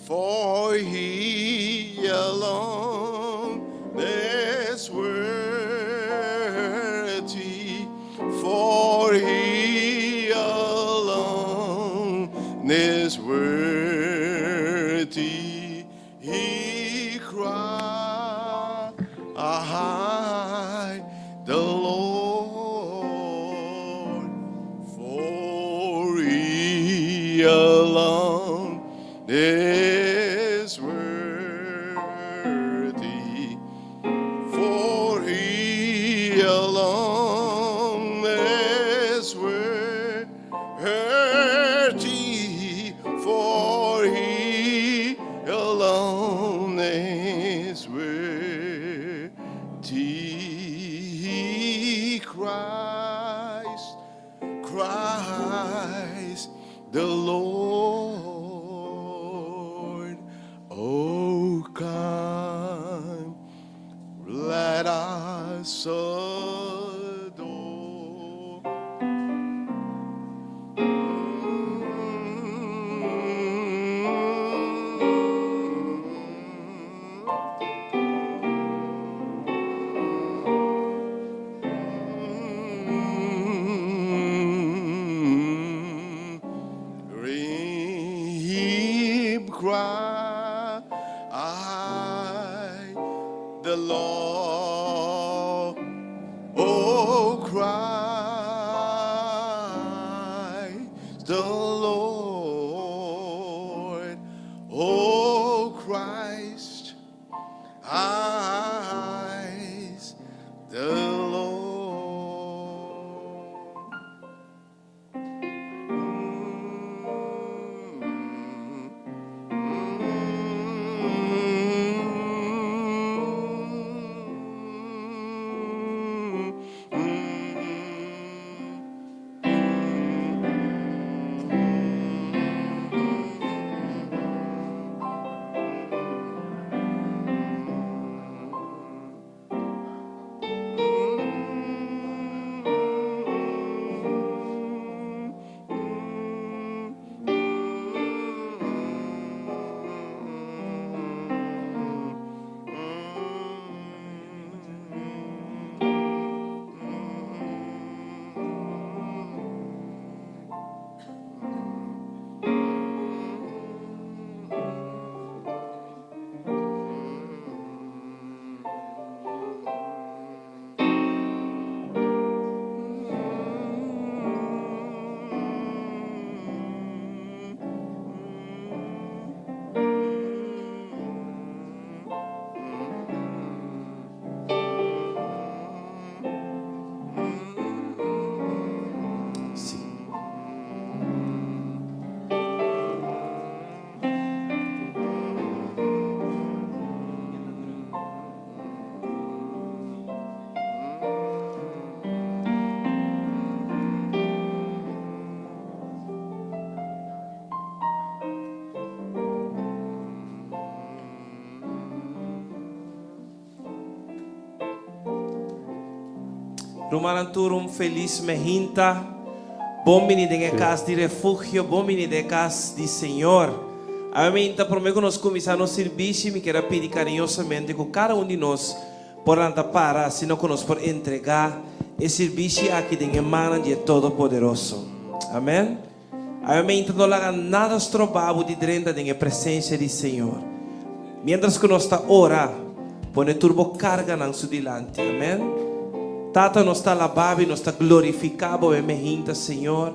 For he alone is worthy, for he alone is worthy. He cried, the Lord, for he alone is worthy, for he alone is worthy, for he alone is worthy. Christ, Christ, the Lord. Oh, come, let us adore. Him cry the Lord, oh Christ the Lord, oh Christ, eyes the Lord. Sí. Rumannan tur un felis mehinta. Bon bini den e kas di refugio, bon bini den e kas di Señor. Awe mehinta prome ku nos kuminsá nos sirbishi mi kier a pidi kariñosamente ku kada un di nos por lanta para asina ku nos por entregá e sirbishi aki den e mannan di e Todopoderoso. Amen. Awe meinta no laga nada stroba bo di drenta den e presencia di Señor. Mientras cu nos ta ora, pone tur bo carganan su dilanti. Amen. Tata, nos ta alaba bo y nos ta glorifica bo awe mehinta, Señor.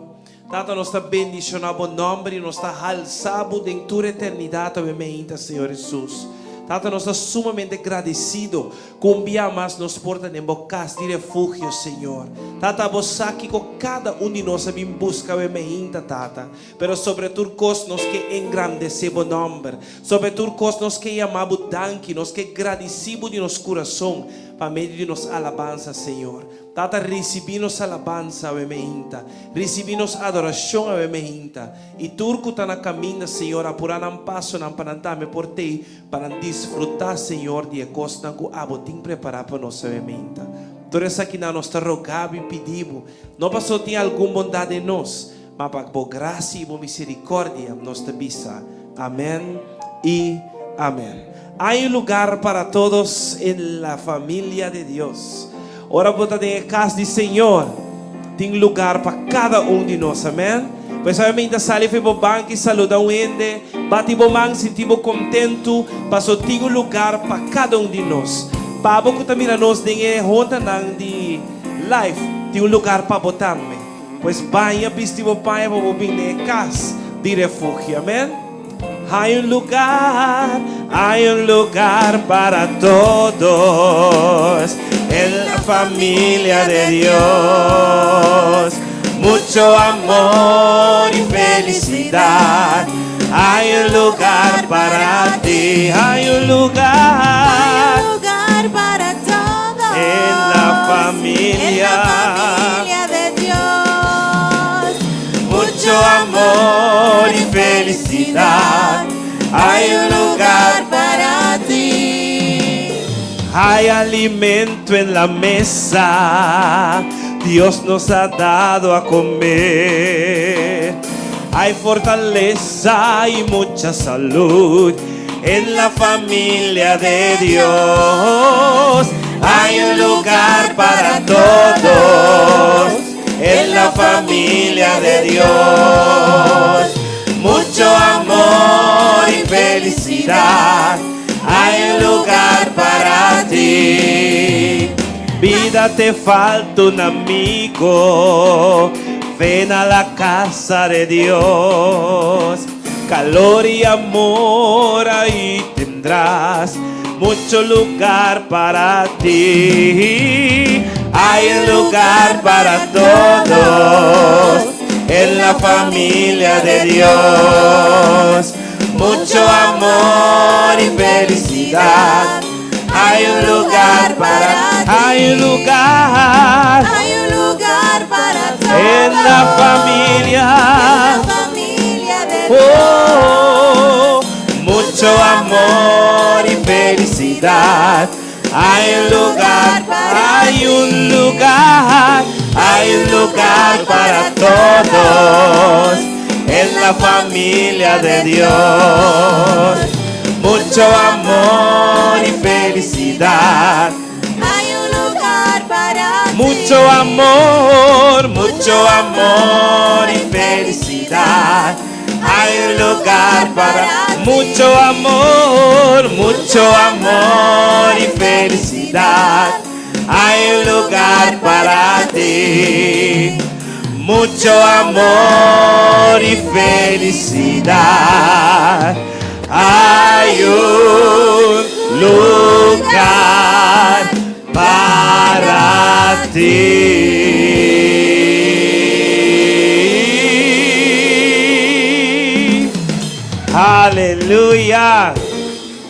Tata, nos ta bendiciona bo nomber y nos ta halsa bo den tur eternidad awe mehinta, Señor Jesus. Tata, nos ta sumamente gradecido Ku un bia mas nos por ta den bo kas di refugio, Señor. Tata, bo sa kiko kada un di nos a bin buska awe meinta, Tata. Pero sobre tur kos nos ke engrandesé bo nòmber. Sobre tur kos nos ke yama bo danki, nos ke gradisí bo di nos kurason pa medio di nos alabansa, Señor. Tata, risibí nos alabansa awe meinta. Risibí nos adorashon awe meinta. I tur ku ta na kaminda, Señor, apurá nan pasonan pa nan tambe por tei Pa nan disfrutá, Señor, di e kosnan ku Abo tin prepará pa nos awe meinta. Tur esakinan nos ta rogá Bo i pidí Bo, no pasobra tin algun bondat den nos, ma pa Bo grasia i Bo miserikòrdia, nos ta bisa, Amèn y Amén. Hay un lugar para todos en la familia de Dios. Ora bo ta den e cas di Señor, tin lugar pa cada un di nos. Amén. Pues obviamente sali for di bo banki, saluda un hende, bati bo man, sinti bo contento, paso tin un lugar pa cada un di nos. Pa bo cu ta mira nos den e hondanan di live, tin un lugar pa bo tambe. Pues baña, bisti bo paña pa bo bin den e cas di refugio. Amén. Hay un lugar, hay un lugar para todos en la familia de Dios. Mucho amor y felicidad. Hay un lugar para ti, hay un lugar. Hay un lugar para todos. En la familia. En la familia de Dios. Mucho amor y felicidad. Hay un lugar para ti. Hay alimento en la mesa, Dios nos ha dado a comer. Hay fortaleza y mucha salud en la familia de Dios. Hay un lugar para todos en la familia de Dios. Mucho amor y felicidad. Hay un lugar para ti. Vida te falta un amigo. Ven a la casa de Dios. Calor y amor ahí tendrás. Mucho lugar para ti. Hay un lugar para todos en la familia de Dios. Mucho amor y felicidad. Hay un lugar para, hay un lugar Hay un lugar para todos. en la familia. En la familia de Dios. Oh, mucho amor y felicidad. Hay un lugar, hay un lugar, hay un lugar para todos en la familia de Dios. Mucho amor y felicidad. Hay un lugar para ti. Mucho amor, mucho amor y felicidad. Hay un lugar para mucho amor, mucho amor y felicidad. Hay un lugar para ti. Mucho amor y felicidad. Hay un lugar para ti. Aleluya.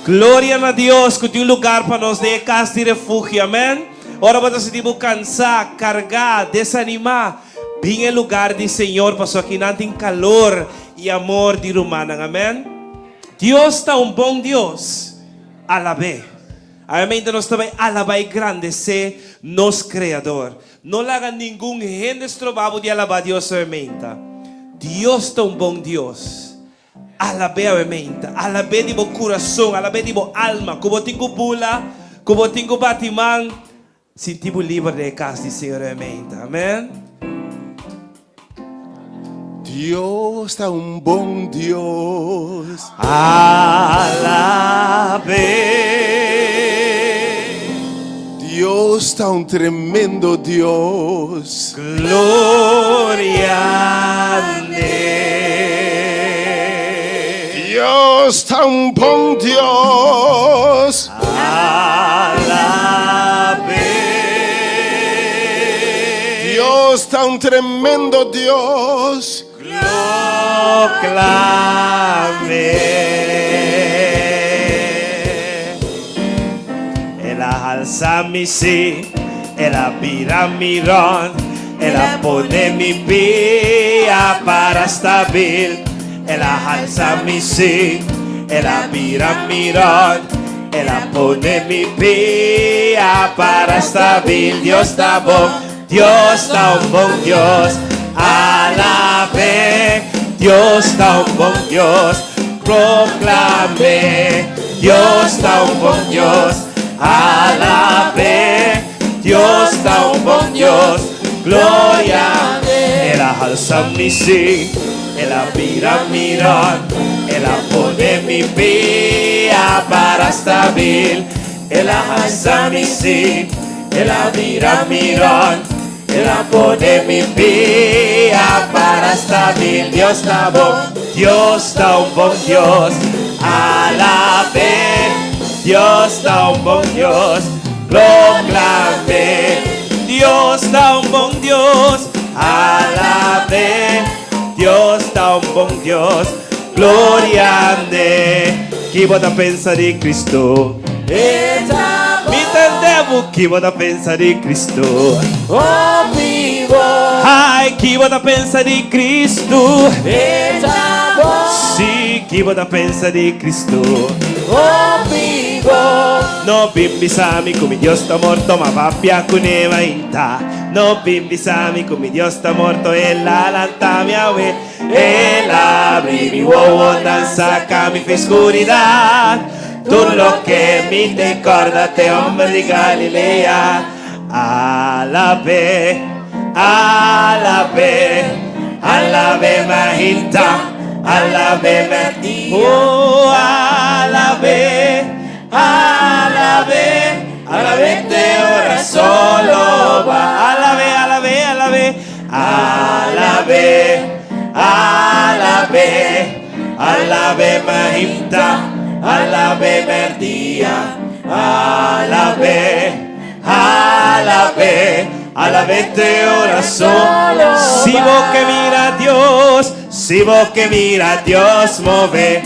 Gloria na Dios ku tin un lugar pa nos den e kas di refugio. Amen. Ora bo ta sinti bo kansá, kargá, desanimá, bin e lugar di Señor pasobra akinan tin kalor i amor di rumannan. Amen. Dios ta un bon Dios. Alab'é. Obviamente nos ta bai alabá i grandesé nos Kreador. No laga ningun hende stroba bo di alabá Dios obviamente. Dios ta un bon Dios. Alab'é obviamente. Alab'é di bo kurason, alab'é di bo alma. Ku bo tin ku bula, ku bo tin ku bati man, sinti bo liber den e kas di Señor obviamente. Amen. Dios ta un bon Dios. Alab'é. Dios ta un tremendo Dios. Gloria n'e. Dios ta un bon Dios. Alab'é. Dios ta un tremendo Dios. Proclam'é. El a halsa mi sí, el a bira mi rònt, el a pone mi pia para stabil. El a halsa mi sí, el a bira mi rònt, el a pone mi pia para stabil. Dios ta bon, Dios ta un bon Dios. Alab'é, Dios ta un bon Dios. Proclam'é, Dios ta un bon Dios, alab'é, Dios ta un bon Dios, gloria. El a halsa mi sí, el a bira mi rònt, el a pone mi pia para stabil. El a halsa mi sí, el a bira mi rònt, El a pone mi pia para stabil. Dios ta bon, Dios ta un bon Dios. Alab'é, Dios ta un bon Dios. Proclam'é, Dios ta un bon Dios. Alab'é, Dios ta un bon Dios. Gloriand'é. Ki bo ta pensa di Cristo? E ta Mi ta debu, ki bo ta pensa di Cristo? Hopi bon. Ai, ki bo ta pensa di Cristo? E ta bon. Si, ki bo ta pensa di Cristo? Hopi bon. No bin bisa mi ku mi Dios ta morto, m'a papia kuné mainta. No bin bisa mi ku mi Dios ta morto, el a lanta mi awe. El a abri mi wowonan, saca mi fe scuridad. Tur loke mi te corda te homber di Galilea. Alab'é, alab'é, alab'é mainta, alab'é merdia. Oh, alab'é, alab'é, alab'é te ora solo ba. Alab'é, alab'é, alab'é. Alab'é, alab'é, alab'é mainta, alab'é mèrdia, alab'é, alab'é, alab'é te ora solo. Si bo ke mira Dios, si bo ke mira Dios move,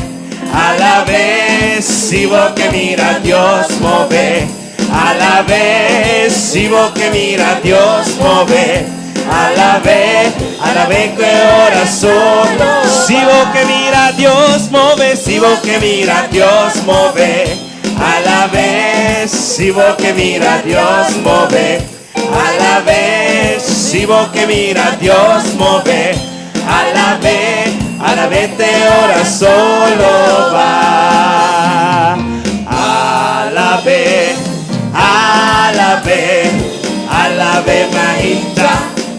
alab'é, si bo ke mira Dios move. Alab'é, si bo ke mira Dios move. Alab'é, alab'é ku e orason. Si bo ke mira Dios move, si bo ke mira Dios move. Alab'é, si bo ke mira Dios move. Alab'é, si bo ke mira Dios move. Alab'é, alab'é te ora solo ba. Alab'é, alab'é, alab'é mainta,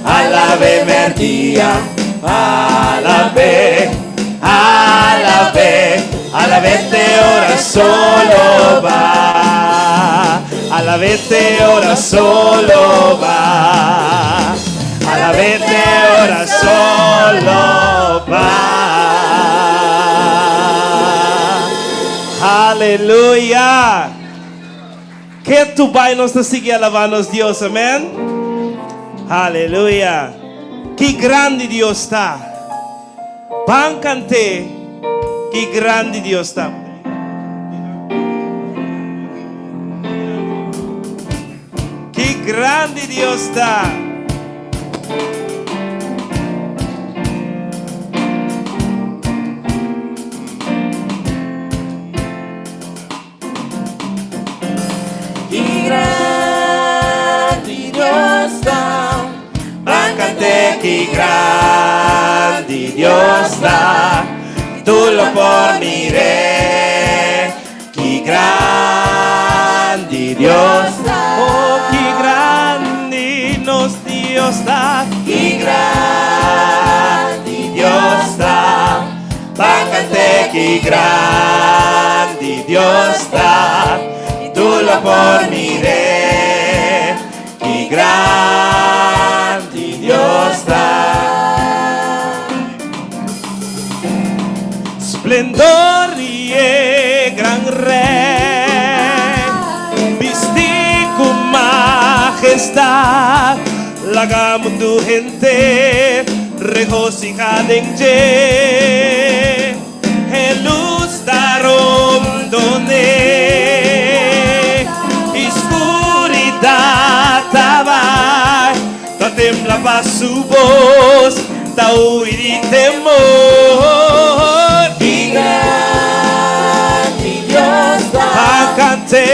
alab'é merdia. Alab'é, alab'é, alab'é te ora solo ba. Alab'é te ora solo ba. Alab'é te ora solo ba. Aleluya! Ke tu bai nos ta sigui alabá nos Dios, amen? Aleluya! Ki grandi Dios ta! Ban kant'é, Ki grandi Dios ta! Ki grandi Dios ta! Ki grandi Dios ta! Ban kant'é ki grandi Dios ta! Tur lo por mir'é. Ki grandi Dios ta. Oh, ki grandi nos Dios ta. Ki grandi Dios ta. Ban cant'é ki grandi Dios ta. Tur lo por mir'é. Ki grandi Dios ta. Splendor di e gran Rei, bisti ku majestad, laga mundu henter regosihá den dje. E lus ta rondon'é i skuridat ta bai. Ta tembla pa su bos, ta hui di temor. Ki grandi Dios ta. Pa kant'é.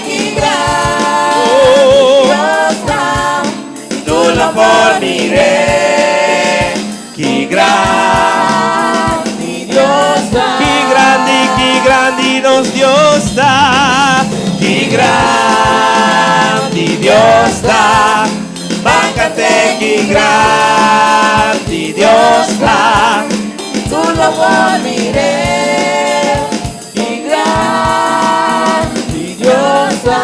Ki grandi Dios ta. I tur lo por mir'é. Ki grandi Dios ta. grandi nos Dios ta, ki grandi Dios ta. Ban kant'é ki grandi Dios ta. Tur lo por mir'é, ki grandi Dios ta.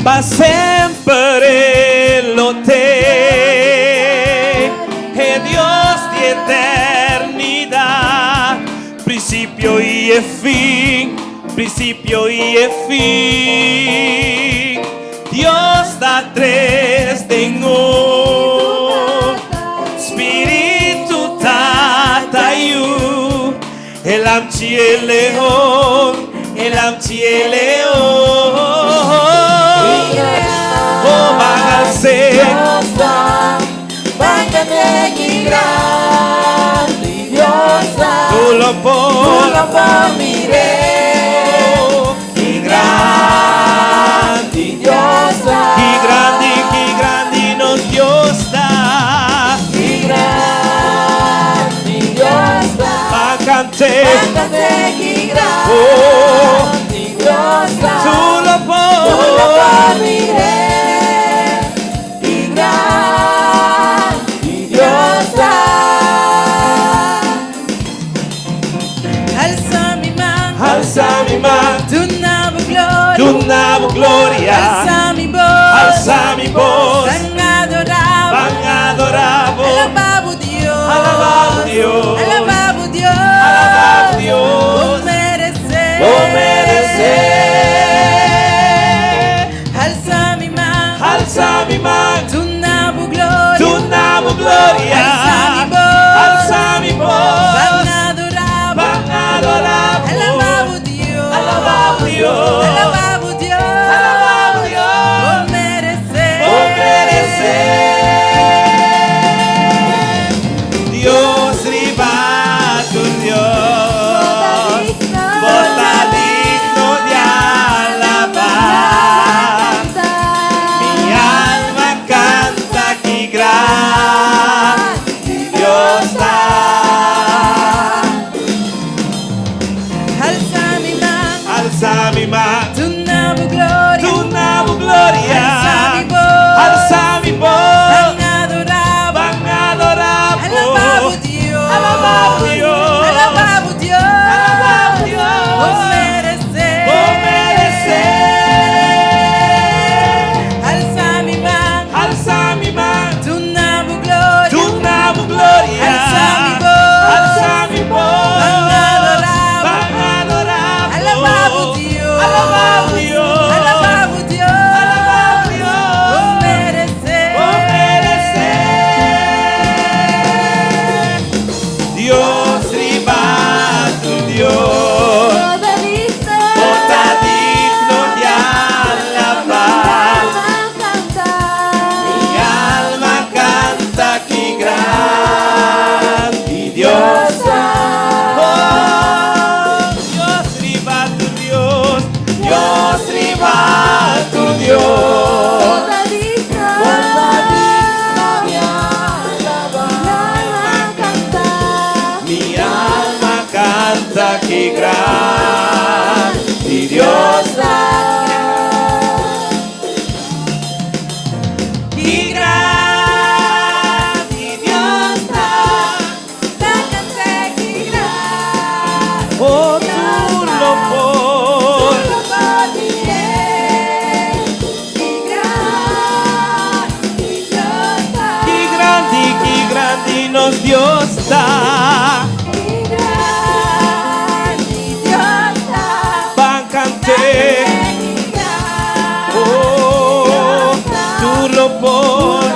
Pa semper E lo t'ei, e Dios di eternidat, prinsipio i e fin, prinsipio i e fin. Dios ta tres den un, Spiritu, Tata, Yu, e Lamchi e Leon, e Lamchi e Leon. Oh, ban als'é. Dios ta, ban kant'é ki grandi Dios ta. Tur lo por. Tur lo por mir'é. Ki grandi Dios ta. Ki grandi nos Dios ta. Ki grandi Dios ta. Ban kant'é. Ban kant'é ki Oh. grandi Dios ta. Tur lo por. Tur lo por mir'é. Ki grandi Dios ta. Alsa mi man, Alsa mi man, duna Bo gloria. Duna Bo gloria. Alsa mi bos, Alsa mi bos, Ban adorá. Ban adorá. Alabá bo Dios. Alabá bo Dios. Alabá bo Dios. Alabá bo Dios. Bo meresé. Bo meresé. Alsa mi man, Alsa mi man, duna Bo gloria. Duna Bo gloria. Alsa mi bos, Alsa mi bos, Ban adorá. Ban adorá. Alabá bo Dios. Alabá bo Dios. Alabá bo Dios. Alabá bo Dios. Bo meresé. Bo meresé. Dios riba tur Dios. Bo ta digno di alabá. Mi alma kanta ki grandi Dios ta. Alsa mi man, Alsa mi man, duna Bo gloria. Duna Bo gloria. Alsa mi bos, Alsa mi bos, Ban adorá. Ban adorá. Alabá bo Dios. Alabá bo Dios. Alabá bo Dios. Alabá bo Dios. Bo meresé. Bo meresé. Alsa mi man, Alsa mi man, duna Bo gloria. Duna Bo gloria. Alsa mi bos, Alsa mi bos, Ban adorá. Ban adorá. Alabá bo Dios. Alabá bo Dios. Alabá bo Dios. Alabá bo Dios. Bo meresé. Bo meresé. Dios riba tur Dios. Bo ta digno di alabá. Mi alma kanta ki grandi Dios ta. Oh, Dios riba tur Dios, Dios riba tur Dios. Bo ta digno di alabá. Mi alma kanta ki grandi Dios ta. Ki grandi Dios ta. Oh, tur lo por. Tur lo por mir'é. Ki grandi Dios ta. Ki grandi nos Dios ta. Ki grandi Dios ta. Ban kant'é. Oh, tur lo por.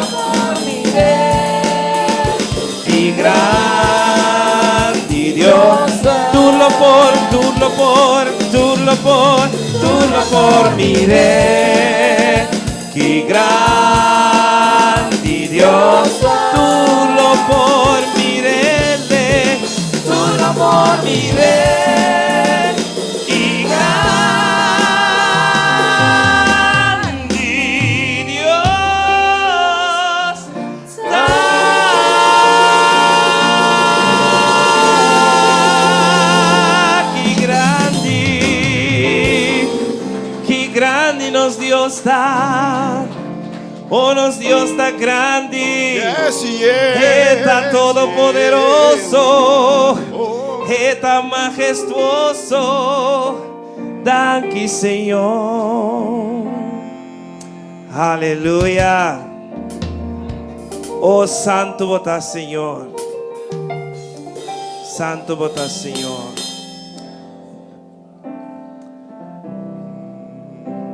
Ki grandi Dios. Tur lo por, tur lo por, tur lo por, tur lo por mir'é. Ki grandi Dios. Tur lo por mir'é. Tur lo por mir'é. Ki grandi Dios ta. Dios ta. Oh, nos Dios ta grandi. Yes. E ta todopoderoso. Oh. E ta mahestuoso. Danki, Señor. Aleluya. Oh, santu bo ta, Señor. Santu bo ta, Señor.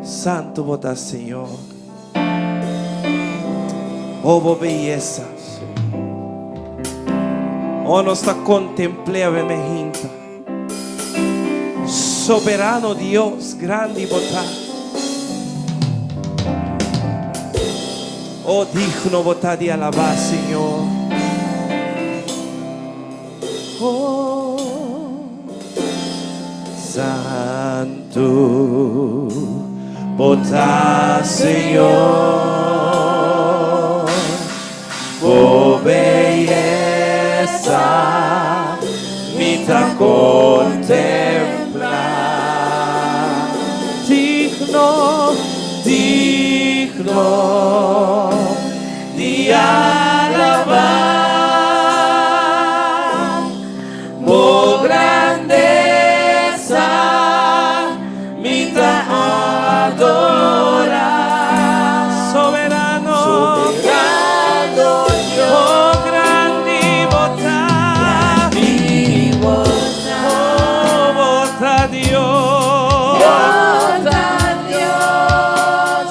Santu bo ta, Señor. Oh, bo beyesa. Oh, nos ta kontempl'é awe mainta. Soberano Dios, grandi bo ta. Oh, digno bo ta di alabá, Señor. Oh, Santu bo ta, Señor. Bo beyesa mi ta kontemplá. Digno, digno di alabá. Bo grandesa mi ta adorá. Soberano, Soberano Dios. Oh, grandi bo ta, oh, bo ta Dios. Bo ta Dios.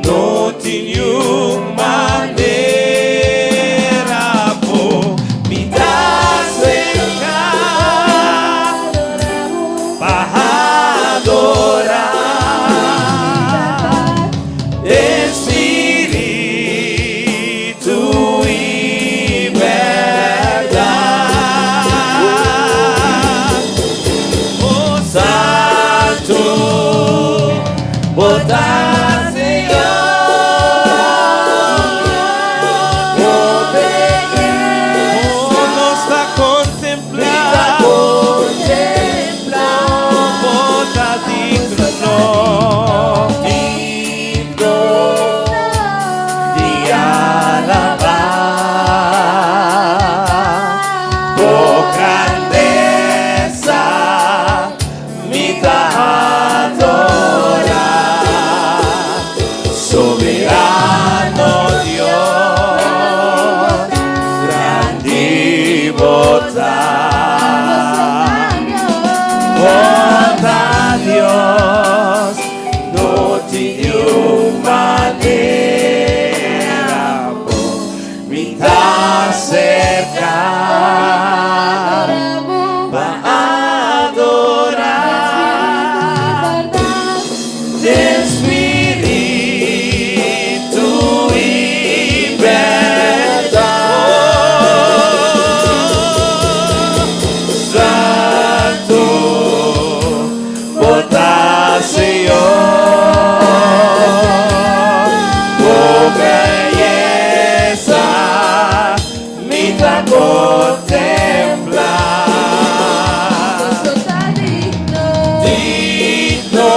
No tin niun manera pa mi ta aserká pa adorá den spiritu i bèrdat. Oh, Santu, bo ta, Señor. Oh, beyesa. Oh, nos ta kontemplá. Kontemplá. Bo ta digno. Digno Di alabá. Bo grandesa mi ta adorá. Soberano Dios, grandi bo ta. Bo ta Dios, no tin niun manera pa mi ta aserká pa adorá den spiritu i bèrdat. Santu, bo ta, Señor. Bo beyesa mi ta kontemplá. Digno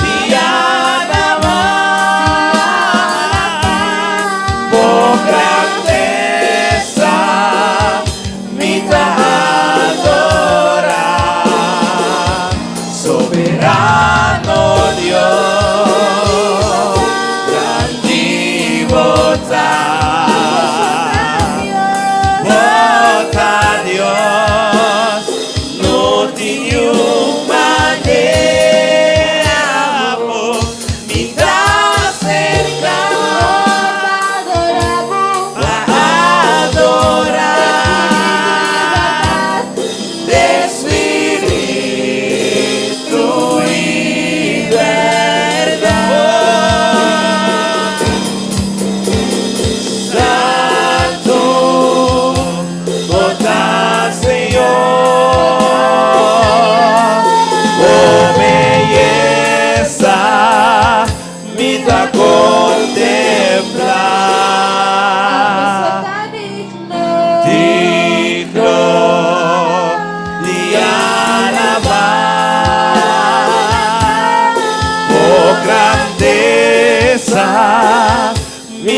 di alabá. Bo grandesa mi ta adorá. Soberano Dios, grandi bo ta. Bo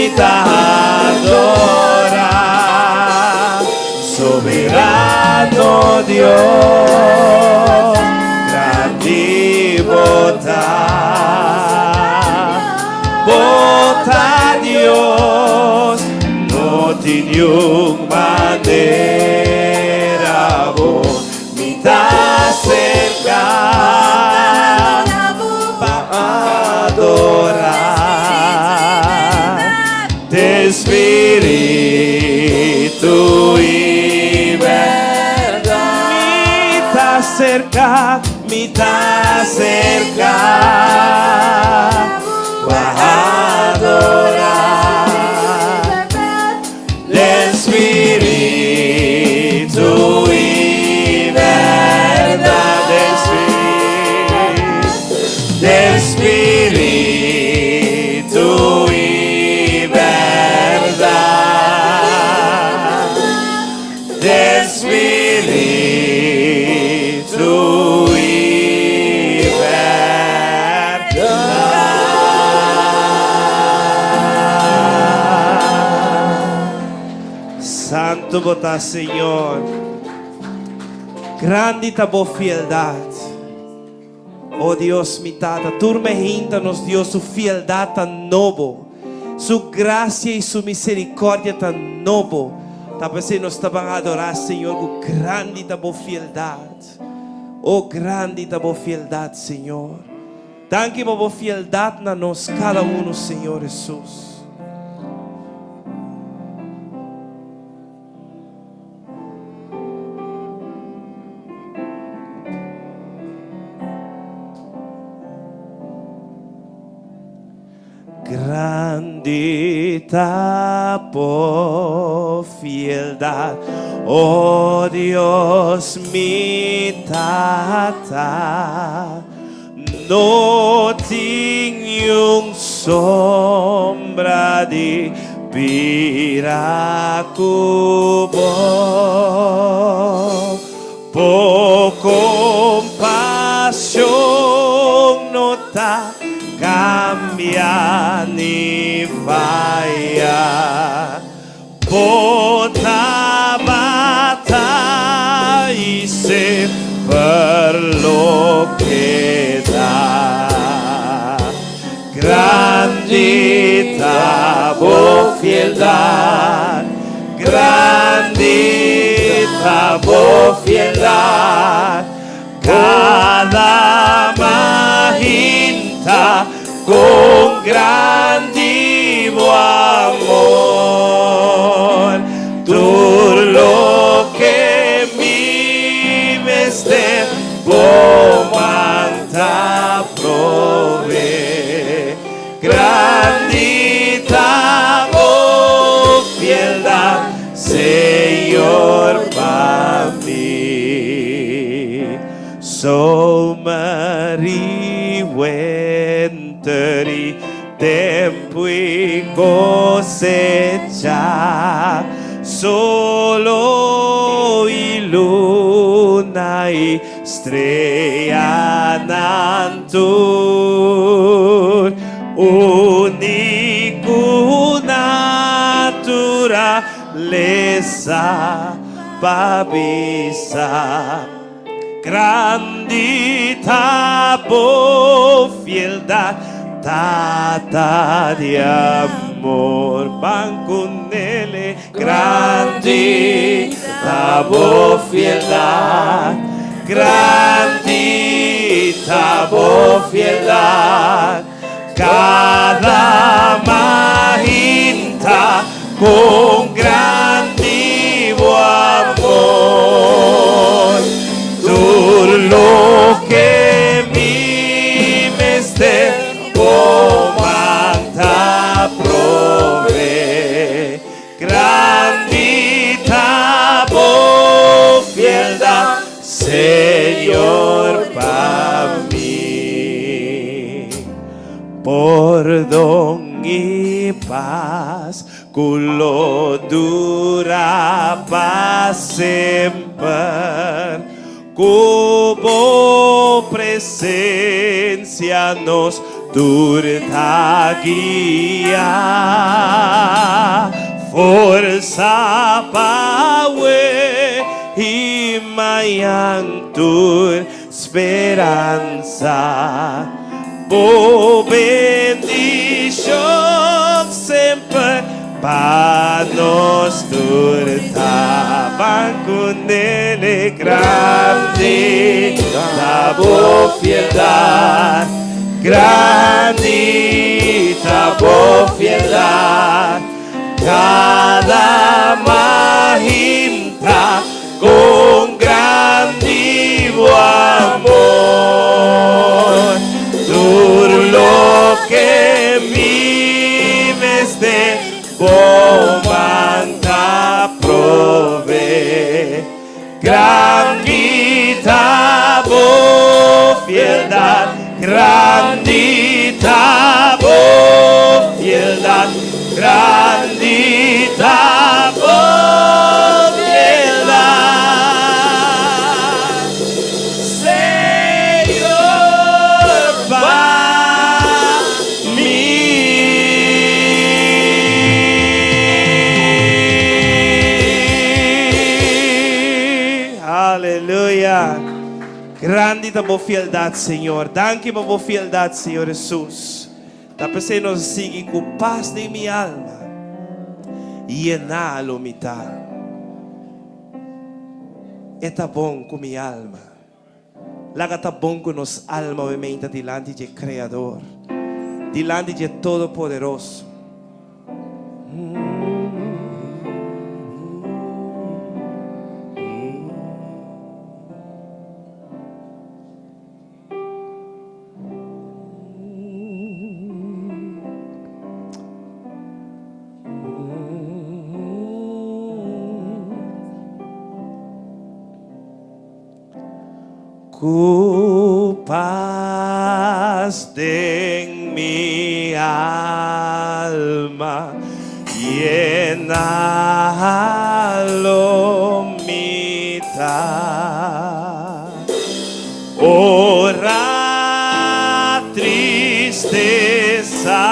Mi ta adora Soberano Dios Grandi bo ta Bo ta Dios No tin niun manera bo Mi ta acerca pa adora Den spiritu y berdad. Mi ta acerca, mi ta acerca pa adora. Den spiritu y berdad. Den spiritu, den spiritu y berdad. Den spiritu y berdad. Santo bo ta Señor. Grandi ta bo fieldad. O Dios mi Tata, tur mehinta nos Dios su fieldad ta nobo. Su gracia y su misericordia ta nobo. Ta p'esei nos ta ban adorá Señor ku grandi ta bo fieldad. O grandi ta bo fieldad Señor. Danki pa bo fieldad na nos kada uno Señor Hesus. Grandi ta bo fieldad, o Dios mi Tata, No tin niun sombra di bira ku bo. Bo kompashon no ta kambia ni faya. Bo tabata i semper lo keda. Grandi ta bo fieldad, grandi ta bo fieldad, cada mahinta Con grandi bo amor, tur loke mi mester bo man ta prove. Grandi ta bo fieldad, Señor, pa mi. Zomer i wenter i tempu i kosecha, Solo i luna i streanan tur, Uni ku naturalesa pa bisa. Grandi ta bo fieldad, Tata di amor, ban cu nele. Grandi ta bo fieldad, grandi ta bo fieldad, cada mahinta Con grandi bo amor, tur loke mi mester bo man ta prove. Grandi ta bo fieldad, Señor, pa mi. Pordon i pas ku lo dura pa semper. Ku bo presensia nos. Tur ta guia, forsa p'awe i mañan, tur speransa. Bo bendishon semper pa nos tur ta. Ban ku nele. Grandi ta bo fieldat, grandi ta bo fieldat, kada mahinta kon grandi bo amor. Tur loke mi mester bo man ta provee. Grandi ta bo fieldat, grandi ta bo fieldat, grandi ta bo fieldat, Señor, pa mi. Aleluya! Grandi ta bo fieldat, Señor. Danki pa bo fieldat, Señor Hesus. Ta p'esei nos a sigui ku pas den mi alma, yená lo mi ta. E ta bon ku mi alma. Laga ta bon ku nos alma obviamente dilanti dje Kreador, dilanti dje Todopoderoso. Ku pas den mi alma yena lo mi ta. Ora tristesa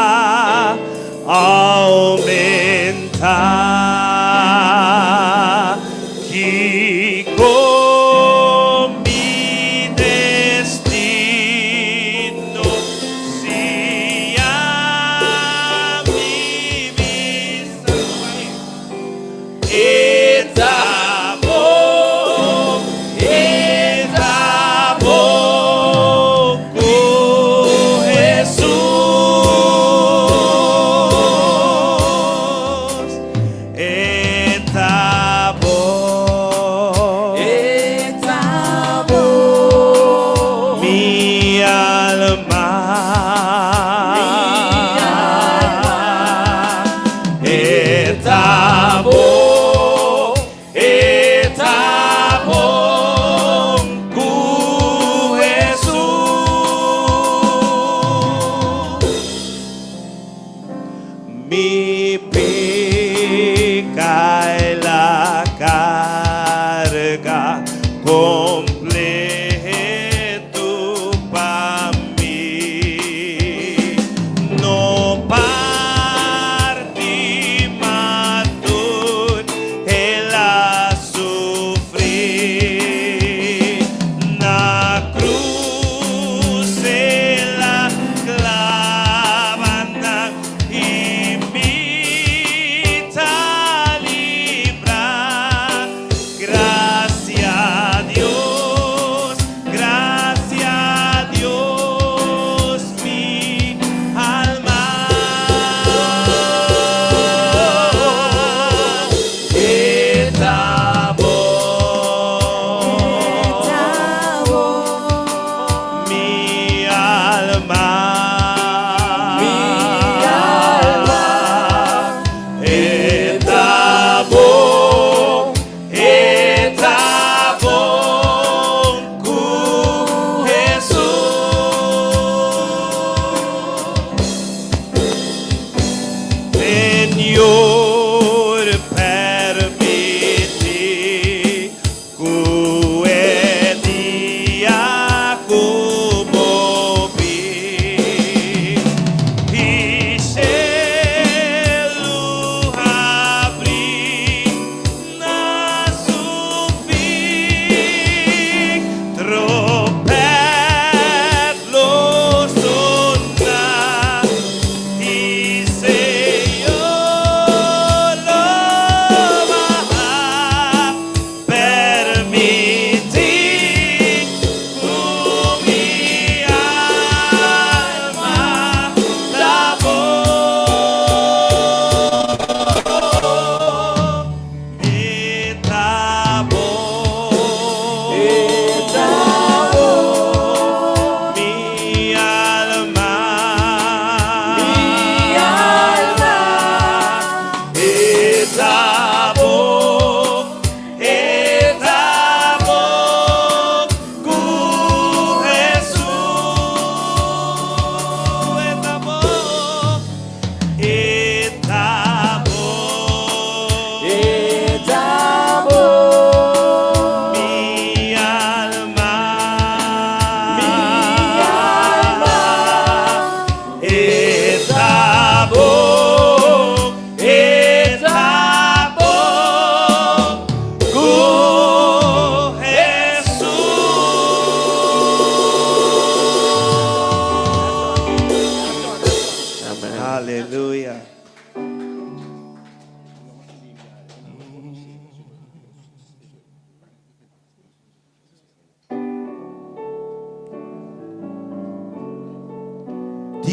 aumenta. Kiko mi destino si ami bisa E ta bo, e ta bo ku Hesus. E ta bo. E ta bo. Mi alma. Mi alma. E ta bo. E ta bon ku Hesus. Mi pica el a carga completo pa mi. No parti ma tur el a sufri. Na cruz el a clava nan i mi ta libra. Gracia Dios, gracia Dios, mi alma. E ta bon. Mi alma. Mi alma. E ta bon, e ta bon ku Hesus. Señor, permití.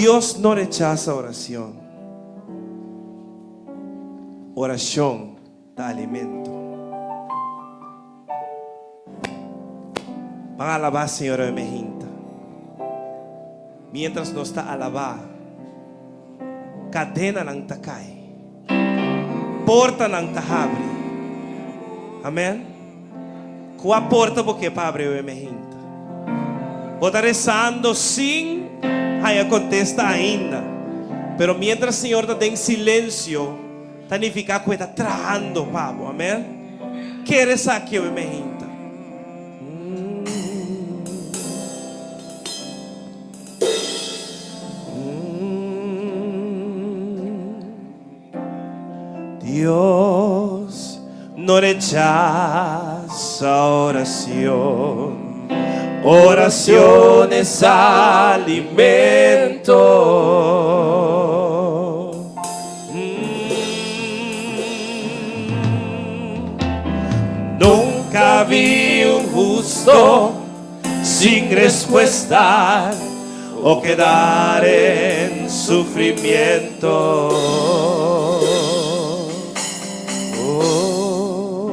Dios no rechasa oracion. Oracion ta alimento. Ban alabá Señor awe mehinta. Mientras nos ta alabá, kadenanan ta kai, portanan ta habri. Amen. Kua porta bo ke pa habri awe mehinta? Bo ta resando sin haña kontesta ainda. Pero mientras Señor ta den silensio, Ta nifiká ku e ta trahando pa bo. Amen. Kere esaki awe mehinta. Dios no rechasa oracion. Oracion es alimento. Nunca vi un justo sin respuesta o quedar en sufrimiento. Oh.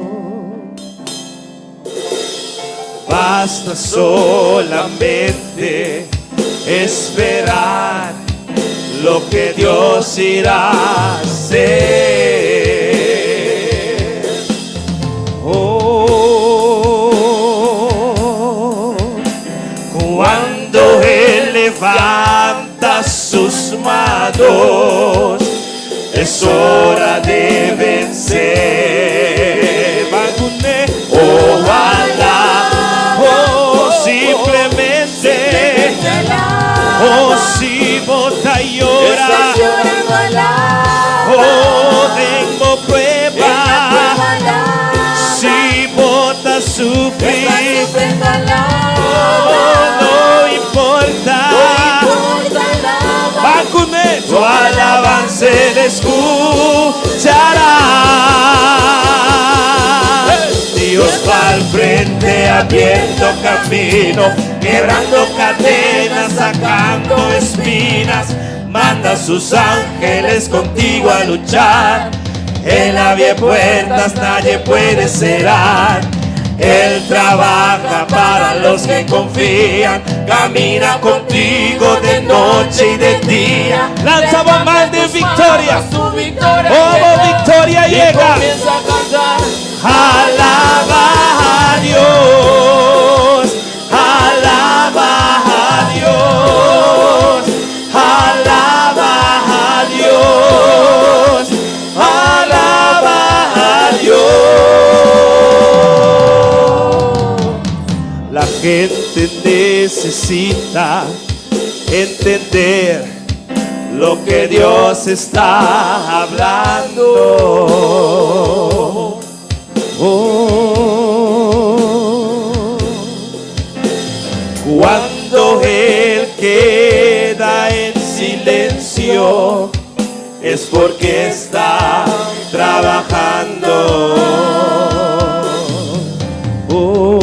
Basta solamente esperar lo que Dios irá a hacer. Oh, cuando Él levanta sus manos, es hora de vencer. Ban kuné. Ojalá, oh, simplemente, oh, si bo ta yora, oh, den bo prueba, si bo ta sufri, oh, no importa. Ban kuné, tu alabanza Él escuchará. Dios va al frente abriendo camino, quebrando cadenas, sacando espinas. Manda sus ángeles contigo a luchar. Él abre puertas, nadie puede cerrar. Él trabaja para los que confían. Camina contigo de noche y de día. Lanza bo man di victoria. Oh, victoria llega. Alaba a Dios. Alaba a Dios. Alaba a Dios. Alaba a Dios. La gente necesita entender lo que Dios está hablando. Oh. Cuando Él queda en silencio, es porque está trabajando. Oh.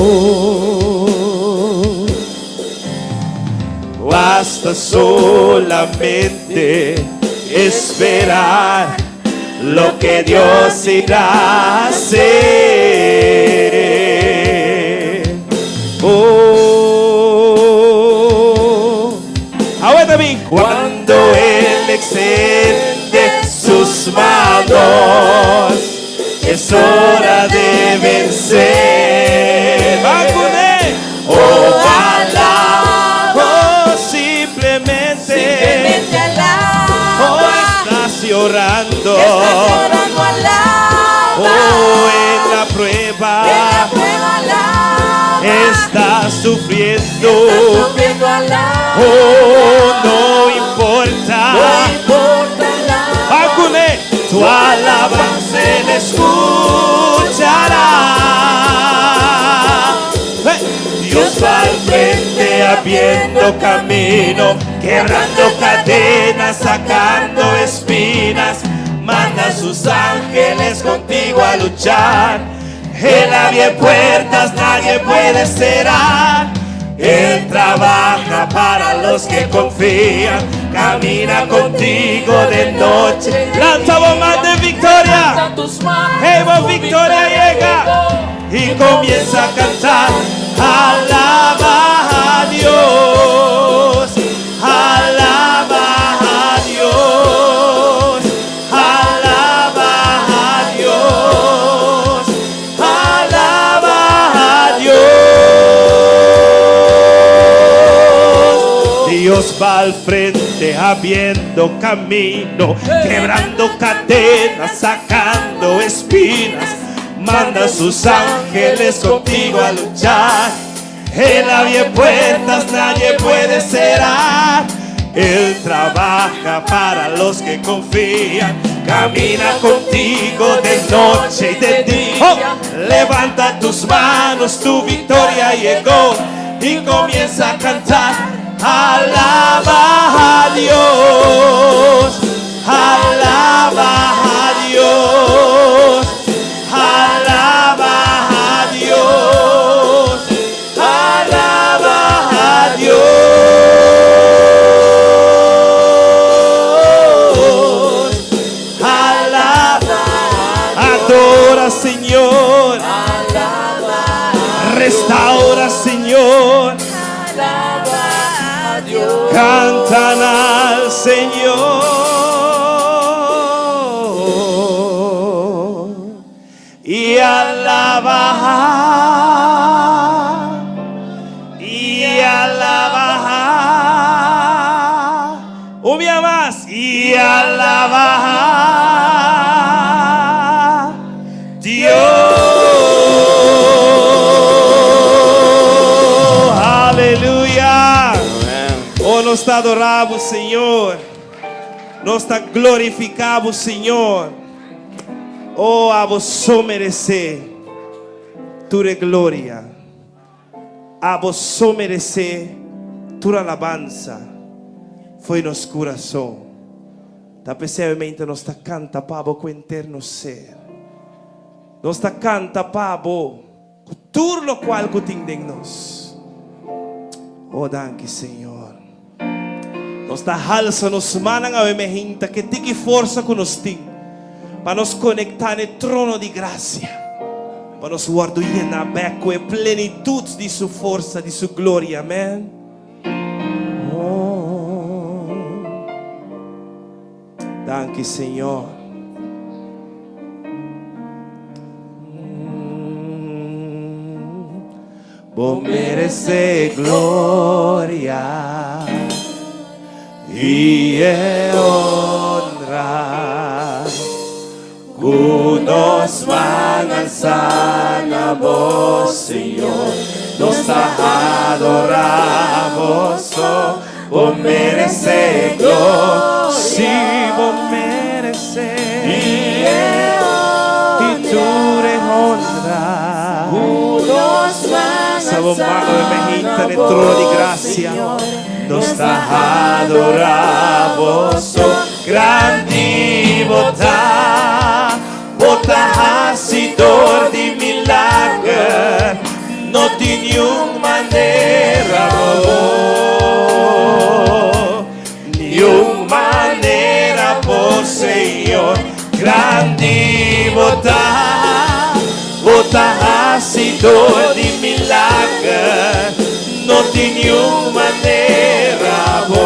Basta solamente esperar lo que Dios irá a hacer. Oh, ahora también cuando Él extiende sus manos, es hora de vencer. Ban kuné. Ojalá, oh, simplemente, Simplemente oh, alaba. estás llorando. Estás llorando, alaba. Oh, en la prueba En la prueba alaba. estás sufriendo. Estás sufriendo, alaba. Oh, no importa. No importa, alaba. Ban kuné, tu alabanza Él escuchará. Hey. Dios va al frente abriendo camino, quebrando cadenas, sacando espinas. Manda sus ángeles contigo a luchar. Él abre puertas, nadie puede cerrar. Él trabaja para los que confían. Camina contigo de noche. Lanza bo man den victoria. Hey, bo victoria a yega. Y comienza a cantar. Alaba a Dios. Alaba a Dios. Alaba a Dios. Alaba a Dios. Dios va al frente abriendo camino, quebrando cadenas, sacando espinas. Manda sus ángeles contigo a luchar. Él abre puertas, nadie puede cerrar. Él trabaja para los que confían. Camina contigo de noche y de día. Oh, levanta tus manos, tu victoria llegó. Y comienza a cantar. Alaba a Dios. Alaba a Dios. Alaba a Dios. Alaba a Dios. Alaba, adora Señor. Restaura Señor. Cantan al Señor y alaba y alaba un día más y alaba Dios. Aleluya. Oh, nos ta adora bo, Señor. Nos ta glorifica bo, Señor. Oh, abo so merece tur e gloria. Abo so merece tur alabansa fo'i nos curason. Ta p'esei nos ta canta pa bo cu henter nos ser. Nos ta canta pa bo cu tur locual cu tin den nos. Oh, danki Señor. Nos ta halsa nos mannan awe mainta cu tiki forsa cu nos tin pa nos conecta na trono di gracia. Pa nos wordo yena bek cu e plenitud di su forsa, di su gloria. Amen. Oh. Danki Señor. Bo merece gloria y honra. Cu nos man halsa na bo, Señor, nos ta adora bo. Bo merece gloria, si bo merece y tur honra. Sa bo man mainta den trono di gracia, nos ta adora bo. Grandi bo ta, bo ta hacidor di milager, no tin un manera bo, ni un manera bo, Señor. Grandi bo ta, bo ta hacidor di milager, no tin un manera bo,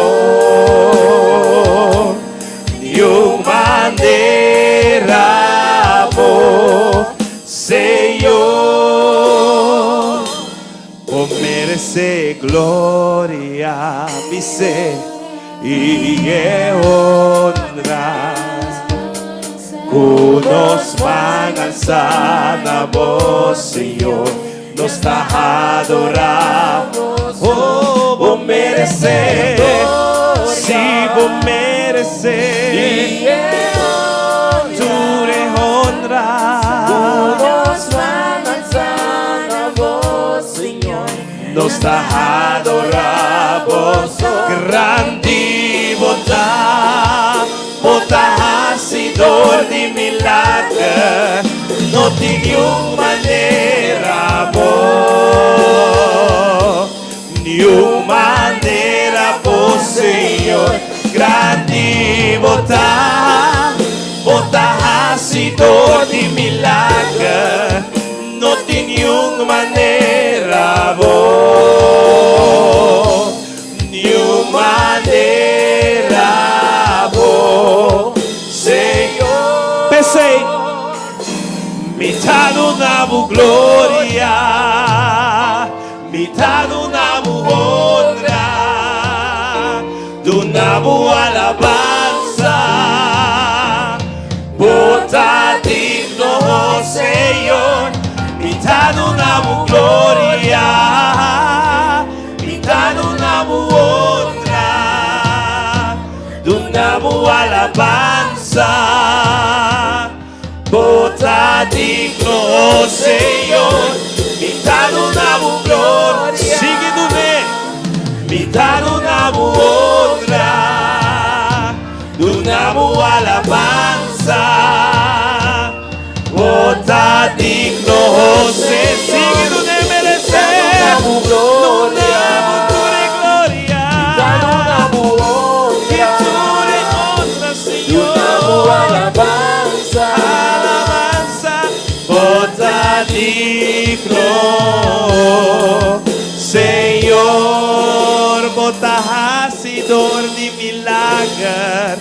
ni un manera bo, Señor. Bo merece gloria, mi ser, y honra. Cu nos man halsa na bo, Señor, nos ta adora. Oh, bo merece, si bo merece, tur honra. Nos man halsa na bo, Señor. Nos ta adora bo. Grandi bo ta, bo ta hacidor di milager, no tin un manera bo, ni un manera bo, Señor. tin niun manera bo, niun manera bo, Señor. P'esei mi ta duna bo gloria, mi ta duna bo honra, duna bo alabansa. Bo ta digno, Señor, mi ta duna bo gloria, mi ta duna bo honra, duna bo alabansa. Bo ta digno, Señor, mi ta duna bo gloria. Sigui dun'é. Mi ta duna bo honra, duna bo alabansa. Bo ta digno, Señor. Sigui dun'é meresé. Duna bo gloria. Duna bo tur e gloria. Ta duna bo honra. Tur e honra, Señor. Duna bo alabansa. Alabansa, bo ta digno, Señor, bo ta hasidor di milager,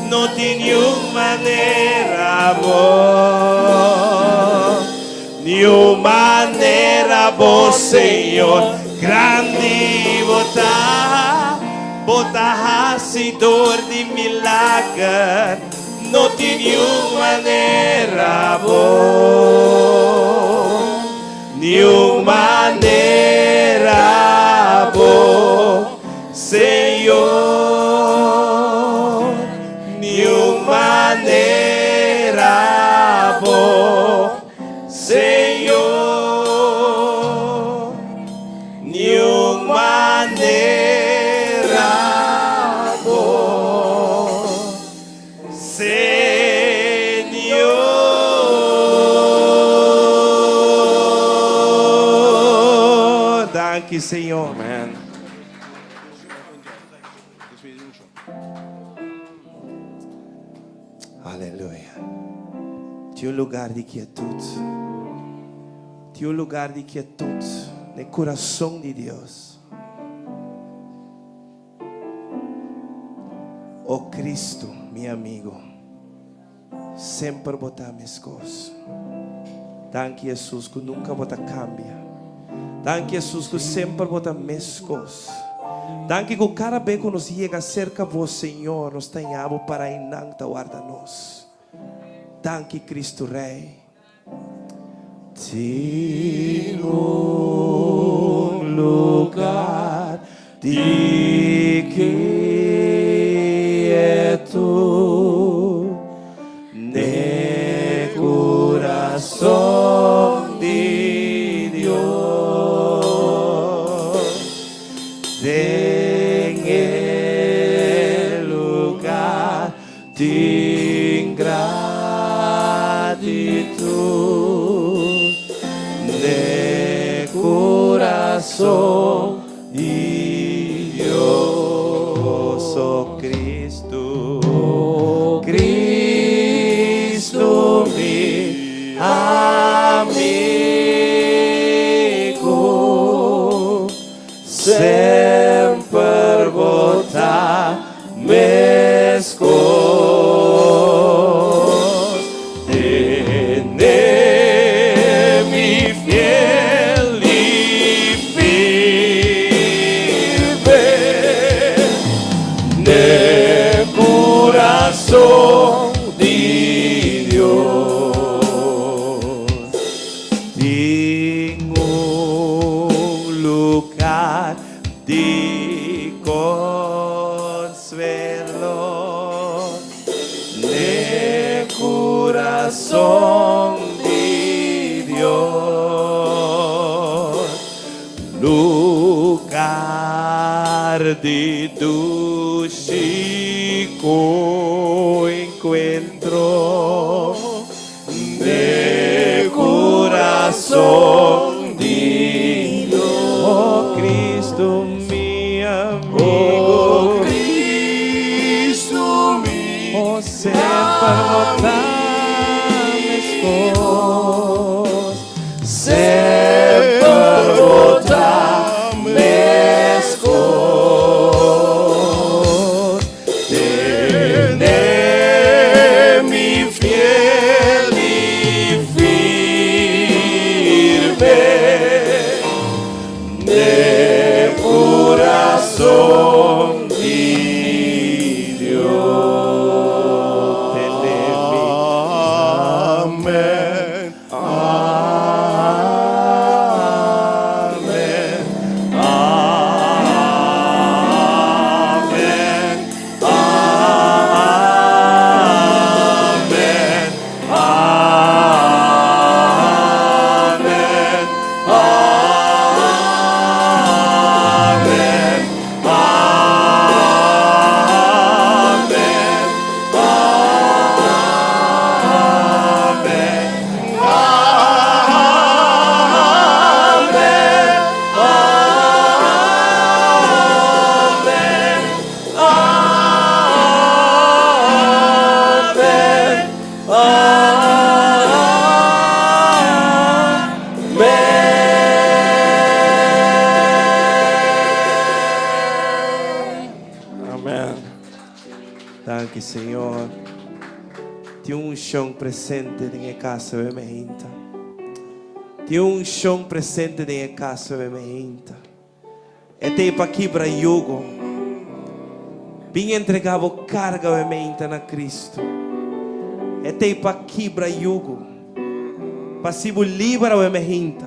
no tin niun manera bo, niun manera bo, Señor, grandi bo ta, bo ta hasidor di milager, no tin niun manera bo, niun manera bo, Señor, niun manera bo, Señor, niun manera bo, Señor. Danki, Señor. Amen. Aleluya. Tin un lugar di kietud. Tin un lugar di kietud den kurason di Dios. O Cristo, mi amigo, semper bo ta meskos. Danki Jesus ku nunka bo ta kambia. Danki Jesus ku semper bo ta meskos. Danki ku kada be ku nos yega serka bo, Señor, nos ta haña bo para einan ta warda nos. Danki Cristo Rey. Tin un lugar di kietud n'e kurason di Dios. Den e lugar Tin gratitud n'e kurason di Dios, o Cristo, Cristo mi amigo, Semper bo ta meskos. Tene mi fiel i firme n'e kurason di Dios. Tin un lugar di consuelo n'e curason di Dios. Lugar di dushi encuentro N'e kurason di Dios. Oh Cristo mi amigo. Oh Cristo mi Oh semper bo ta meskos. Den kurason di Dios. Amen. Amen. Amen. Amen. Amen. Amen. Amen. Amen. Amen. Danki Señor. Tin un unshon presente den e kas awe meinta. Tin un unshon presente den e kas awe meinta. E t'ei pa kibra yugo. Bin entrega bo karga awe meinta na Cristo. E t'ei pa kibra yugo. Pa si bo liber awe meinta.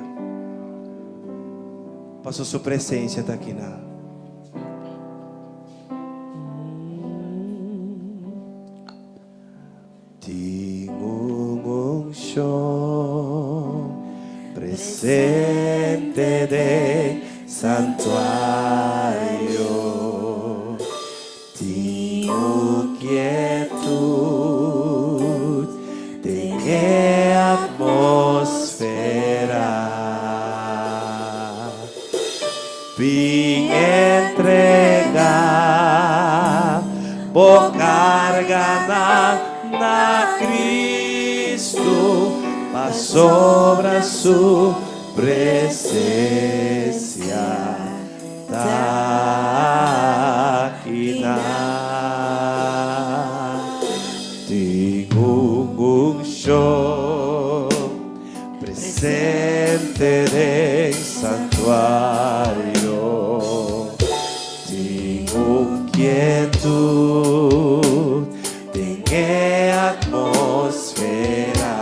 Paso su presencia ta akinan. Tin un unshon presente den santuario. Tin un kietud den e atmosfera. Bin entrega bo carganan na Cristo, pasobra su presencia ta akinan. Tin un unshon presente den santuario. Tin un kietud den e atmosfera.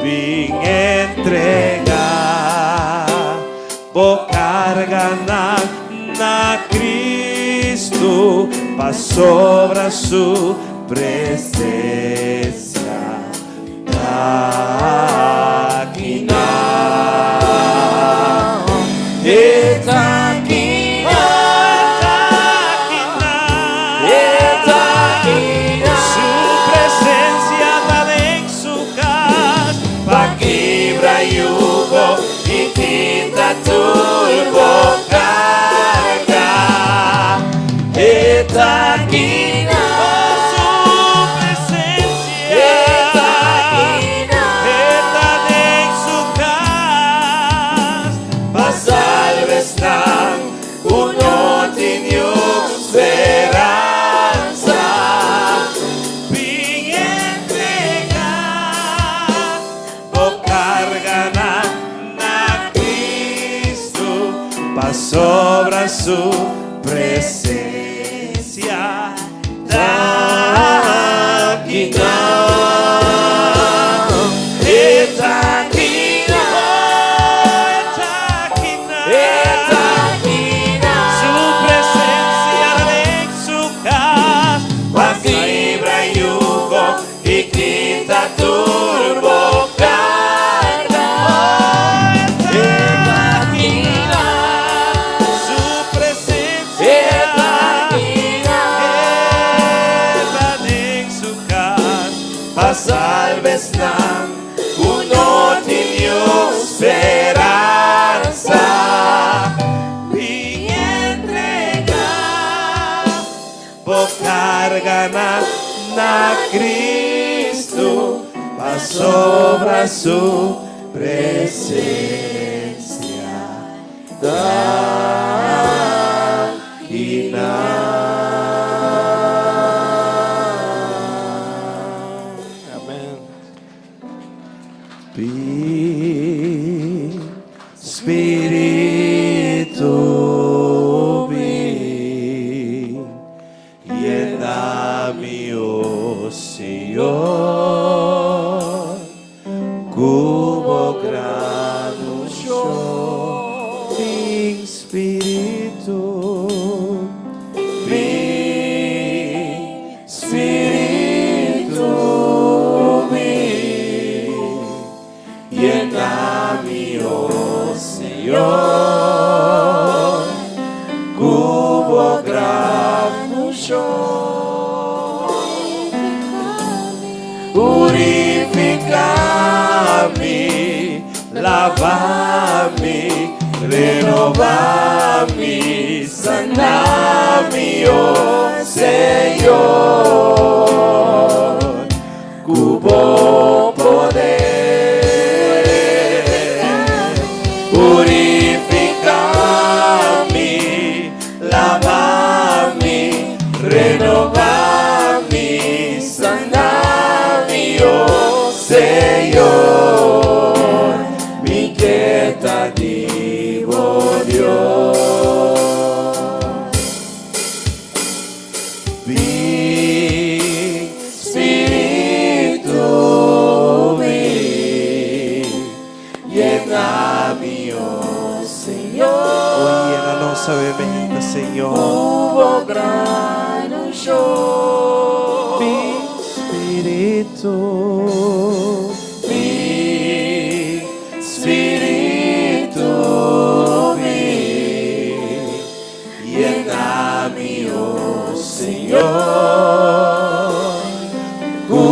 Bin entrega bo carganan na Cristo, pasobra su presencia ta akinan. E ta akinan. E ta akinan. Su presencia ta den su cas Pa kibra yugo y kita tur bo carga. E ta akinan. Su presencia E ta akinan. E ta den su cas Pa salba esnan cu no tin speransa. Bin entrega bo carganan na Cristo, pasobra su presencia ta akinan. E ta akinan. E ta akinan. Su presencia den su cas Pa kibra yugo y kita tur bo carga. E ta akinan. Su presencia E ta akinan. E ta den su cas Pa salba esnan cu no tin speransa. Bin entrega bo carganan na Cristo, pasobra su presencia ta akinan. Amen. Bin. Spiritu bin, yena mi, o Señor, ku bo gran unshon. Bin, Spiritu, bin, Spiritu, bin, yena mi, o Señor, ku bo gran unshon. Purifiká mi, lava mi, renobá mi, sana mi, o Señor, ku bo poder. Purifiká mi, lava mi, renobá mi, sana mi, o Señor, mi ke ta di bo Dios. Bin, Spiritu, bin, yena mi, o Señor. O yena nos awe mainta, Señor. Ku bo gran unshon. Bin, Spiritu, bin, Spiritu, bin, yena mi, o Señor, ku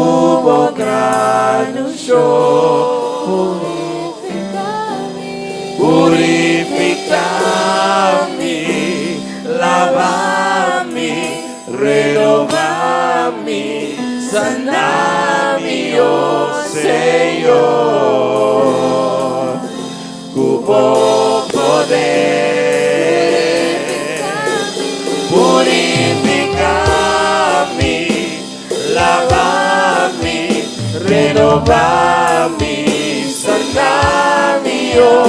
bo gran unshon. Purifiká mi, lava mi, renobá mi, sana mi, o Señor, ku bo poder. Purifiká mi, lava mi, renobá mi, sana mi, o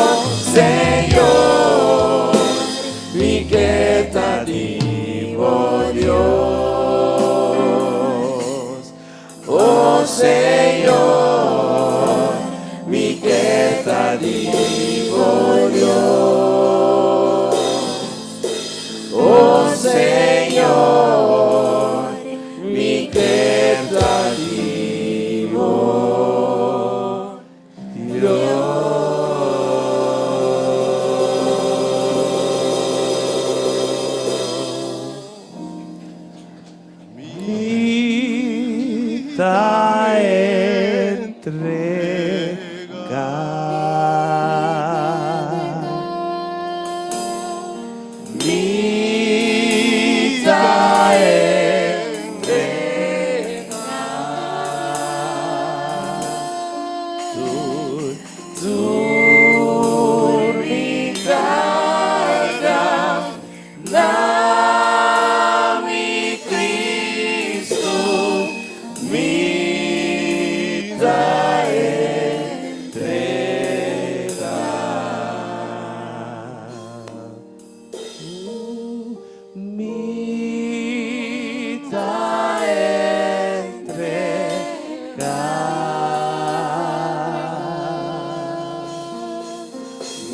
Señor, mi ke ta di bo Dios. O Señor, mi ke ta di bo Dios. O Señor, mi ke ta di bo Dios. Mi ta entregá. Mi ta entregá. Tur, tur mi karga na mi Kristu. Mi ta entregá. Mi ta entregá.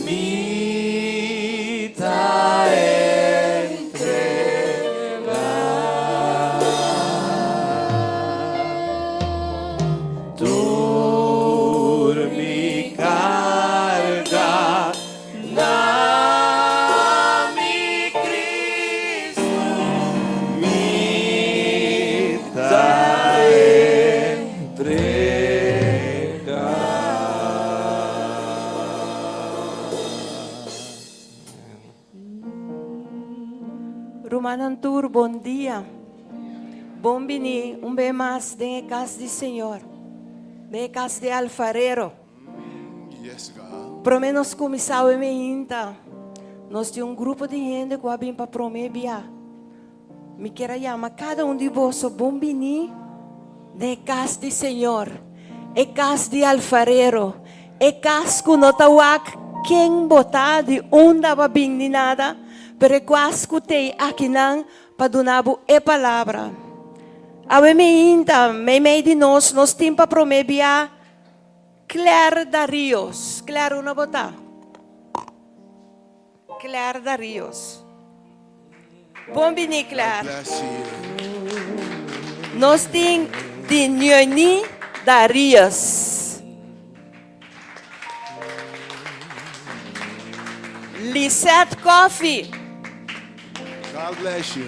Mi ta entregá. Tur mi karga na mi Kristu. Mi ta entregá. Rumannan tur, bon dia. Bon bini un bes mas den kas di Señor. Den kas di alfarero. Yes, God. Promé nos kuminsá mainta. Nos tin un grupo di hende ku a bin pa promé bia. Mi ke yama kada un di boso bon bini den kas di Señor. E kas di alfarero. E kas ku no ta wak. ken bo ta, di unda bo a bin ni nada, pero e kuas ku t'ei akinan pa duna bo e palabra. Awe meinta, meimei di nos, nos tin pa promé bia Claire Darios. Claire, unda bo ta? Claire Darios. Bon bini Claire. Nos tin Dinioni Darius. Lisette Coffee. God bless you.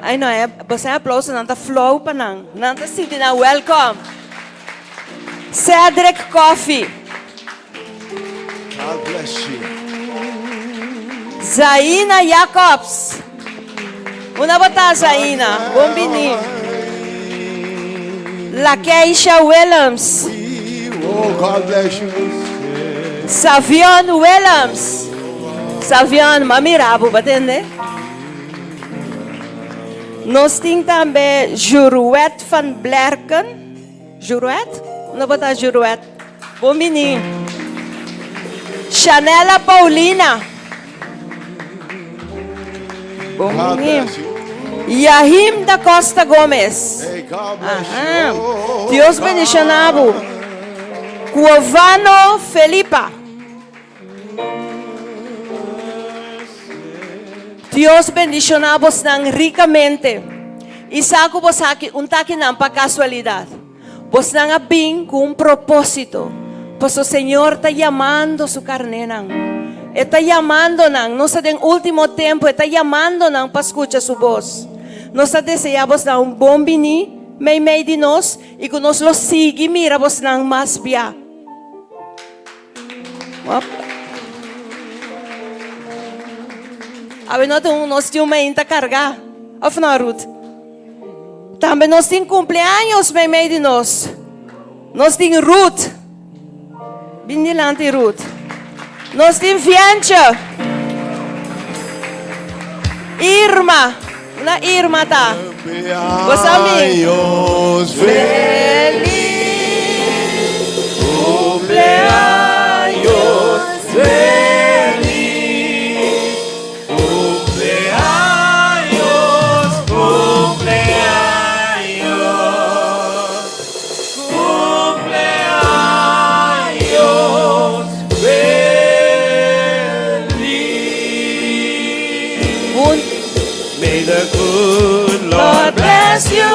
Ay no, e boso aplauso nan ta flow pa nan. Nan ta sinti nan welcome. Cedric Coffee. God bless you. Zaina Jacobs. Unda bo ta Zaina? Bon bini. Lakeisha Willems. Oh, God bless you. Savion Willems. Savion, m'a mira bo, bo tende? Nos tin tambe Juruet van Blerken. Juruet? Unda bo ta Juruet? Bon bini. Shanella Paulina. Bon bini. Yahim da Costa Gomez. Aha. Dios bendiciona bo. Cuovano Felipa. Dios bendiciona bosnan ricamente. Y sa cu bos aki un takinan pa casualidad. Bosnan a bin ku un propósito, paso Señor ta yamando su karnénan. E ta yamando nan. Nos ta den último tempu, e ta yamando nan pa skucha su bos. Nos ta deseá bosnan un bon biní meimei di nos i ku nos lo sigui mira bosnan mas bia. Awe no ta un nos tin un mainta kargá, òf no Ruth? Tambe nos tin kumpleaños meimei di nos. Nos tin Ruth. Bin dilanti Ruth. Nos tin Fientje. Irma. Una Irma ta. Bo sa mi? Feliz cumpleaños feliz Cumpleaños, cumpleaños, cumpleaños feliz. Un May the good Lord bless you.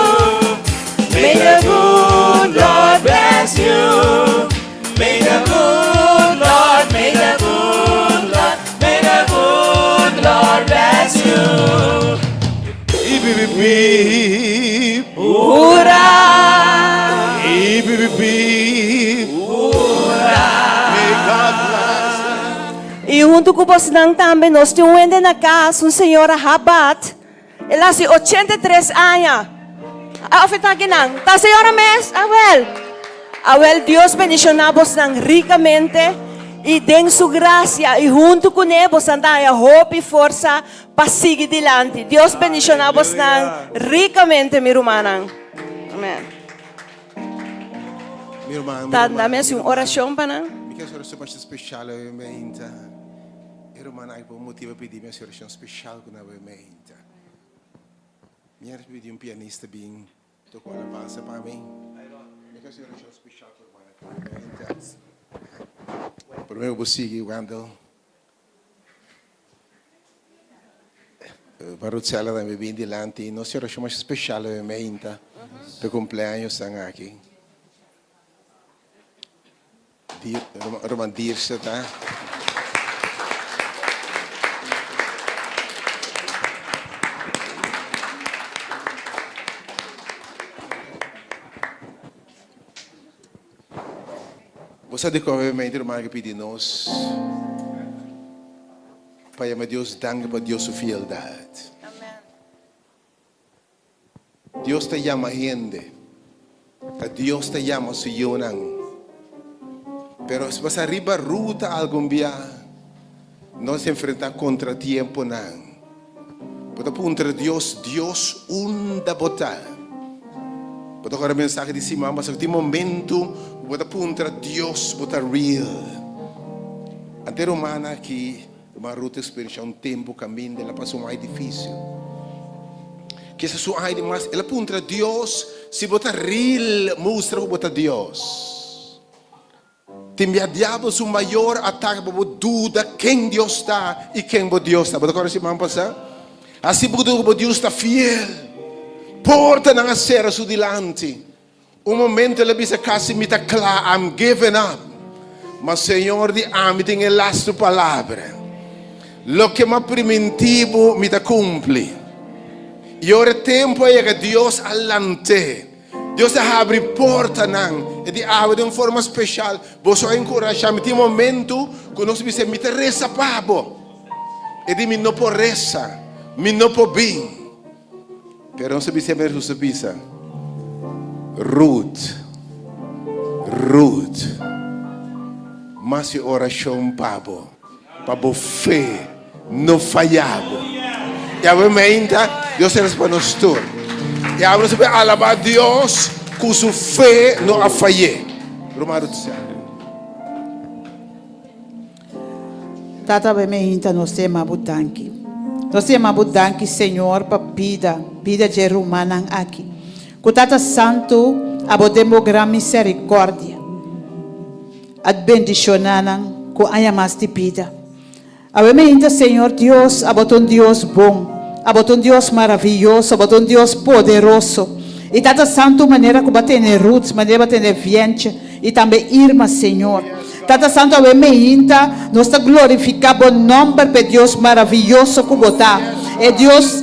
May the good Lord bless you. May the good Lord, may the good Lord, may the good Lord bless you. Hip hip hip. Hurra! Hip hip hip. May God bless. I huntu ku bosnan tambe nos tin un hende na kas, un señora Habat. El a hasi 83 aña. A of e ta akinan? Ta señora mes? Awel. Awel Dios bendishoná bosnan rikamente i den su grasia i huntu kuné bosnan ta haña hopi forsa pa sigui dilanti. Dios bendishoná bosnan rikamente mi rumannan. Amen. Mi ruman, mi Ta ruman, dame mi hasi un ruman. orashon pa nan. Mi ke hasi orashon masha speshal awe meinta. E rumannan aki pa un motibu a pidi mi hasi orashon speshal ku nan awe meinta. Mi a pidi un pianista bin toka un alabansa pa mi. Mi ke hasi orashon speshal ku rumannan aki awe meinta. Prome ku bo sigui, Wendell. Barutzela tambe bin dilanti. Nos tin orashon masha speshal awe meinta pa e kumpleañosnan aki. Ruman Dirce ta. Bo sa dikon obviamente ruman ke pidi nos pa yama Dios danki pa Dios su fieldat. Dios ta yama hende, ta Dios ta yama su yunan. Pero si pasa riba ruta algun bia nos enfrenta kontratiemponan. Bo ta puntra Dios, Dios unda bo ta? Bo ta kòrda mensahe di siman pasá ku tin momentu ku bo ta puntra Dios bo ta real. Ante ruman aki, ruman Ruth a eksperenshá un tempu kaminda el a pasa un ai difísil. Kisa su ai di mas, el a puntra Dios, Si bo ta ril, mustra ku bo ta Dios. Tin bia diabel su mayor atake pa bo duda ken Dios ta i ken bo Dios ta. Bo ta kòrda siman pasá? Hasi bo duda ku bo Dios ta fiel. Portanan a sera su dilanti. Un momento el a bisa kasi mi ta kla, I'm giving up. Ma Señor di ami tin e lastu palabra. Loke mi a primintí bo mi ta kumpli. I ora e tempu a yega Dios a lant'é. Dios a habri portanan e di awe den un forma speshal. Boso a enkurashá mi. Tin momentu ku nos bisa mi ta resa pa bo. E di mi no por resa, mi no por bin. Pero nos a bisa manera Hesus a bisa, Ruth, Ruth, mas e orashon pa bo, pa bo fe no faya bo. I awe meinta Dios a responde nos tur. I awe nos a por alabá Dios ku su fe no a fay'é. Ruman Ruth Sandra. Tata awe meinta nos ta yama bo danki. Nos ta yama bo danki Señor pa bida, bida dje rumannan aki. Ku Tata Santu abo den bo gran misericordia a bendiciona nan ku aña mas di bida. Awe meinta Señor Dios abo ta un Dios bon, abo ta un Dios maraviyoso, abo ta un Dios poderoso. I Tata Santu manera ku bo a tene Ruth, manera bo a tene Vientje, I tambe Irma, Señor. Tata Santo, awe meinta nos ta glorifica Bo nomber p'e Dios maraviyoso cu Bo ta, e Dios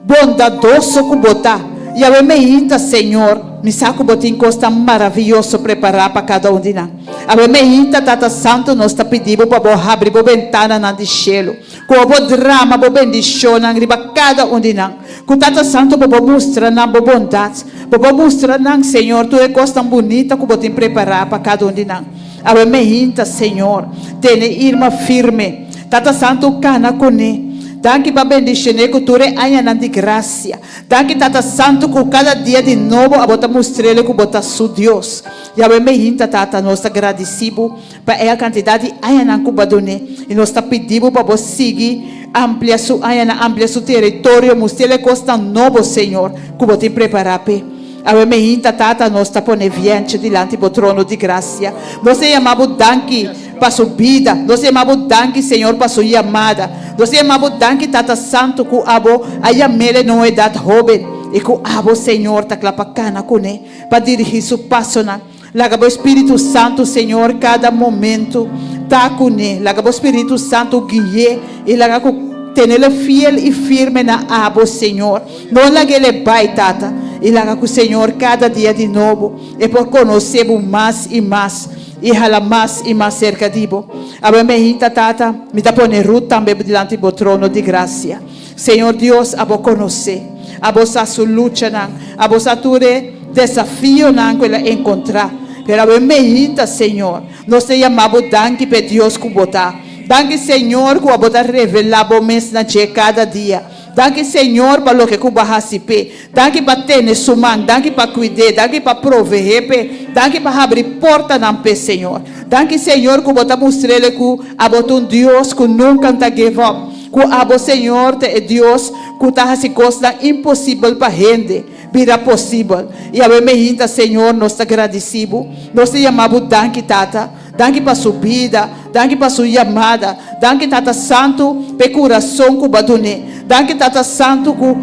bondadoso cu Bo ta. I awe meinta, Señor, mi sa cu Bo tin cos tan maraviyoso prepara pa cada un di nan. Awe meinta, Tata Santo, nos ta pidi Bo pa Bo habri Bo bentananan di shelu, cu Bo drama Bo bendicionnan riba cada un di nan. Cu Tata Santo bo por mustra nan bo bondad, bo por mustra nan, Señor, tur e cosnan bunita cu bo tin prepara pa cada un di nan. Awe meinta, Señor, tene Irma firme. Tata Santo cana cune. Danki pa bendicion'é cu tur e añanan di gracia. Danki, Tata Santo, cu cada dia di nobo abo ta mustr'ele cu bo ta su Dios. Y awe meinta, Tata, nos ta gradici bo pa e cantidad di añanan cu bo a dun'é, y nos ta pidi bo pa bo sigui amplia su añanan, amplia su teritorio, mustr'el e cosnan nobo, Señor, cu bo tin prepara p'e. Awe meinta, Tata, nos ta pone Vientje dilanti bo trono di gracia. Nos ta yama bo danki pa su bida. Nos ta yama bo danki, Señor, pa su yamada. Nos ta yama bo danki, Tata Santo, cu abo a yam'el na un edad hoben, y cu abo, Señor, ta cla pa cana cun'e, pa dirigi su pasonan. Laga bo Spiritu Santu, Señor, kada momento ta kuné. Laga bo Spiritu Santu gui'é i laga ku tenel'e fiel i firme na abo, Señor. No lag'el'e bai, Tata. I laga ku, Señor, kada dia di nobo e por konosé bo mas i mas i hala mas i mas serka di bo. Awe meinta, Tata, mi ta pone Ruth tambe dilanti bo trono di grasia. Señor Dios, abo konosé. Abo sa su luchanan. Abo sa tur e desafionan ku el a enkontrá. Pero awe meinta, Señor, nos ta yama Bo danki p'e Dios ku Bo ta. Danki, Señor, ku abo ta revelá Bo mes na dje kada dia. Danki, Señor, pa loke ku Bo a hasi p'e. Danki pa tene su man. Danki pa kuid'é. Danki pa proveé p'e. Danki pa habri portanan p'e, Señor. Danki, Señor, ku Bo ta mustr'el ku abo ta un Dios ku nunka ta give up. Ku abo, Señor, ta e Dios ku ta hasi kosnan imposibel pa hende bira posibel. I awe meinta, Señor, nos ta gradisí Bo. Nos ta yama Bo danki, Tata. Danki pa su bida. Danki pa su yamada. Danki, Tata Santu, pa e kurason ku Bo a dun'é. Danki, Tata Santu, ku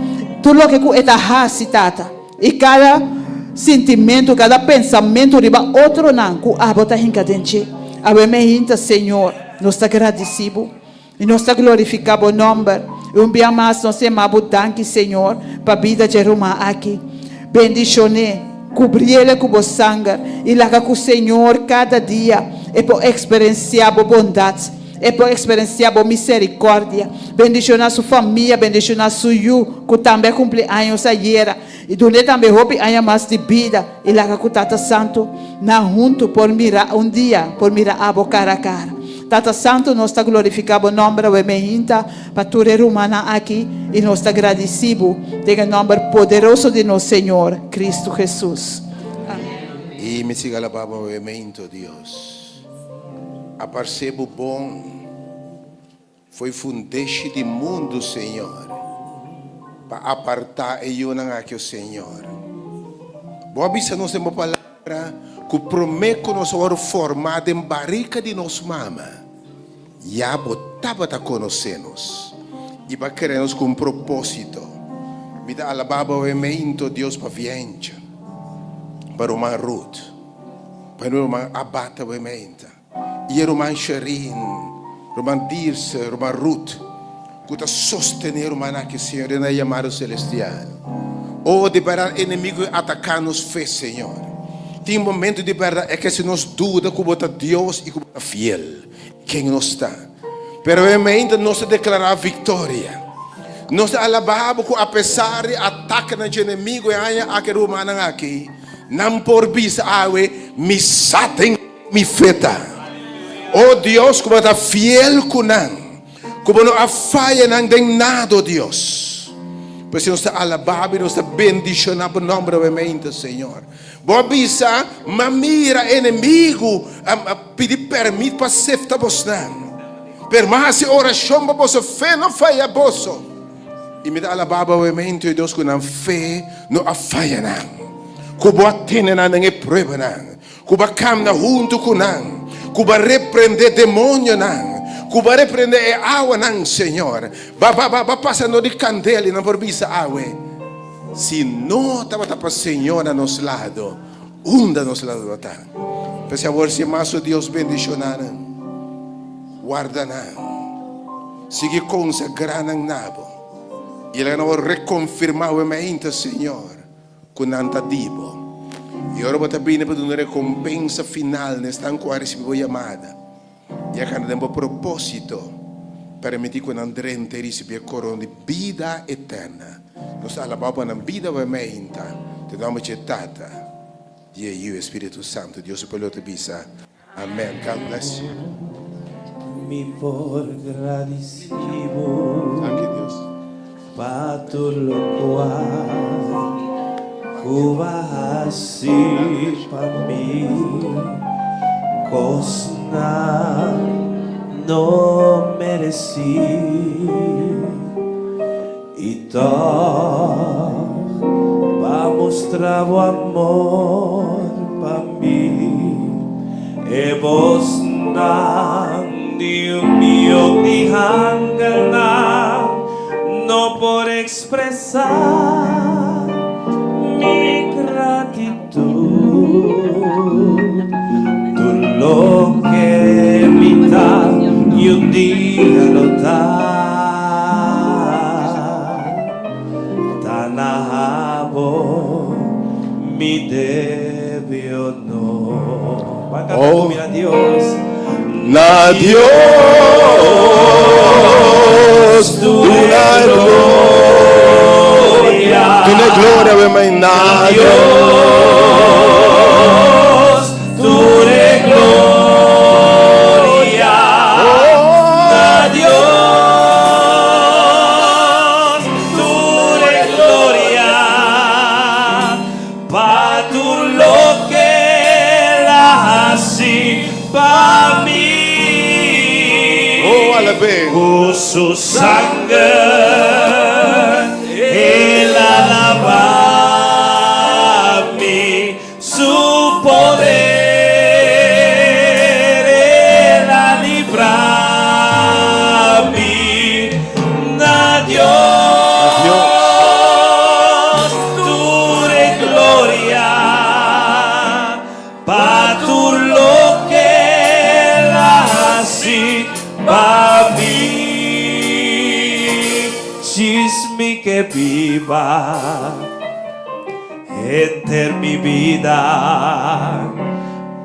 tur loke ku e ta hasi, Tata, i kada sintimentu, kada pensamentu riba otronan ku abo ta hinka den dje. Awe meinta, Señor, nos ta gradisí Bo. I nos ta glorifiká Bo nòmber. I un bia mas nos yama Bo danki, Señor, pa bida dje ruman aki. Bendishon'é, kubriel'e ku Bo sanger, i laga ku Señor kada dia e por eksperensiá Bo bondat, e por eksperensiá Bo miserikòrdia. Bendishoná su famia, bendishoná su yu ku tambe a kumpli años ayera, i dun'é tambe hopi aña mas di bida, i laga ku Tata Santu nan huntu por mira un dia, por mira Abo kara a kara. Tata Santu, nos ta glorifiká Bo nòmber awe meinta pa tur e rumannan aki i nos ta gradisí Bo den e nòmber poderoso di nos Señor Cristo Jesus. Amèn. I mi siga alabá Bo awe meinto, Dios. A parsé Bo bon. Fo'i fundeshi di mundu, Señor, pa apartá e yunan aki, o Señor. Bo a bisa nos den bo Palabra ku promé ku nos a wòrdu formá den barika di nos mama, ya bo tabata konosé nos i bo a krea nos ku un propósito. Mi ta alabá bo awe-meinto, Dios, pa Viencha, pa ruman Ruth, pa ruman Abata awe-meinta. I e ruman Sherin, ruman Dirce, ruman Ruth, ku ta sostené ruman aki, Señor, den nan yamado selestial. O, di bèrdat enemigu a ataká nos fe, Señor. Tin momentu di bèrdat e ke hasi nos duda ku Bo ta Dios i ku Bo ta fiel, ken nos ta. Pero e mainta nos ta deklará viktoria. Nos ta alabá Bo ku apesar di atakenan dje enemigu e aña aki rumannan aki, nan por bisa awe, Mi sa den. Mi fe ta, O Dios, ku bo ta fiel ku nan, ku bo no a faya nan den nada, o Dios. P'esei nos ta alabá bo i nos ta bendishoná bo nòmber awe mainta, Señor. Bo a bisa, M'a mira enemigu a pidi pèrmit pa sefta bosnan, pero m'a hasi orashon pa boso fe no faya boso. I mi ta alabá bo awe mainta, o Dios, ku nan fe no a faya nan, ku bo a tene nan den e pruebanan. Ku bo a kamna huntu ku nan, ku bo a reprendé demonionan, ku bo a reprendé e awanan, Señor. Ba, ba, ba, ba pasa no di kandel i nan por bisa awe, Si no tabata pa Señor na nos lado, unda nos lado lo ta? P'esei awor si mas o Dios bendishoná nan, warda nan, sigui konsagrá nan na bo, i laga nan wòrdu rekonfirmá awe mainta, Señor. Ku nan ta di bo. I ora bo ta bini pa duna rekompensa final na esnan ku a risibí bo yamada i a kanda den bo propósito, permití ku nan drenta i risibí e korona di bida eterna. Nos ta alabá bo pa nan bida bo e meinta, den nòmber dje Tata, di e Yu i e Spiritu Santu. Dios su pueblo ta bisa, Amèn. God bless you. Mi por gradisí bo. Danki Dios. Pa tur lokual ku bo a hasi pa mi, kosnan no meresí i tòg bo a mustra bo amor pa mi. E bosnan di un mion di angelnan no por ekspresá mi gratitut. Tur loke mi ta i un dia lo ta, ta na abo mi debe honor. Ban canta Oh. cu mi na Dios. Na Dios duna gloria. Duna gloria we mai na Dios. Duna gloria. Na Dios duna gloria. Pa tur loke el a hasi pa mi. Oh, alab'é. Ku su sanger el a laba mi, su poder el a libra mi. Na Dios tur e gloria pa tur loke el a hasi pa mi. Djis mi ke biba henter mi bida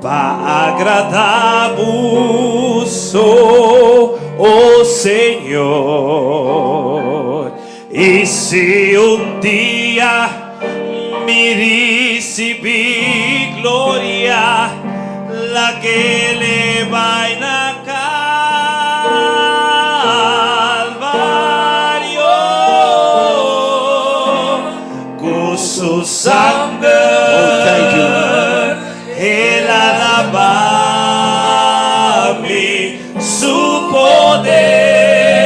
pa agradá bo so, o Señor. I si un dia mi risibí gloria, lag'é le bai na Kalvario ku su sanger el a laba mi, su poder.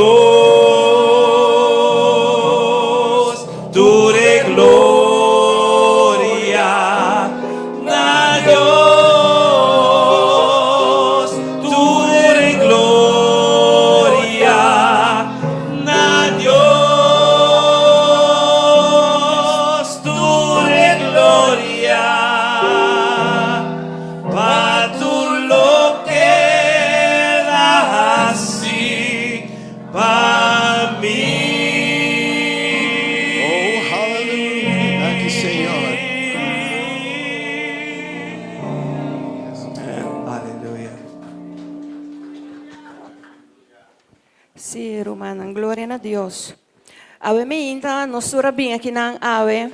Dios tur e gloria, na Dios tur e gloria, na Dios tur e gloria, pa tur loke el a hasi pa mi. Oh, hallelujah. Danki, Señor. Aleluya. Si, rumannan, gloria na Dios. Awe mainta, nos tur a bin akinan awe.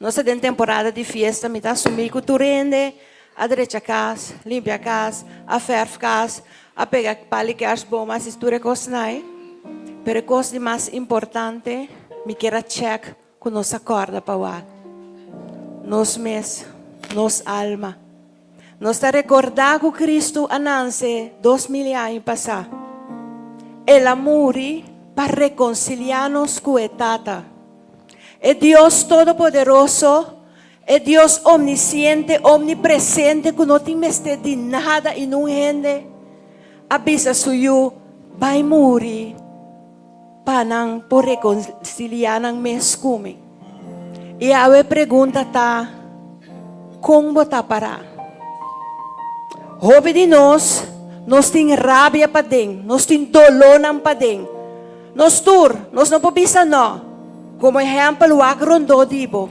Nos ta den temporada di fiesta, mi ta asumí ku tur hende a drecha kas, limpia kas, a fèrf kas, a pega pali kersboom, a hasi tur e kosnan ei. Pero e kos di mas importante, mi kier a chèk ku nos a kòrda pa wak nos mes, nos alma. Nos ta rekordá ku Kristu a nanse 2000 aña pasá. El a muri pa rekonsiliá nos ku e Tata. E Dios Todopoderoso, e Dios omnisiente, omnipresente ku no tin mester di nada i nun hende, a bisa su Yu, Bai muri pa nan por rekonsiliá nan mes ku mi. I awe pregunta ta, Kon bo ta pará? Hopi di nos, nos tin rabia paden, nos tin dolónan paden. Nos tur, nos no por bisa no. Komo ehèmpel, wak rondó di bo.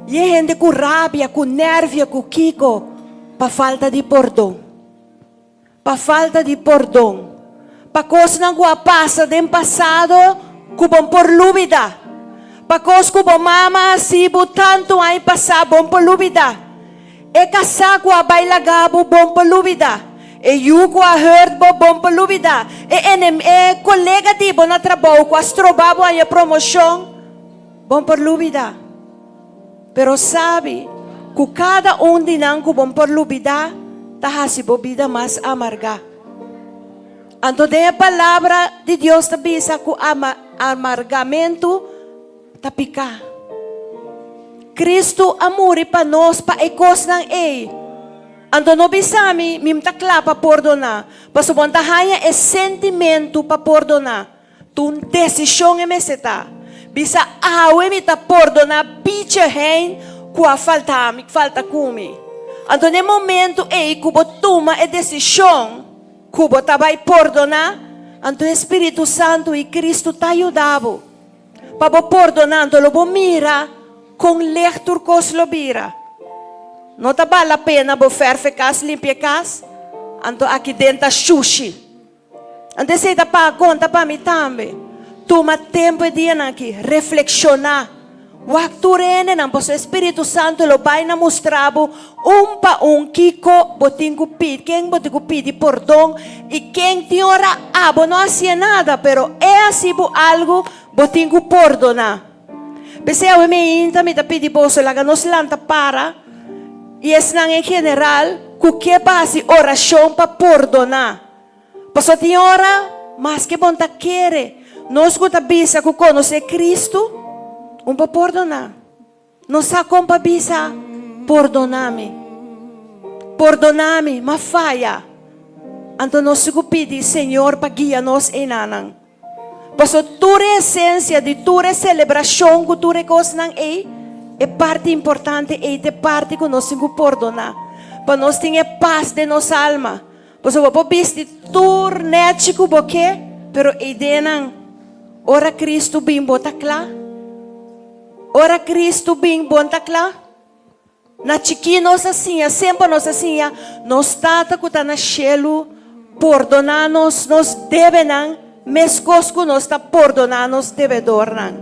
I e hende ku rabia, ku nèrvio, ku kiko? Pa falta di pordon. Pa falta di pordon. Pa kosnan ku a pasa den pasado ku bo por lubida. Pa kos ku bo mama a hasi bo tantu aña pasá bo por lubida. E kasá ku a bai laga bo bon por lubida. E yu ku a hurt bo bon por lubida. E enem e kolega di bo na trabou ku a stroba bo haña promoshon bon por lubida. Pero sabi ku kada un di nan ku bon por lubida ta hasi bo bida mas amargá. Anto den e Palabra di Dios ta bisa ku ama amargamentu ta piká. Kristu a muri pa nos pa e kosnan ei. Anto no bisa mi, mi ta kla pa pordoná, pasobra bo ta haña e sentimentu pa pordoná. Ta un desishon e mester ta. Bisa, Awe mi ta pordoná bichi hein ku a falta mi, falta ku mi. Anto na e momentu ei ku bo tuma e desishon ku bo ta bai pordoná, anto e Spiritu Santu i Kristu ta yuda bo. Pa bo pordoná, anto lo bo mira kon lej tur kos lo bira. No ta bal la pena bo fèrf e kas, limpia e kas, anto aki den ta shushi. Anto esei ta pa konta pa mi tambe. Tuma tempu e dianan aki, reflekshoná. Wak tur hendenan, pasobra e Spiritu Santu lo bai na mustra bo un pa un kiko bo tin ku pidi, ken bo tin ku pidi pordon i ken tin ora abo no hasié nada, pero e hasi bo algu, bo tin ku pordoná. P'esei awe meinta mi ta pidi boso laga nos lanta para i esnan en general ku ke pa hasi orashon pa pordoná. Pasobra tin ora, maske bon ta kere, nos ku ta bisa ku konosé Kristu, un por pordoná. No sa kon pa bisa, Pordoná mi. Pordoná mi, m'a faya. Anto nos tin ku pidi Señor pa guia nos einanan. Pasobra tur e esensia di tur e selebrashon ku tur e kosnan ei, e parti importante ei ta e parti ku nos tin ku pordoná, pa nos tin e pas den nos alma. Pasobra bo por bisti tur nèchi ku bo ke, pero e ideanan, ora Kristu bin bo ta kla? Ora Kristu bin bo ta kla? Na chikí nos a siña, semper nos a siña, nos Tata ku ta na shelu pordoná nos nos debenan meskos ku nos ta pordoná nos debedornan.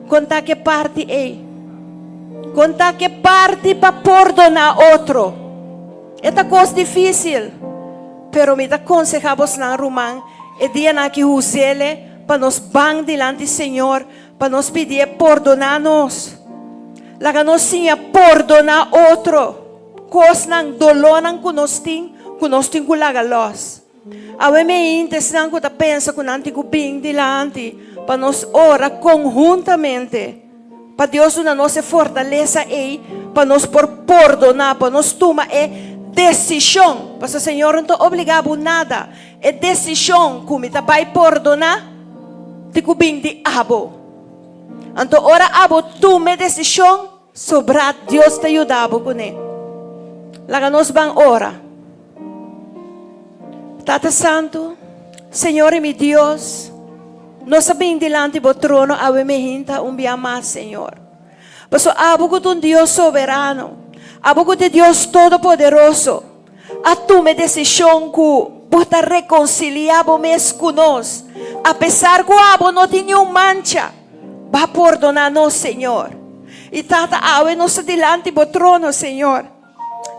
Kon ta ke parti ei? Kon ta ke parti pa pordoná otro? E ta kos difísil, pero mi ta konsehá bosnan ruman e dianan aki huzele pa nos ban dilanti Señor pa nos pidié pordoná nos. Laga nos siña pordoná otro kosnan, dolónan ku nos tin, ku nos tin ku laga lòs. Awe meinta esnan ku ta pensa ku nan tin ku bin dilanti pa nos ora konhuntamente pa Dios duna nos e fortalesa ei pa nos por pordoná, pa nos tuma e desishon. Pasobra Señor no ta obligá bo nada. E desishon ku mi ta bai pordoná tin ku bin di abo. Anto ora abo tuma e desishon, sobrá Dios ta yuda bo kuné. Laga nos ban ora. Tata Santu, Señor i mi Dios, nos a bin dilanti bo trono awe mehinta un bia mas, Señor. Pasobra abo ku ta un Dios soberano, abo ku ta e Dios todopoderoso, a tuma e desishon ku bo ta rekonsiliá bo mes ku nos, apesar ku abo no tin niun mancha. Bo a pordoná nos, Señor. I Tata, awe nos ta dilanti bo trono, Señor.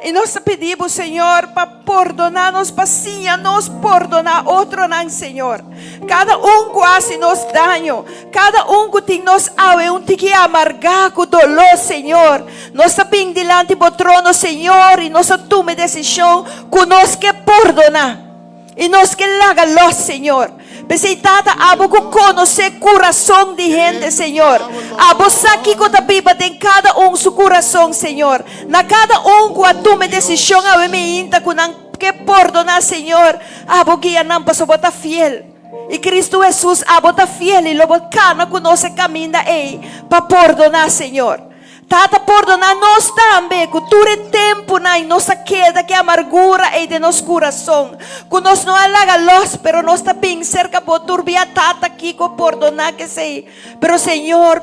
I nos ta pidi bo, Señor, pa pordoná nos, pa siña nos pordoná otronan, Señor. Kada un ku hasi nos daño, kada un ku tin nos awe un tiki amargá ku doló, Señor, nos ta bin dilanti bo trono, Señor, i nos a tuma e desishon ku nos ke pordoná. I nos ke laga lòs, Señor. P'esei, Tata, abo ku konosé kurason di hende, Señor. Abo sa kiko ta biba den kada un su kurason, Señor. Na kada un ku a tuma e desishon awe meinta ku nan ke pordoná, Señor, abo guia nan pasobra bo ta fiel. I Kristu Hesus, abo ta fiel i lo bo kana ku nos e kaminda ei pa pordoná, Señor. Tata pordoná nos tambe ku tur e tempunan nos a keda ku e amargura ei den nos kurason, ku nos no a laga lòs, pero nos ta bin serka bo tur bia, Tata, kiko pordoná kesei? Pero Señor,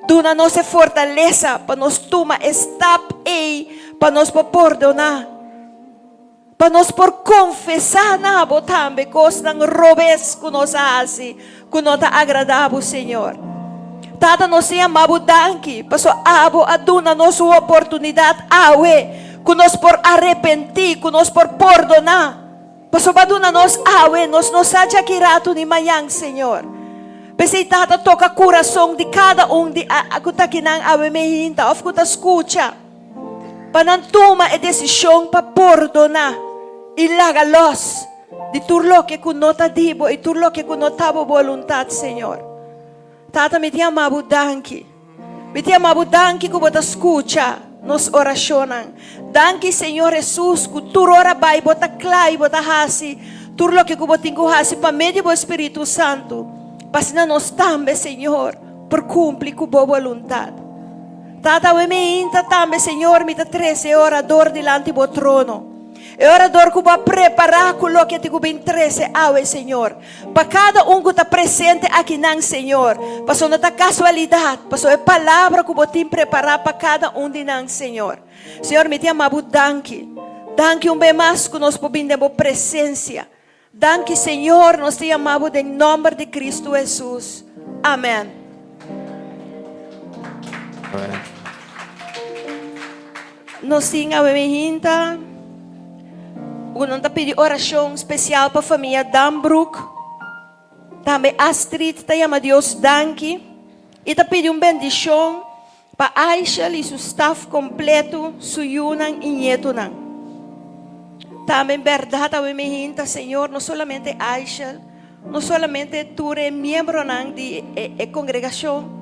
duna nos e fortalesa pa nos tuma e stap ei pa nos por pordoná, pa nos por konfesá na bo tambe kosnan robes ku nos a hasi ku no ta agradá bo, Señor. Tata, nos ta yama bo danki pasobra abo a duna nos un oportunidat awe ku nos por arepentí, ku nos por pordoná. Pasobra bo a duna nos awe, nos no sa djaki ratu ni mañan, Señor. P'esei, Tata, toka kurason di kada un di ku ta kinan awe mehinta òf ku ta skucha. Pa nan tuma e desishon pa pordoná i laga lòs di tur loke ku no ta di bo i tur loke ku no ta bo boluntat, Señor. Tata, mi ta yama bo danki. Mi ta yama bo danki ku bo ta skucha nos orashonnan. Danki, Señor Hesus, ku tur ora bai bo ta kla i bo ta hasi tur loke ku bo tin ku hasi pa medio di bo Spiritu Santu, pa asina nos tambe, Señor, por kumpli ku bo boluntat. Tata, awe mi inta tambe, Señor, mi ta trese e orador dilanti bo trono. E orador ku bo a prepará ku loke tin ku bin trese awe, Señor. Pa kada un ku ta presente akinan, Señor. Pasobra no ta kasualidat, pasobra e palabra ku bo tin prepará pa kada un di nan, Señor. Señor, mi ta yama bo danki. Danki un be mas ku nos por bin den bo presensia. Danki Señor, nos ta yama bo den nomber di Cristo Jesus. Amen. Nos tin awe mi hinta ku nan ta pidi orashon spesial pa famia Dambroek. Tambe Astrid ta yama Dios danki i ta pidi un bendishon Pa Aishel i su staf kompleto, su yunan i ñetonan. Tambe en bèrdat awe mi hinta, Señor, no solamente Aishel, no solamente tur e miembronan di e kongregashon,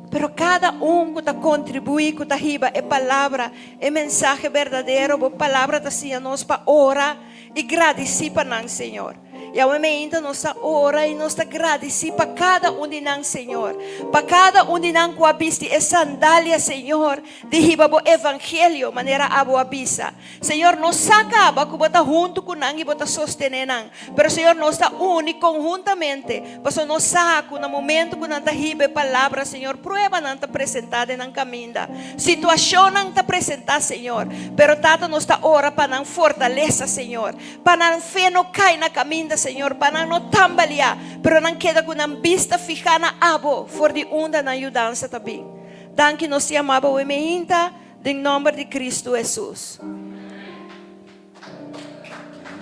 pero kada un ku ta kontribuí, ku ta hiba e palabra, e mensahe berdadero, bo palabra ta siña nos pa ora i gradisí pa nan, Señor. I awe meinta nos ta ora i nos ta gradisí pa kada un di nan, Señor. Pa kada un di nan ku a bisti e sandalia, Señor, di hiba bo evangelio, manera abo a bisa. Señor, nos sa kaba ku bo ta huntu ku nan i bo ta sostené nan. Pero, Señor, nos ta uni konhuntamente, pasobra nos sa ku na momento ku nan ta hiba e palabra, Señor, pruebanan ta presentá den nan kaminda. Situashonnan ta presentá, Señor. Pero, Tata, nos ta ora pa nan fortalesa, Señor. Pa nan fe no kai na kaminda, Señor, pa nan no tambaleá, pero nan keda ku nan bista fihá na Abo, for di unda nan yudansa ta bin. Danki nos ta yama Bo wemeinta, den nòmber di Kristu Hesus.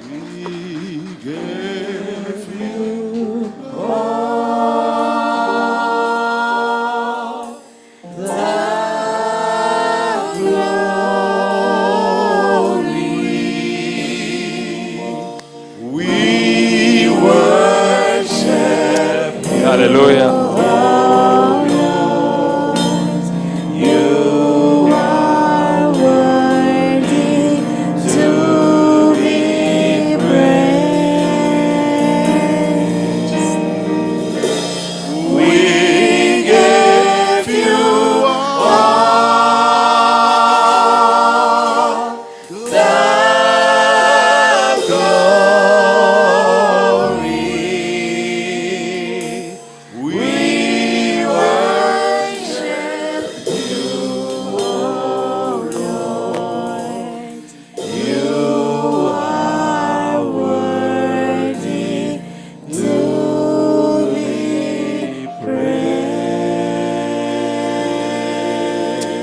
We give you all the glory. We.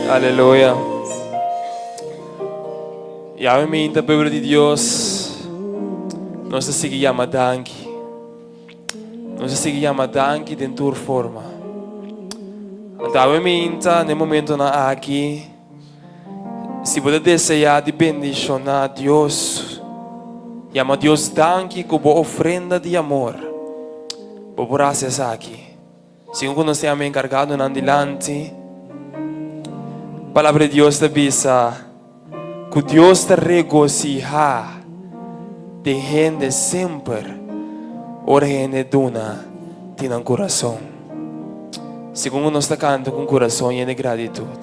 Aleluya. Yahweh minta pueblo di Dios. Nos ta sigui yama danki. Nos ta sigui yama danki den tur forma. Anto awe minta na e momentonan aki, si bo ta desea di bendiciona Dios, yama Dios danki cu bo ofrenda di amor, bo por haci esaki. Segun ku nos tin ami enkargadonan dilanti, Palabra di Dios ta bisa ku Dios ta regosihá den hende semper ora hende duna di nan kurason. Segun ku nos ta kanta ku un kurason yen di gratitut.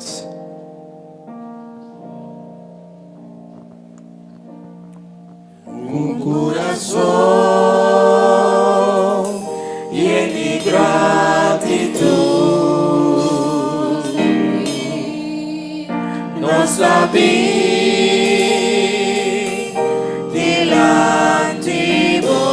Un kurason yen di gratitut Nos ta bin dilanti bo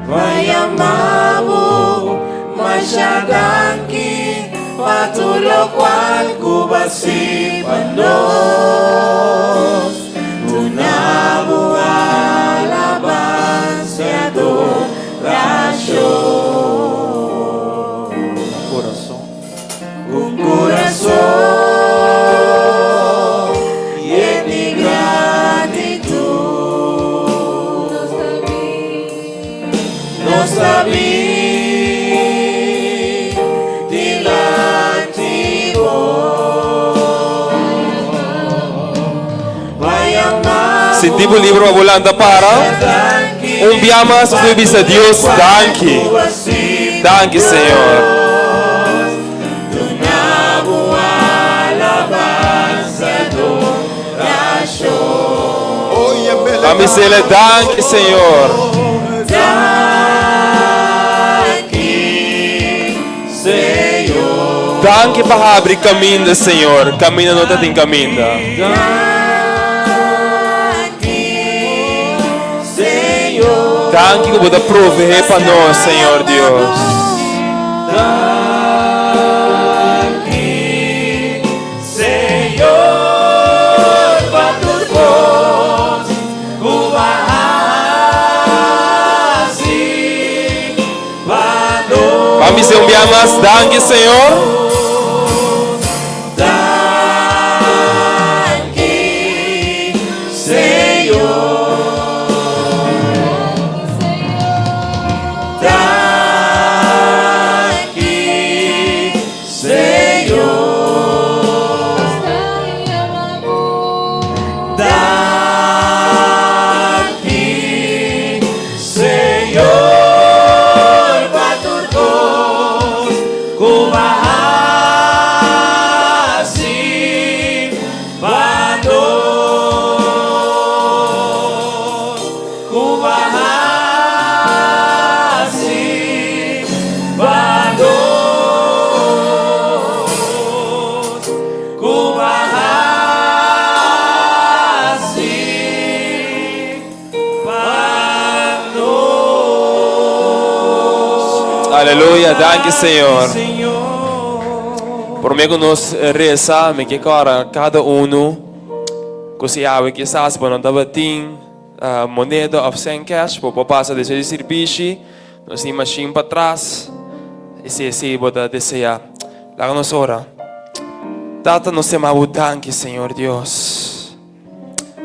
Pa yama bo masha danki Pa tur locual cu bo a si pa nos, Duna bo alabansa y adoracion. Un curason yen di gratitud, Nos ta bin dilanti bo Pa yama Sinti bo libro pa bo lanta para. Un bia mas nos debe bisa Dios danki. Danki Señor. Pa mi sele danki Señor. Danki pa habri caminda Señor, caminda no ta tin caminda. Danki ku bo ta proveé pa nos, Señor Dios. Pa mi ser un bia mas, danki Señor. Aleluya, danki Señor. Prome ku nos resa, mi ke kora kada unu ku si awe kisas bo no tabatin moneda of sen cash, bo por pasa despues di sirbishi, nos tin machine patras, y si esei bo ta desea. Laga nos ora. Tata, nos ta yama bo danki, Señor Dios.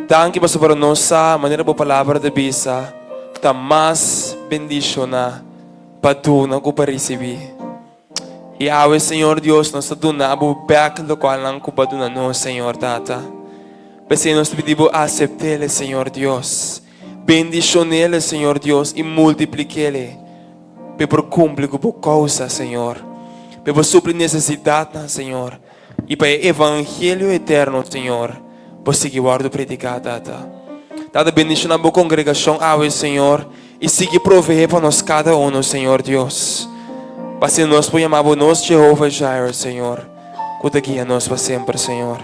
Danki pasobra nos sa manera bo palabra ta bisa ta mas bendishoná pa duna ku pa risibí. I awe, Señor Dios, nos ta duna bo bèk lokualnan ku bo a duna nos, Señor Tata. P'esei nos ta pidi bo asept'el, Señor Dios. Bendishon'el, Señor Dios, i multiplik'el p'e por kumpli ku bo kousa, Señor. P'e por supli nesesidatnan, Señor. I pa e evangelio eterno, Señor, por sigui wòrdu prediká, Tata. Tata, bendishoná bo kongregashon awe, Señor, i sigui proveé pa nos kada uno, Señor Dios. Pa asina nos por yama bo nos Jehovah Jireh, Señor, ku ta guia nos pa semper, Señor.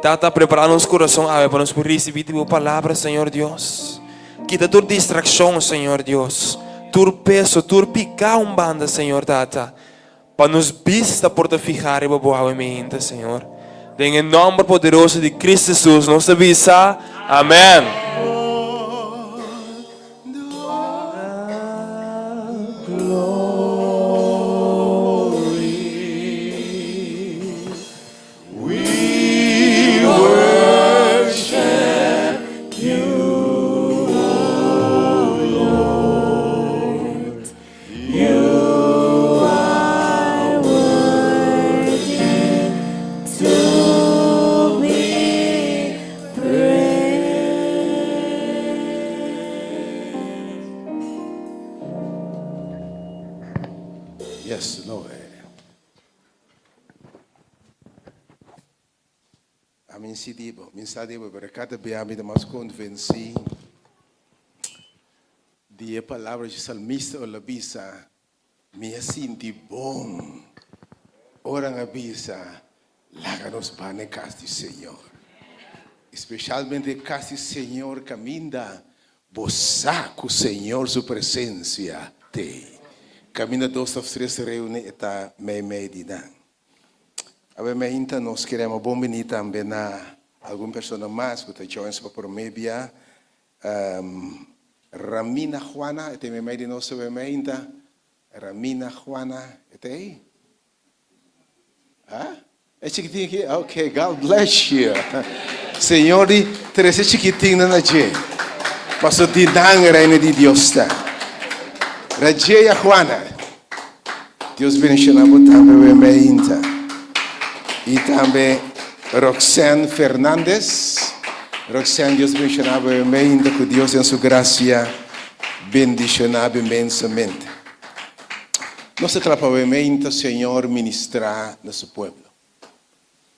Tata, prepará nos kurason awe pa nos por risibí di bo palabra, Señor Dios. Kita tur distrakshon, Señor Dios, tur peso, tur piká un banda, Señor Tata. Pa nos bista por ta fihá riba Bo awe meinta, Señor. Den e nòmber poderoso di Cristo Jesus nos ta bisa, Amèn. Yes, no. Ami si di bo, mi sa di bo, pero kada bia mi ta mas konvensí di e palabra dje salmista ora el a bisa, Mi a sinti bon ora nan a bisa, Laga nos ban na e kas di Señor. Espeshalmente e kas di Señor kaminda bo sa ku Señor su presensia t'ei. Kaminda dos òf tres reuní e ta meimei di nan. Awe meinta nos kerema bon bini tambe na algun persona mas ku ta join pa prome bia. Ramina Juana e ta meimei di nos awe meinta. Ramina Juana e ta ei? Ha? E chikitin aki? Ok, God bless you. Señor di trese chikitinnan na dje. Paso di nan e reino di Dios ta. Rajeya Juana. Dios bendiciona bo tambe awe meinta. Y tambe Roxanne Fernandez. Roxanne Dios bendiciona bo awe meinta cu Dios den su gracia bendiciona bo inmensamente. Nos ta trapa awe meinta Señor ministra na su pueblo.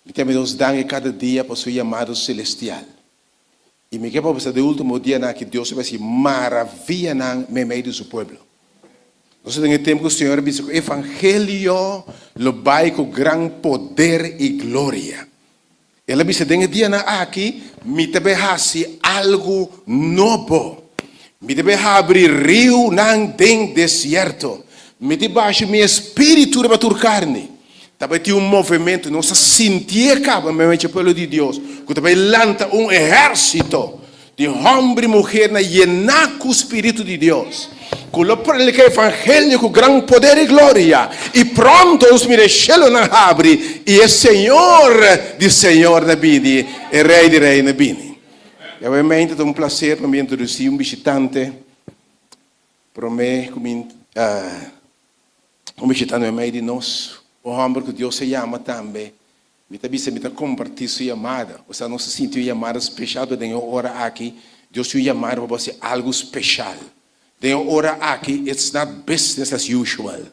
Mi ta Dios danki cada dia pa su yamado celestial. Y mi ke pa bisa den ultimo dianan aki Dios a haci maravianan meimei di su pueblo. Nos ta den e tempo cu Señor a bisa cu evangelio lo bay cu gran poder y gloria. El a bisa den e dianan aki mi ta bay haci algo nobo. Mi ta bay habri riunan den desierto. Mi ta basha mi espiritu riba tur carni. Ta bai tin un movementu, nos a sintié kaba meimei dje pueblo di Dios, ku ta bai lanta un ehérsito di hòmber i muhernan yená ku spiritu di Dios, ku lo prediká evangelio ku gran poder i gloria, i pronto nos mira e shelunan habri i e Señor di señornan bini, e Rei di reinan bini. I awemente ta un plaser pa mi introdusí un bishitante promé ku mi Un bishitando meimei di nos, un hòmber ku Dios a yama tambe, mi ta bisa mi ta kompartí su yamada. Osea, nos ta sinti un yamada speshal, pero den e ora aki, Dios tin un yamada pa bo hasi algu speshal. Den e ora aki, it's not business as usual.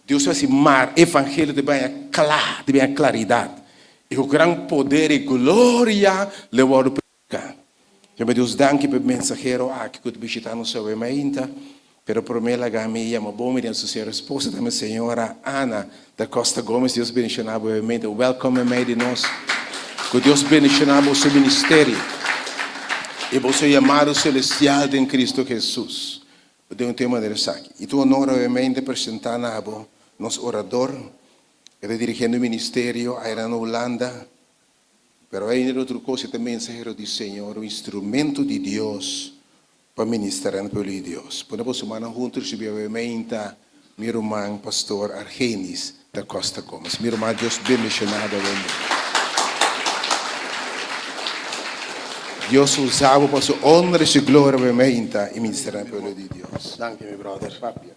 Dios ta hasi mar evangelio ta baña kla, ta baña klaridat, i ku gran poder i gloria lo e wòrdu prediká. Yama Dios danki pa e mensahero aki ku ta bishita nos awe mainta, pero promé laga mi yama bo mi den su señora esposa tambe señora Ana da Costa Gomez Dios bendiciona bo awe mainta welcome meimei di nos ku Dios bendiciona boso ministerio i boso yamado celestial den Cristo Jesus den un tempo manera esaki i ta un honor awe mainta presenta na bo nos orador e ta dirigiendo un ministerio ayera na Hulanda. Pero ainda otro cos, e ta mensahero di Señor, un instrumento di Dios pa ministra na pueblo di Dios. Pone boso mannan hunto ricibi awe meinta mi ruman Pastor Argenis da Costa Gomez. Mi ruman Dios bendiciona bo awe meinta. Dios usa bo pa su honra y su gloria awe meinta y ministra na pueblo di Dios. Danki mi brother. Papia.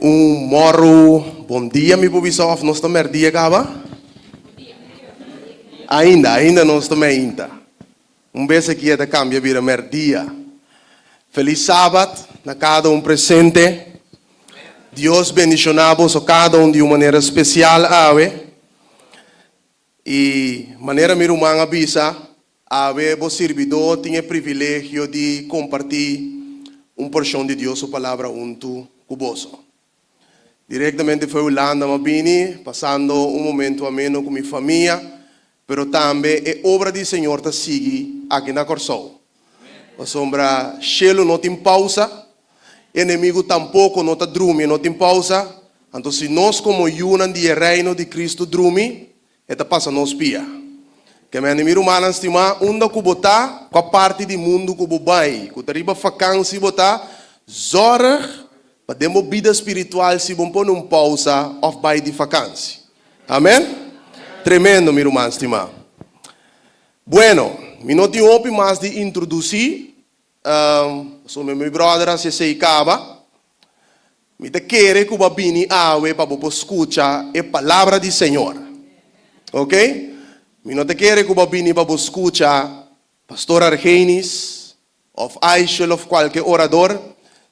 Un mòru bon dia mi por bisa òf nos ta mèrdia kaba? Ainda, ainda nos ta meinta. Un bes aki e ta kambia bira mèrdia. Felis Sabat na kada un presente. Dios bendishoná boso kada un di un manera spesial awe. I manera mi ruman a bisa, awe bo sirbidó tin e privilegio di kompartí un porshon di Dios su Palabra huntu ku boso. Direktamente fo'i Hulanda mi a bini, pasando un momentu ameno ku mi famia, pero tambe e obra di Señor ta sigui. aki na Kòrsou. Pasobra shelu no tin pausa, enemigu tampoko no ta drumi, e no tin pausa. Anto si nos komo yunan di e Reino di Kristu drumi, e ta pasa nos pia. Ke mende mi rumannan stimá, unda ku bo ta, kua parti di mundu ku bo bai, ku ta riba fakansi bo ta, zòrg pa den bo bida spiritual si bo pone un pousa òf bai di fakansi. Amen? Tremendo, mi ruman stimá. Bueno, mi no tin hopi mas di introdusí, pasobra mi bròder a hasi esei kaba. Mi ta kere ku bo a bini awe pa bo por skucha e palabra di Señor. Ok? Mi no ta kere ku bo a bini pa bo skucha Pastor Argenis òf Aishel òf kualke orador,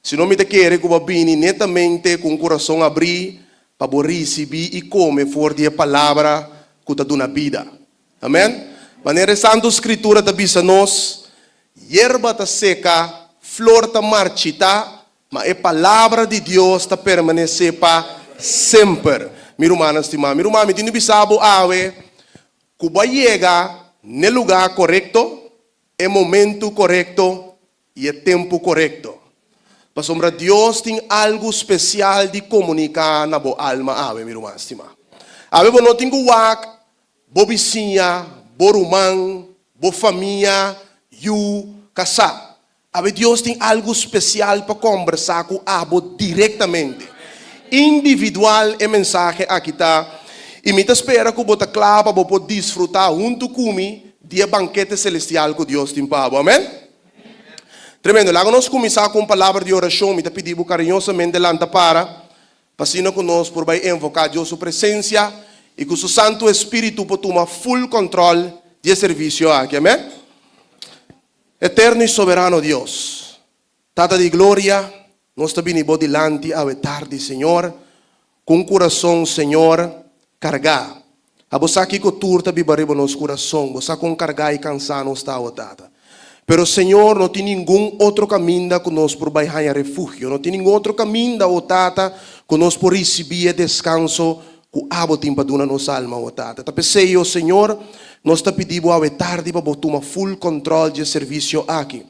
sino mi ta kere ku bo a bini netamente ku un kurason abrí pa bo risibí i kome for di e palabra ku ta duna bida. Amèn? Manera e Santu Skritura ta bisa nos, Yerba ta seka, flor ta marchitá, Ma e palabra di Dios ta permanesé pa semper. Mi rumannan stimá, mi ruman, mi tin di bisa bo awe ku bo a yega n'e lugá korekto, e momentu korekto i e tempu korekto. Pasobra Dios tin algu spesial di komuniká na bo alma awe, mi ruman stimá. Awe bo no tin ku wak bo bisiña, bo ruman, bo famia, yu, kasá. Awe Dios tin algu spesial pa kombersá ku abo direktamente. Individual e mensahe aki ta, i mi ta spera ku bo ta kla pa bo por disfrutá huntu ku mi di e bankete selestial ku Dios tin pa bo. Amèn? Tremendo. Laga nos kuminsá ku un palabra di orashon. Mi ta pidi bo kariñosamente lanta para, pa asina ku nos por bai envoká Dios su presensia i ku su Santu Espíritu por tuma full kòntròl di e servisio aki. Amèn? Eterno i soberano Dios, Tata di gloria, nos ta bini Bo dilanti awe tardi, Señor, ku un kurason, Señor, kargá. A Bo sa kiko tur ta biba riba nos kurason, Bo sa kon kargá i kansá nos ta, o Tata. Pero, Señor, no tin ningun otro kaminda ku nos por bai haña refugio, no tin ningun otro kaminda, o Tata, ku nos por risibí e deskanso Ku abo tin pa duna nos alma, o Tata. Ta p'esei, o Señor, nos ta pidi Bo awe tardi pa Bo tuma full control dje servicio aki.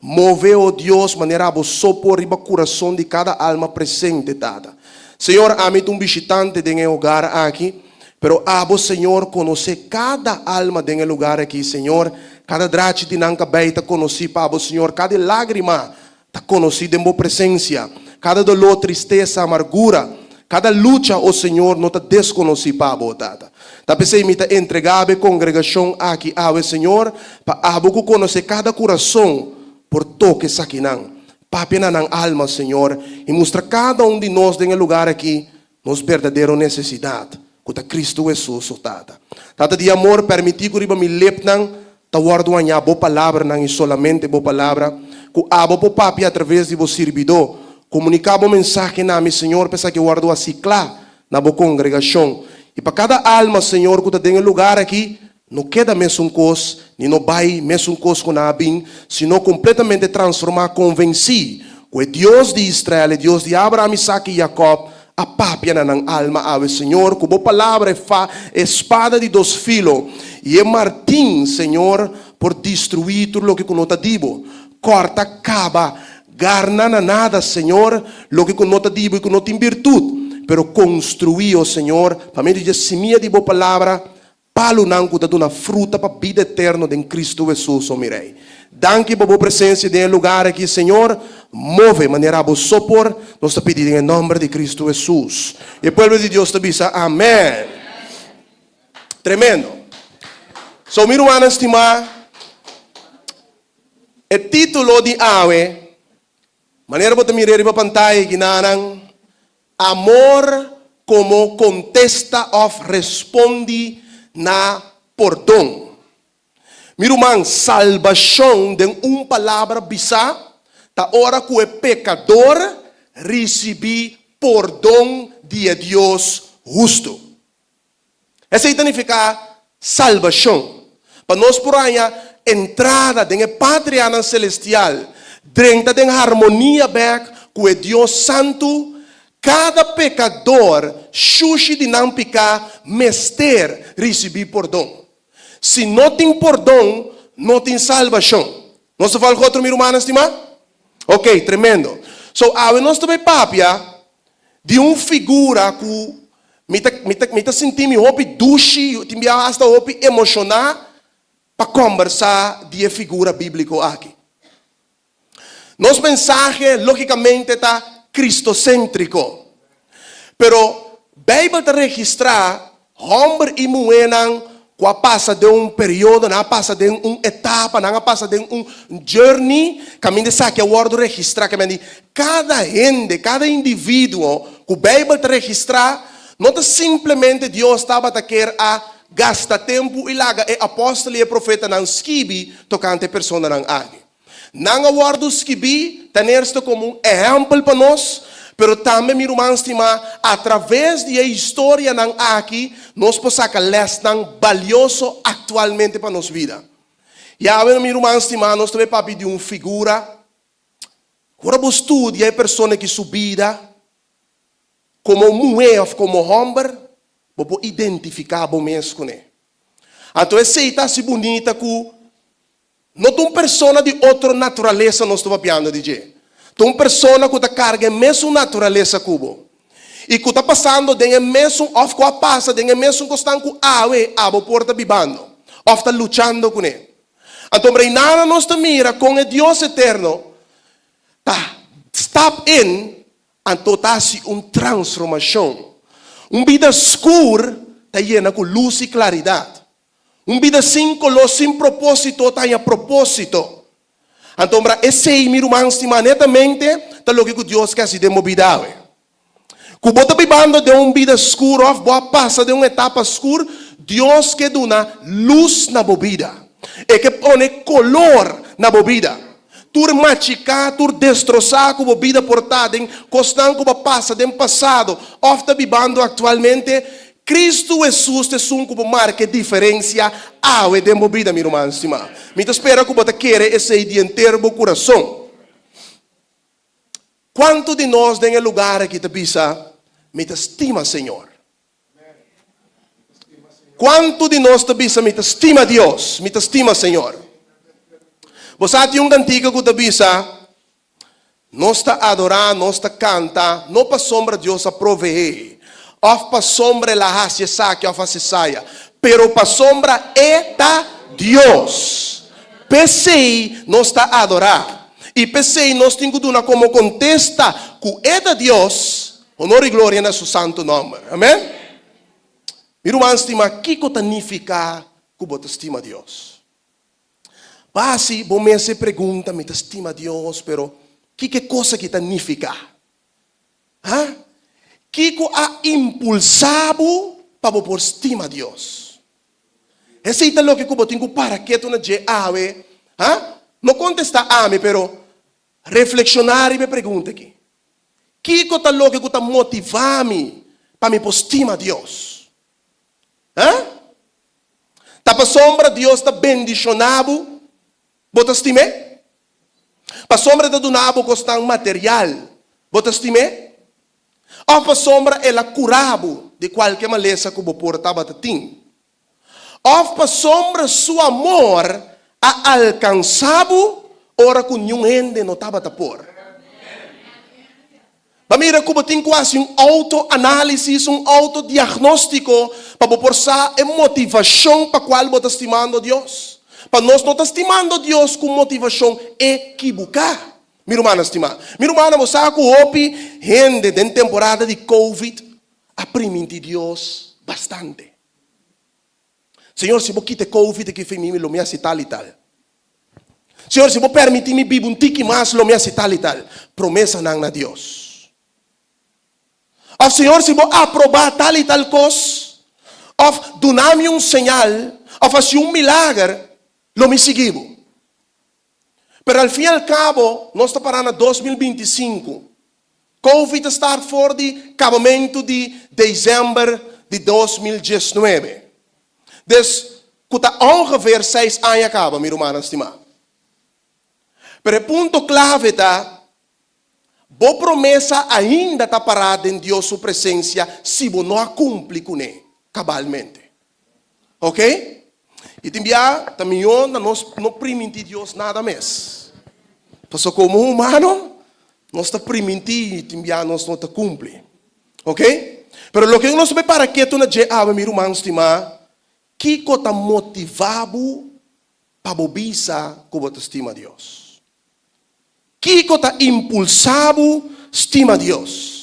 Move, o Dios, manera Abo so por riba curason di cada alma presente, Tata. Señor, ami ta un bishitante den e hogar aki, pero Abo, Señor, conoce cada alma den e lugar aki, Señor. Cada drachi di nan cabei ta conoci pa Abo, Señor. Cada lagrima Ta konosí den bo presensia. Kada doló, tristesa, amargura, kada lucha, o Señor, no ta deskonosí pa bo, o Tata. Ta p'esei mi ta entregá bo e kongregashon aki awe, Señor, pa abo ku konosé kada kurason por toka esakinan. Papia na nan alma, Señor, i mustra kada un di nos den e lugar aki nos berdadero nesesidat, ku ta Kristu Hesus, o Tata. Tata di amor, permití ku riba mi lepnan ta wòrdu hañá Bo palabranan i solamente Bo palabra, ku Abo por papia atraves di Bo sirbidó. Komuniká Bo mensahe na mi, Señor, pa esaki wòrdu hasi kla na Bo kongregashon. I pa kada alma, Señor, ku ta den e lugar aki, no keda mesun kos, ni no bai mesun kos ku nan a bin, sino kompletamente transformá, konvensí ku e Dios di Israel, e Dios di Abraham, Isaac i Jakòb, a papia na nan alma awe. Señor, ku Bo palabra e fa e spada di dos filo i e martin, Señor, por destruí tur loke ku no ta di Bo. Kòrta, kaba, garna na nada, Señor, loke ku no ta di Bo i ku no tin birtut, pero konstruí, o Señor, pa medio di e simia di Bo palabra, Palunan ku ta duna fruta pa bida eterno den Kristu Hesus, o mi Rei. Danki pa bo presensia den e lugar aki, Señor. Move manera abo so por. Nos ta pidi den e nomber di Kristu Hesus. I e pueblo di Dios ta bisa, Amen. Tremendo. So, mi rumannan stimá, e título di awe, manera bo ta mir'é riba pantaya ginanan, Amor komo kontesta òf respondi na pordon. Mi ruman, salbashon den un palabra bisá ta ora ku e pekador risibí pordon di e Dios hustu. Esei ta nifiká salbashon. Pa nos por haña entrada den e patrianan selestial, drenta den harmonia bèk ku e Dios santu, kada pekador shushi di nan piká mester risibí pordon. Si no tin pordon, no tin salbashon. Nos ta volg otro mi rumannan stimá? Ok, tremendo. So awe nos ta bai papia di un figura ku mi ta mi ta mi ta sinti mi hopi dushi, tin biaha asta hopi emoshoná pa kòmbersá di e figura bíbliko aki. Nos mensahe lógikamente ta kristoséntriko. Pero Beibel ta registrá hòmber i muhénan ku a pasa den un periodo, nan a pasa den un etapa, nan a pasa den un journey kaminda esaki a wòrdu registrá. Ke men di kada hende, kada individuo ku Beibel ta registrá, no ta simplemente Dios tabata kier a gasta tempu i laga e apòstel i e profetanan skibi tokante e personanan aki. Nan a wòrdu skibí ten eerste komo un ehèmpel pa nos, pero tambe, mi ruman stimá, atraves di e historianan aki nos por saka lèsnan balioso aktualmente pa nos bida. Yahweh, mi ruman stimá, nos ta bay papia di un figura. Ora bo studia e persona aki su bida, komo muhé òf komo hòmber, bo por identifiká bo mes kuné. Anto esei ta hasi bunita ku No ta un persona di otro naturalesa nos ta papiando di dje. Ta un persona ku ta karga e mesun naturalesa ku bo i ku ta pasando den e mesun òf ku a pasa den e mesun kosnan ku awe abo por ta bibando òf ta luchando kuné. Anto reinana nos ta mira kon e Dios eterno ta stap in anto ta hasi un transformashon. Un bida skur ta yena ku lus i klaridat. Un bida sin koló, sin propósito, ta haña propósito. Anto mira, esei, mi ruman stimá, netamente ta loke ku Dios ke hasi den bo bida awe. Ku bo ta bibando den un bida skur òf bo a pasa den un etapa skur, Dios ke duna lus na bo bida. E ke pone kolor na bo bida. Tur machiká, tur destrosá ku bo bida por ta den kosnan ku bo a pasa den pasado òf ta bibando aktualmente, Cristo Hesus ta esun ku bo marka e diferensia awe den bo bida, mi ruman stimá. Mi ta spera ku bo ta kere esei di henter bo kurason. Kuantu di nos den e lugar aki ta bisa, Mi ta stima Señor? Kuantu di nos ta bisa, Mi ta stima Dios, mi ta stima Señor? Bo sa tin un kantika ku ta bisa, Nos ta adorá, nos ta kanta, no pasobra Dios a proveé, òf pasobra el a hasi esaki òf hasi esaya, pero pasobra e ta Dios. P'esei nos ta adorá, i p'esei nos tin ku duna komo kontesta ku e ta Dios, honor i gloria na su santu nòmber. Amèn. Mi ruman stimá, kiko ta nifiká ku bo ta stima Dios? Pa hasi bo mes e pregunta, Mi ta stima Dios, pero kiko e kos aki ta nifiká? Ha? Kiko a impulsá bo pa bo por stima Dios? Esei ta loke ku bo tin ku para ketu na dje awe. Ha? No kontestá ami, pero reflekshoná riba e pregunta aki. Kiko ta loke ku ta motivá mi pa mi por stima Dios? Ha? Ta pasobra Dios ta bendishoná bo, bo ta stim'é? Pasobra e ta duna bo kosnan material, bo ta stim'é? Òf pasobra el a kura bo di kualke malesa ku bo por tabata tin? Òf pasobra su amor a alkansá bo ora ku niun hende no tabata por? Ba mira ku bo tin ku hasi un outo-análisis, un outo-diagnóstiko, pa bo por sa e motivashon pa kual bo ta stimando Dios. Pa nos no ta stimando Dios ku motivashon ekibuká, mi rumannan stimá. Mi rumannan, bo sa ku hopi hende den temporada di covid a primintí Dios bastante. Señor, si bo kita e covid aki for mi, lo mi hasi tal i tal. Señor, si bo permití mi biba un tiki mas, lo mi hasi tal i tal. Promesanan na Dios. Òf, Señor, si bo aprobá tal i tal kos, òf duna mi un señal, òf hasi un milager, lo mi sigui bo. Pero al fin i al kabo, nos ta pará na 2025. Covid a start for di kabamentu di desèmber di 2019. Dus, ku ta ongeveer seis aña kaba, mi rumannan stimá. Pero e punto klave ta, bo promesa ainda ta pará den Dios su presensia si bo no a kumpli kuné kabalmente. Ok? I tin bia ta mihó na nos no primintí Dios nada mes. Pasobra komo humano nos ta primintí i tin bia nos no ta kumpli. Ok? Pero loke nos ta para ketu na dje awe mi ruman stimá, kiko ta motivá bo pa bo bisa ku bo ta stima Dios? Kiko ta impulsá bo stima Dios?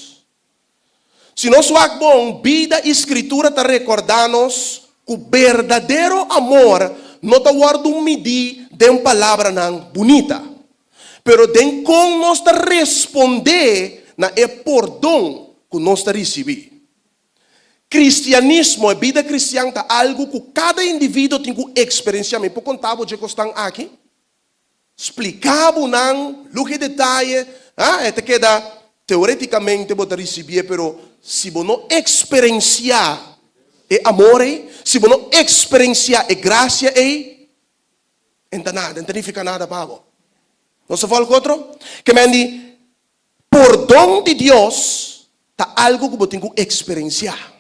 Si nos wak bon, bida i Skritura ta rekordá nos ku berdadero amor no ta wòrdu midí den palabranan bunita, pero den kon nos ta respondé na e pordon ku nos ta risibí. Kristianismo, e bida kristian, ta algu ku kada individuo tin ku eksperensiá. Mi por konta bo dje kosnan aki? Spliká bo nan luga e detaye, ah, e ta keda teoretikamente bo ta risibié, pero si bo no eksperensiá e amor ei, si bo no eksperensiá e grasia ei, e ta nada, e ta nifiká nada pa bo. Nos ta fòlg otro? Ke men di, pordon di Dios ta algu ku bo tin ku eksperensiá.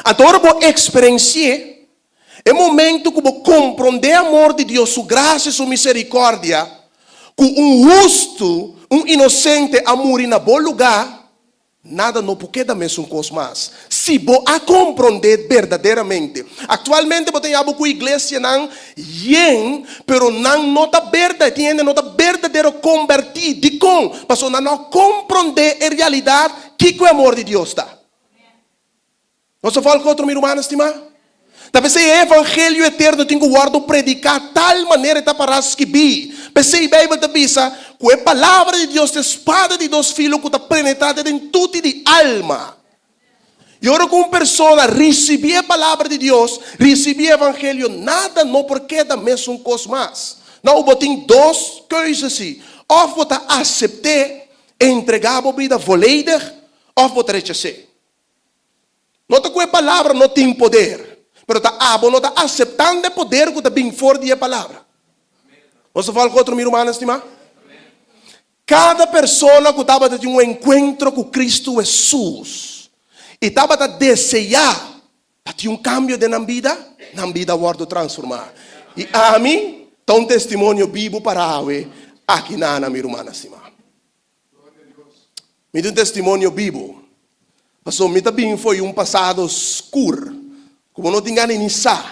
Anto ora bo eksperensi'é, e momentu ku bo komprondé amor di Dios, su grasia, su miserikòrdia, ku un hustu, un inosente a muri na bo lugá, nada no por keda mesun kos mas. Si bo a komprondé berdaderamente. Aktualmente bo ta yaba ku iglesianan yen, pero nan no ta berda, tin hende no ta berdadero kombertí. Dikon? Pasobra nan no a komprondé e realidat kiko e amor di Dios ta. Nos ta fala ku otro, mi rumannan stimá? Ta p'esei e evangelio eterno tin ku wòrdu prediká tal manera e ta pará skibí. P'esei Beibel ta bisa ku e palabra di Dios ta e spada di dos filo ku ta penetrá te den tuti di alma. I ora ku un persona risibí e palabra di Dios, risibí e evangelio, nada no por keda mesun kos mas. Nau, bo tin dos keuze si, òf bo ta asept'é, entregá bo bida voledig, Òf bo ta rechas'é? No ta ku e palabra no tin poder, pero ta abo no ta aseptando e poder ku ta bin for di e palabra. Nos ta fala ku otro, mi rumannan stimá? Kada persona ku tabata tin un enkuentro ku Kristu Hesus i tabata deseá pa tin un kambio den nan bida, nan bida a wòrdu transformá. I ami ta un testimonio bibu para awe aki na mi rumannan stimá. Mi tin un testimonio bibu, pasobra mi ta bin fo'i un pasado skur ku bo no tin gana ni sa,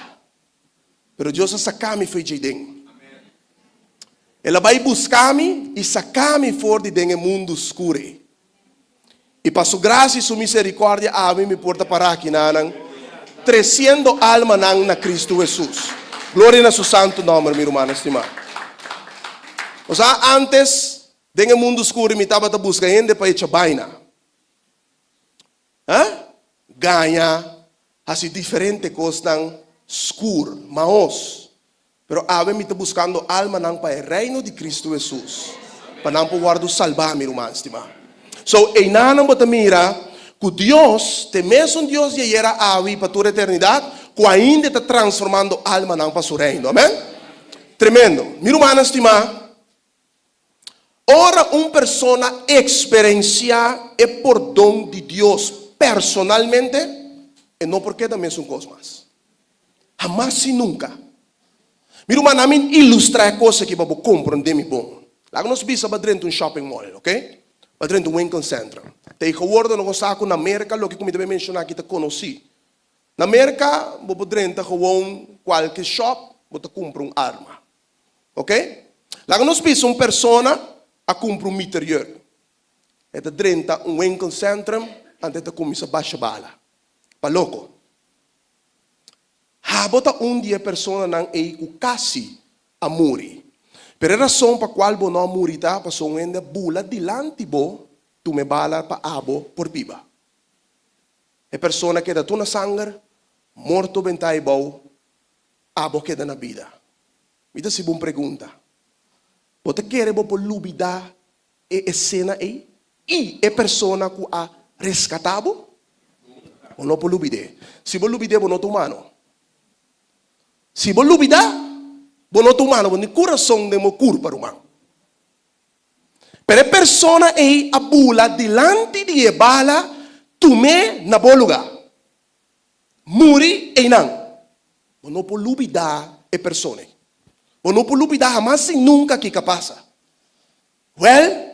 pero Dios a saka mi fo'i djei den. El a bai buska mi i saka mi for di den e mundu skur ei. I pa su grasia i su miserikòrdia awe mi por ta pará aki nanan, tresiendo almanan na Kristu Hesus. Gloria na su santu nòmber, mi rumannan stimá. Osea, ántes Den e mundu skur mi tabata buska hende pa echa baina. Ha? Gaña, hasi diferente kosnan skur, maos. Pero awe mi ta buskando almanan pa e reino di Kristu Hesus, pa nan por wòrdu salbá, mi ruman stimá. So, einanan bo ta mira ku Dios ta e mesun Dios di ayera, awe i pa tur eternidat, ku ainda e ta transformando almanan pa su reino. Amèn? Tremendo. Mi rumannan stimá, Ora un persona eksperensiá e pordon di Dios personalmente, e no por keda mesun kos mas. Hamas i nunka. Mi ruman, na mi ilustrá e kos aki pa bo komprondé mi bon. Laga nos bisa bo a drenta un shopping mall, oke? Bo a drenta un winkelcentrum. Tegenwoordig nos sa ku na Merka loke ku mi ta bai menshoná aki ta konosí. Na Merka bo por drenta gewoon kualke shop, bo ta kumpra un arma. Ok? Laga nos bisa un persona a kumpra un miterieur. E ta drenta un winkelcentrum anto e ta kuminsá basha bala. Pa loko. Habo ta un di e personanan ei ku kasi a muri. Pero e rason pa kual bo no a muri ta pasobra un hende a bula dilanti bo tuma e bala pa abo por biba. E persona keda tur na sanger, morto bentá ebou. Abo keda na bida. Mi ta hasibo un pregunta. Bo ta kere bo por lubidá e esena ei i e persona ku a reskatá bo? Bo no por lubid'é. Si bo lubid'é, bo no ta humano. Si bo lubidá, bo no ta humano, bo no tin kurason den bo kurpa, ruman. Pero e persona ei a bula dilanti di e bala tum'é na bo lugá. Muri einan. Bo no por lubidá e persona ei. Bo no por lubidá hamas i nunka kiko a pasa. Wèl,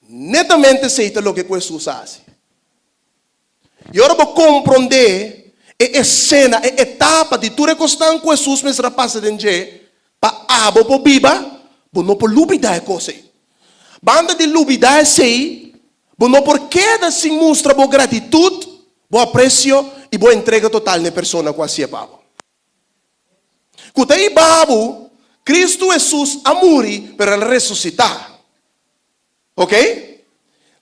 netamente esei ta loke ku Hesus a hasi. I ora bo komprondé e esena, e etapa di tur e kosnan ku Hesus mester a pasa den dje pa abo por biba, bo no por lubidá e kos ei. Banda di lubidá esei, bo no por keda sin mustra bo gratitut, bo apresio i bo entrega total na e persona ku a hasié pa bo. Ku ta hiba bo, Kristu Hesus a muri, pero el a resusitá. Ok?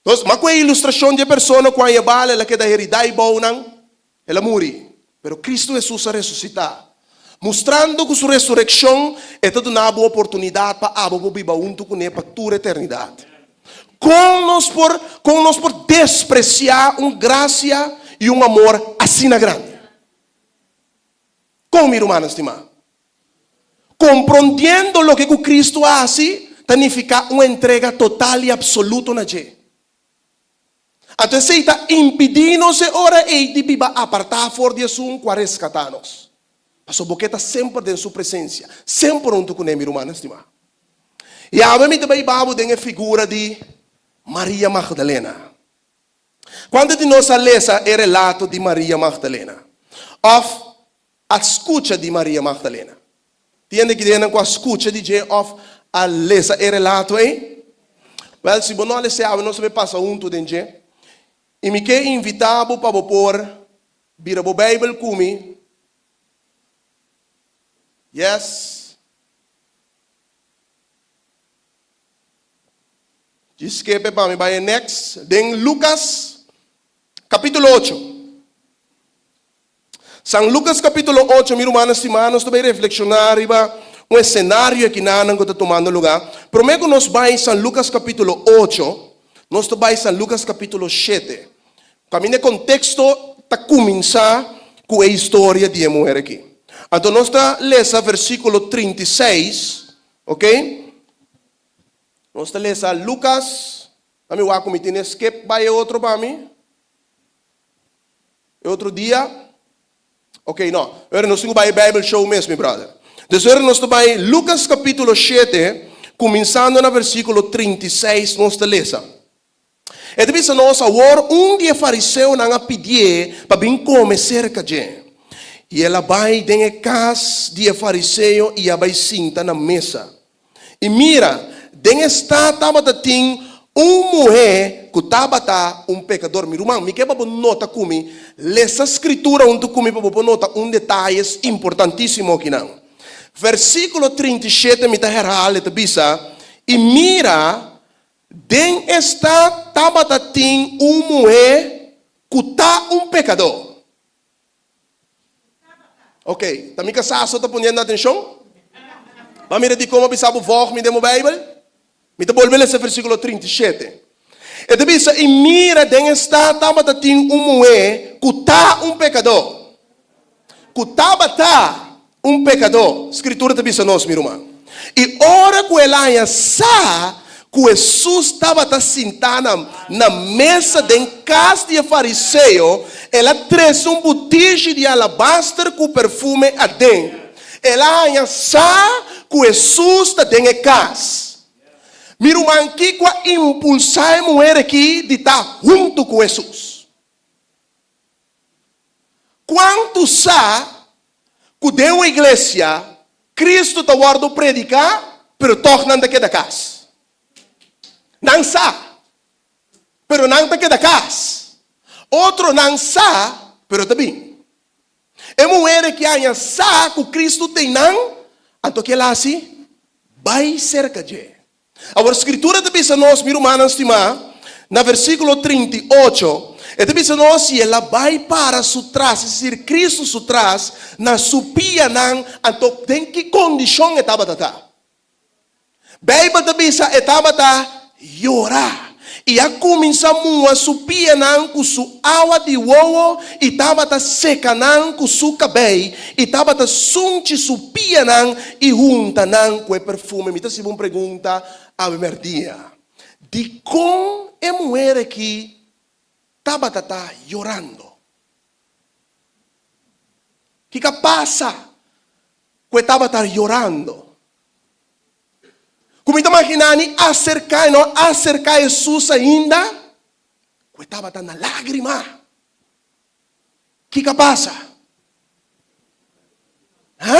Entonces, ma ku e ilustrashon di e persona ku a haña bala, el a keda heridá i bounan, el a muri. Pero Kristu Hesus a resusitá, mustrando ku su resurekshon e ta duna bo oportunidat pa abo por biba huntu kuné pa tur eternidat. Kon nos por, kon nos por despresiá un grasia i un amor asina grandi? Kon, mi rumannan stimá? Komprondiendo loke ku Kristu a hasi ta nifiká un entrega total i apsoluto na dje. Anto esei ta impidí nos e ora ei di biba apartá for di esun ku a reskatá nos. Pasobra bo ke ta semper den su presensia, semper huntu kuné, mi rumannan stimá. I awe mi ta bai ba bo den e figura di Maria Magdalena. Kuantu di nos a lesa e relato di Maria Magdalena? Òf a skucha di Maria Magdalena? Tin hende kidenan ku a skucha di dje òf a lesa e relato ei? Wèl, si bo no a les'é awe nos ta bai pasa huntu den dje. I mi ke invitá bo pa bo por bira bo Beibel ku mi. Yes. Djis skepe pa mi bai e next den Lucas capítulo ocho. San Lucas capítulo ocho, mi rumannan stimá, nos ta bai reflekshoná riba un esenario akinanan ku ta tumando lugá. Promé ku nos bai San Lucas capítulo ocho, nos ta bai San Lucas capítulo shete. Kaminda e konteksto ta kuminsá ku e historia di e muher akí. Anto nos ta lesa versíkulo 36, ok? Nos ta lesa Lucas, ami wak ku mi tene skip bai e otro pa mi. E otro dia. Ok, no. Ora nos tin ku bai e Bijbel show mes, mi brother. Dus ora nos ta bai Lucas capítulo shete, kuminsando na versíkulo 36 nos ta lesa. E ta bisa nos, Awor un di e fariseonan a pidié pa bin kome serka dje. I el a bai den e kas di e fariseo i a bai sinta na mesa. I mira, den e stat tabata tin un muhé ku tabata un pekador. Mi ruman, mi ke pa bo nota ku mi, lesa Skritura huntu ku mi pa bo por nota un detayes importantísimo akinan. Versíkulo 37 mi ta herhal, e ta bisa, I mira, Den e stat tabata tin un muhé ku ta un pekadó. Ok, ta mi kasá so ta poniendo atenshon? Ba mira dikon a bisa bo vòg mi den bo Beibel? Mi ta bolbe lesa versíkulo 37. E ta bisa, I mira, den e stat tabata tin un muhé ku ta un pekadó. Ku tabata un pekadó, Skritura ta bisa nos, mi ruman. I ora ku el haña sa ku Hesus tabata sintá na na mesa den kas di e fariseo, el a trese un butishi di alabaster ku perfume aden. El a haña sa ku Hesus ta den e kas. Mi ruman, kiko a impulsá e muher akí di ta huntu ku Hesus? Kuantu sa ku den un iglesia Kristu ta wòrdu prediká pero tòg nan ta keda kas? Nan sa, pero nan ta keda kas. Otronan sa, pero ta bin. E muher aki haña sa ku Kristu ta einan, anto ke el hasi? Bai serka dje. Awor, Skritura ta bisa nos, mi rumannan stimá, na versíkulo 38, e ta bisa nos, I el a bai para su tras, es desir, Kristu su tras, na su pianan, anto den ki kondishon e tabata ta? Beibel ta bisa e tabata yora. I a kuminsá muha su pianan ku su awa di wowo i tabata seka nan ku su kabei i tabata sunchi su pianan i hunta nan ku e perfume. Mi ta hasiba un pregunta awe mèrdia, Dikon e muher aki tabata ta yorando? Kiko a pasa? Ku e tabata yorando. Ku mi ta maginá ni aserká, e no a aserká Hesus ainda, ku e tabata na lágrima. Kiko a pasa? Ha?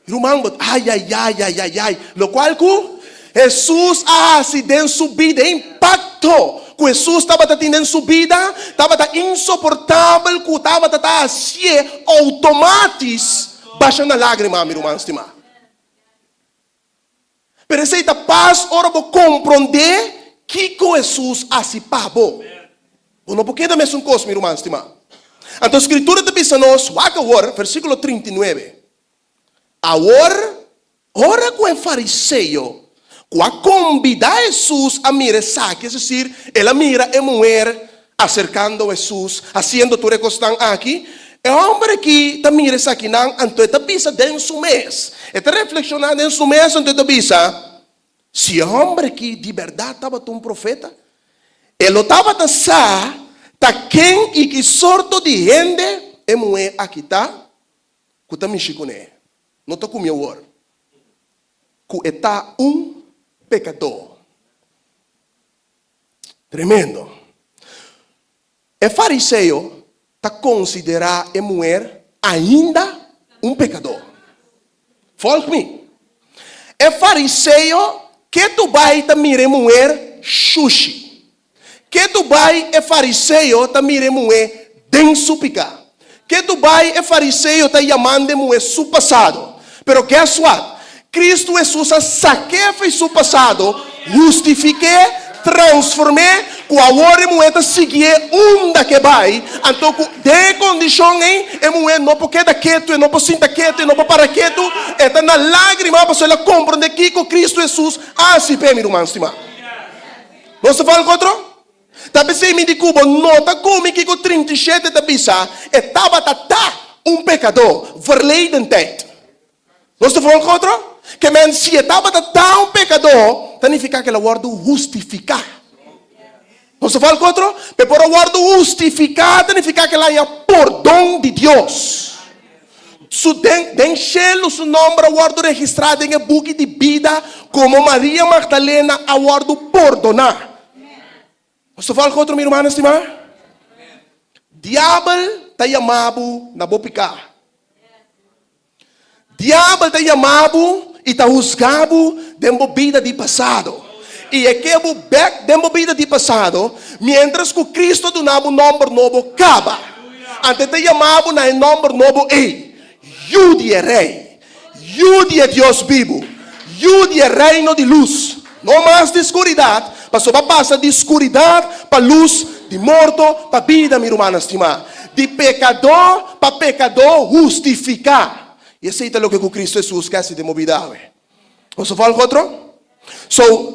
Ruman, bo, ay, ay, ay, ay, ay, ay. Lokual ku Hesus a hasi den su bida, e impakto ku Hesus tabata tin den su bida, tabata insoportabel ku tabata ta hasié outomatis basha na lágrima, mi ruman stimá. Pero esei ta pas ora bo komprondé kiko Hesus hasi pa bo. Bo no por keda mesun kos, mi ruman stimá. Anto Skritura ta bisa nos, wak awor, versíkulo 39, Awor, ora ku e fariseo ku a kombidá Hesus a mira esaki, es desir, el a mira e muher aserkando Hesus, hasiendo tur e kosnan aki, e hòmber aki ta mira esakinan, anto e ta bisa den su mes, e ta reflekshoná den su mes, anto e ta bisa, Si e hòmber aki di bèrdat tabata un profeta, e lo tabata sa ta ken i ki sorto di hende e muhé aki ta ku ta mishi kuné. No ta ku mi awor, ku e ta un pekadó. Tremendo. E fariseo ta konsiderá e muher ainda un pekadó. Volg mi. E fariseo ke tu bai ta mira e muher shushi. Ke tu bai e fariseo ta mira e muher den su piká. Ke tu bai e fariseo ta yamando e muher su pasado. Pero guess what? Cristo Jesus a sak'é fei su pasado, hustifik'é, transform'é, ku awor e muhé ta siguié unda k'e bai, anto ku den e kondishon ei e muhé no por keda ketu, e no por sinta ketu, e no por para ketu, e ta na lágrima pasobra el a komprondé kiko Cristo Jesus a hasi p'e, mi ruman stimá. Nos ta fala ku otro? Ta p'esei mi di ku bo no ta kumi kiko 37 ta bisa, e tabata ta un pekadó verleden tijd. Nos ta volg otro? Ke men si e tabata ta un pekadó, ta nifiká ku el a wòrdu hustifiká. Nos ta volg otro? P'e por a wòrdu hustifiká ta nifiká ku el a haña pordon di Dios. Su den den shelu su nòmber a wòrdu registrá den e buki di bida komo Maria Magdalena a wòrdu pordoná. Nos ta volg otro mi rumannan stimá? Diabel ta yama bo na bo piká. Diabel ta yama bo i ta husga bo den bo bida di pasado. I e ke bo bek den bo bida di pasado, miéntras ku Kristu a duna bo nòmber nobo kaba. Anto e ta yama bo na e nòmber nobo ei, Yu di e Rei, Yu di e Dios bibu, Yu di e Reino di lus. No mas di skuridat, pasobra a pasa di skuridat pa lus, di morto pa bida, mi rumannan stimá. Di pekadó pa pekadó hustifiká. I esei ta loke ku Kristu Hesus ke hasi den bo bida awe. Nos a volg otro? So,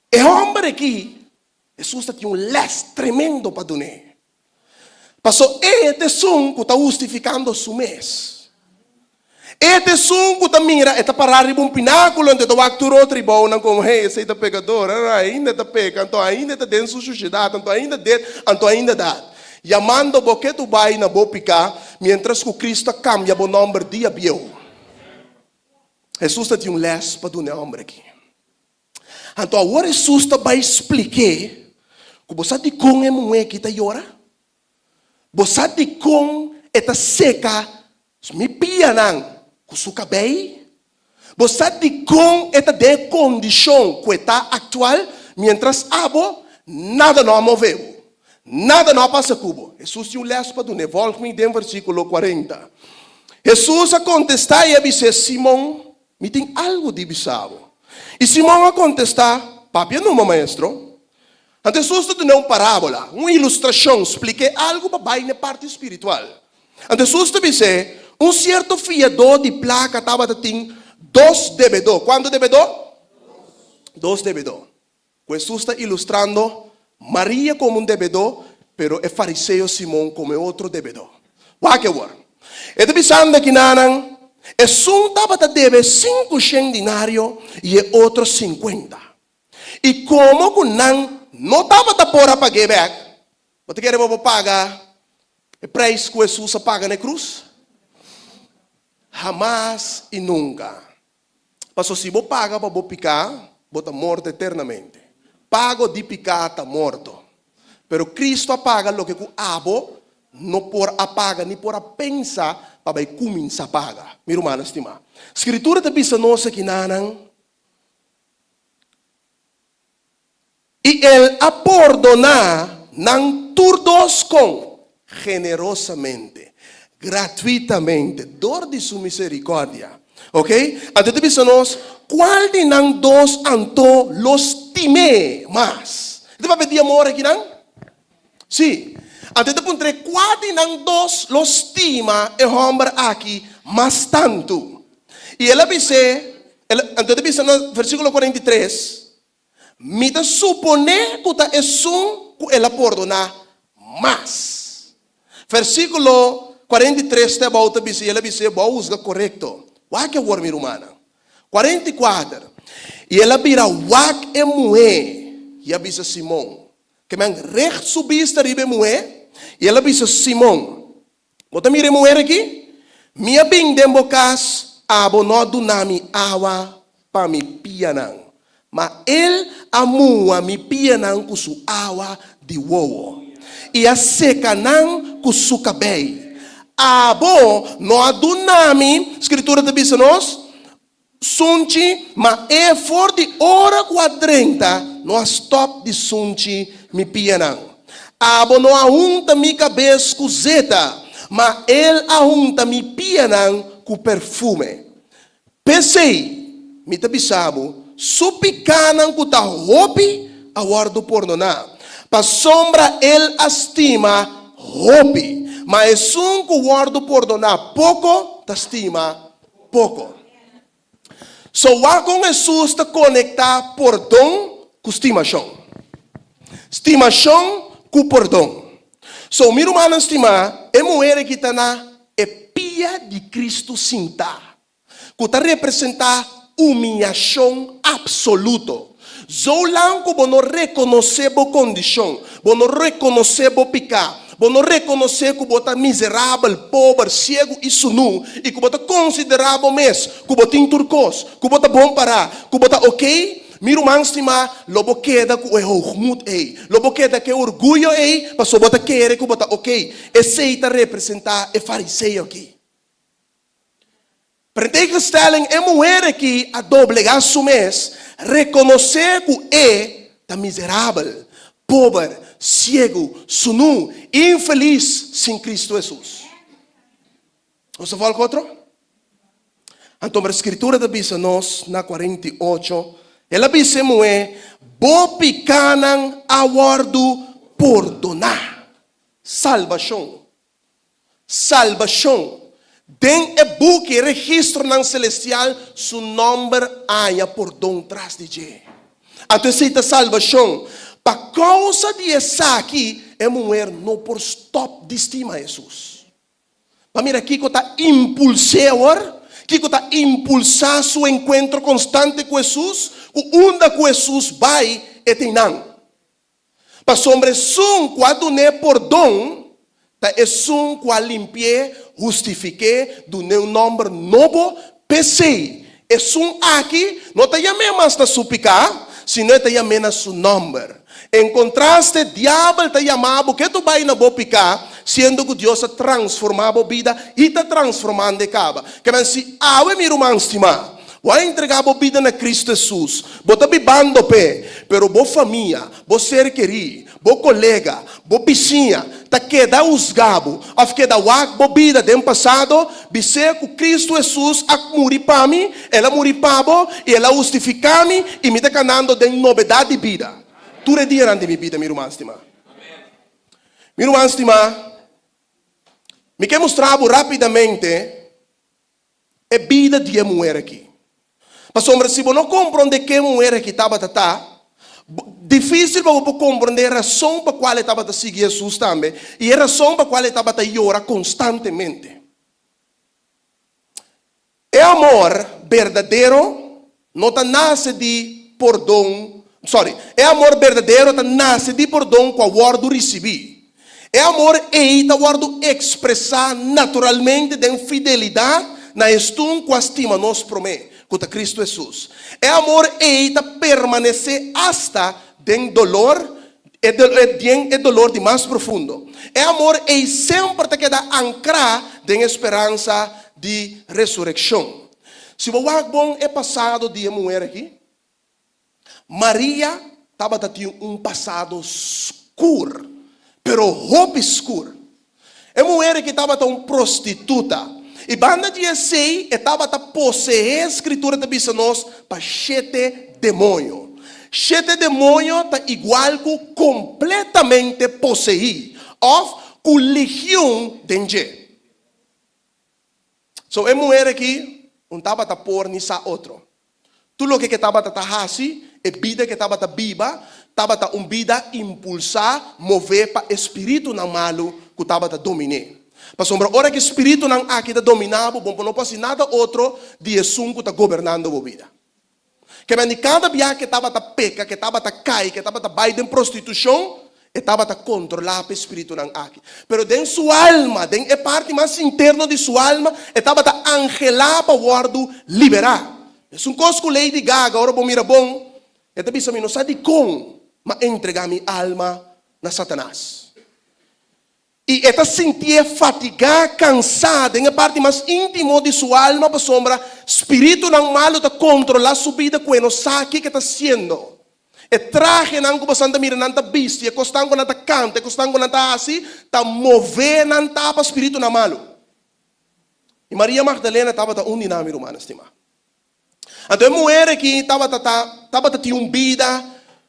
e hòmber aki, Hesus ta tin un lès tremendo pa dun'é. Paso e ta esun ku ta hustifikando su mes. E ta esun ku ta mira, e ta pará riba un pinákulo, anto e ta wak tur otro ribounan komo, hey, esei ta pekador, ainda e ta peka, anto ainda e ta den su shushedat, anto ainda dit, anto ainda dat. Yamando bo ke tu bai na bo piká, miéntras ku Kristu a kambia bo nòmber dia bieu. Hesus ta tin un lès pa duna e hòmber aki. Anto awor Hesus ta bai splik'é ku bo sa dikon e muhé aki ta yora? Bo sa dikon e ta seka mi pianan ku su kabei? Bo sa dikon e ta den e kondishon ku e ta aktual miéntras abo nada no a move bo, nada no a pasa ku bo? Hesus tin un lès pa dun'é. Vòlg mi den versíkulo 40. Hesus a kontestá i a bis'é, Simon, Mi tin algu di bisa bo. I Simon a kontestá, Papia numa, Maestro. Anto Hesus ta dun'é un parábola, un ilustrashon, splik'é algu pa bai n'e parti spiritual. Anto Hesus ta bis'é, Un sierto fiadó di plaka tabata tin dos debedó. Kuantu debedó? Dos debedó. Ku Hesus ta ilustrando Maria komo un debedó, pero e fariseo Simon komo e otro debedó. Wak awor. E ta bisando akinanan, esun tabata debe sinkoshen dinario i e otro sinkuenta. I komo ku nan no tabata por a pag'é bèk, bo ta kere bo por paga e preis ku Hesus a paga na e krus? Hamas i nunka. Paso si bo paga pa bo piká, bo ta morto eternamente. Pago di piká ta morto. Pero Cristo a paga loke ku abo no por a paga ni por a pensa pa bai kuminsá paga. Mi rumannan stimá, Skritura ta bisa nos akinanan, I el a pordoná nan tur dos kon generosamente, gratuitamente, dor di su misericordia. Ok? Anto ta bisa nos, kual di nan dos anto lo stim'é mas? E ta papia di amor akinan? Sí. Anto e ta puntr'é, kua di nan dos lo stima e hòmber aki mas tantu? I el a bis'é, anto e ta bisa na versíkulo 43, Mi ta suponé ku ta esun ku el a pordoná mas. Versíkulo 43 te abou ta bisa, i el a bis'é, Bo a husga korekto. Wak awor, mi rumannan. 44, I el a bira wak e muhé i a bisa Simon, ke men recht su bista riba e muhé, i el a bisa Simon, Bo ta mira e muher aki? Mi a bin den bo kas, abo no a duna mi awa pa mi pianan, ma el a muha mi pianan ku su awa di wowo i a seka nan ku su kabei. Abo no a duna mi, Skritura ta bisa nos, Sunchi, ma e for di ora ku a drenta no a stòp di sunchi mi pianan. Abo no a hunta mi kabes ku zeta, ma el a hunta mi pianan ku perfume. P'esei, mi ta bisa bo, su pikánan ku ta hopi a wòrdu pordoná, pasobra el a stima hopi, ma esun ku wòrdu pordoná poko ta stima Poko. So wak kon Hesus ta konektá pordon ku stimashon. Stimashon ku pordon. So mi rumannan stimá, e muher aki ta na e pia di Kristu sintá, ku ta representá umiyashon apsoluto. Zolang ku bo no rekonosé bo kondishon, bo no rekonosé bo piká, bo no rekonosé ku bo ta miserabel, pober, siegu i sunú, i ku bo ta konsiderá bo mes ku bo tin tur kos, ku bo ta bon pará, ku bo ta okey, mi ruman stimá, lo bo keda ku e hoogmoed ei, lo bo keda ku e orguyo ei, pasobra bo ta kere ku bo ta okey. Esei ta representá e fariseo aki. Pero en tegenstelling e muher aki a doblega su mes, reconoce cu e ta miserabel, pober, ciego, sunu, infeliz sin Cristo Jesus. Nos ta volg otro? Anto pero Scritura ta bisa nos na 48, El a bisa e muher, Bo picanan a wordo pordona. Salbacion. Salbashon. Den e buki e registronan selestial su nòmber haña pordon tras di dje. Anto esei ta salbashon. Pa kousa di esaki e muher no por stòp di stima Hesus. Pa mira kiko ta impuls'é awor, kiko ta impulsá su enkuentro konstante ku Hesus, ku unda ku Hesus bai e ta einan. Pasobra esun ku a dun'é pordon ta esun ku a limpi'é, hustifik'é, dun'é un nòmber nobo. P'esei, esun aki no ta yam'é mas na su piká, sino e ta yam'é na su nòmber. En kontraste, diabel ta yama bo ke tu bai na bo piká, siendo ku Dios a transformá bo bida i ta transformando e kaba. Kemen si awe, mi ruman stimá, Bo a entregá bo bida na Cristo Hesus. Bo ta bibando p'e, pero bo famia, bo ser kerí, bo kolega, bo bisiña ta keda husgá bo òf keda wak bo bida den pasado. Bis'é ku Cristo Hesus a muri pa mi, El a muri pa bo i El a hustifiká mi i mi ta kanando den nobedat di bida tur e dianan di mi bida, mi ruman stimá. Mi ruman stimá, mi ke mustra bo rápidamente. E bida di e muher aki. Pasobra si bo no komprondé ken e muher aki tabata ta, difísil pa bo por komprondé e rason pa kual e tabata sigui Hesus tambe i e rason pa kual e tabata yora konstantemente. E amor berdadero no ta nase di pordon, sorry, e amor berdadero ta nase di pordon ku a wòrdu risibí. E amor ei ta wòrdu ekspresá naturalmente den fidelidat. na estun ku a stima nos promé, ku ta Kristu Hesus. E amor ei ta permanesé asta den dolor, e den e dolor di mas profundo. E amor ei semper ta keda ankrá den e speransa di resurekshon. Si bo wak bon e pasado di e muher aki, Maria tabata tin un pasado skur, pero hopi skur. E muher aki tabata un prostituta, i banda di esei e tabata poseé, Skritura ta bisa nos, pa shete demoño. Shete demoño ta igual ku kompletamente poseí òf ku legion den dje. So e muher aki un tabata por ni sa otro. Tur loke ke tabata ta hasi, e bida ke tabata biba, tabata un bida impulsá, mové pa e spiritunan malu ku tabata domin'é. Pasobra ora ku e spiritunan aki ta dominá bo, bo no por hasi nada otro di esun ku ta gobernando bo bida. Ke men di kada bia ke tabata peka, ke tabata kai, ke tabata bai den prostitushon, e tabata kontrolá pa e spiritunan aki. Pero den su alma, den e parti mas interno di su alma, e tabata anhelá pa wòrdu liberá. Mesun kos ku Lady Gaga, ora bo mira bon, e ta bisa, Mi no sa dikon m'a entregá mi alma na Satanas. I e ta sintié fatigá, kansá den e parti mas íntimo di su alma pasobra spiritunan malu ta kontrolá su bida ku e no sa kiko e ta hasiendo. E trahenan ku bosan ta mira nan ta bisti, e kosnan ku nan ta kanta, e kosnan ku nan ta hasi, ta mové nan ta pa spiritunan malu. I Maria Magdalena tabata un di nan, mi rumannan stimá. Anto e muher aki tabata ta tabata tin un bida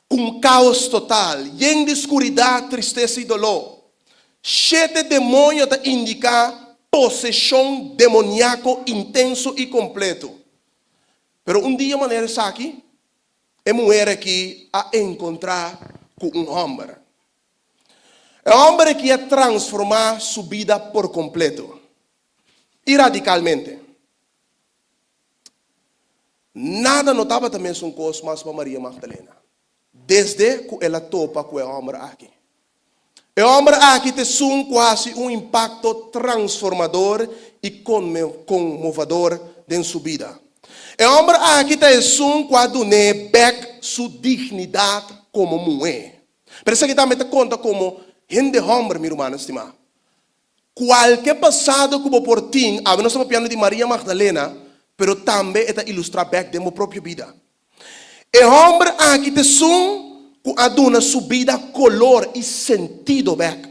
ku un kaos total, yen di skuridat, tristesa i doló. Shete demoño ta indiká poseshon demoniako intenso i kompleto. Pero un dia manera esaki, e muher aki a enkontrá ku un hòmber. E hòmber aki a transformá su bida por kompleto i radikalmente. Nada no tabata mesun kos mas pa Maria Magdalena desde ku el a topa ku e hòmber aki. E hòmber aki ta esun ku hasi un impakto transformador i konmovador den su bida. E hòmber aki ta esun ku a dun'é bèk su dignidat komo muhé. Pero esaki tambe ta konta komo hende hòmber, mi rumannan stimá. Kualke pasado ku bo por tin, awe nos ta papiando di Maria Magdalena, pero tambe e ta ilustrá bèk den bo propio bida. E hòmber aki ta esun ku a duna su bida kolor i sentido bèk.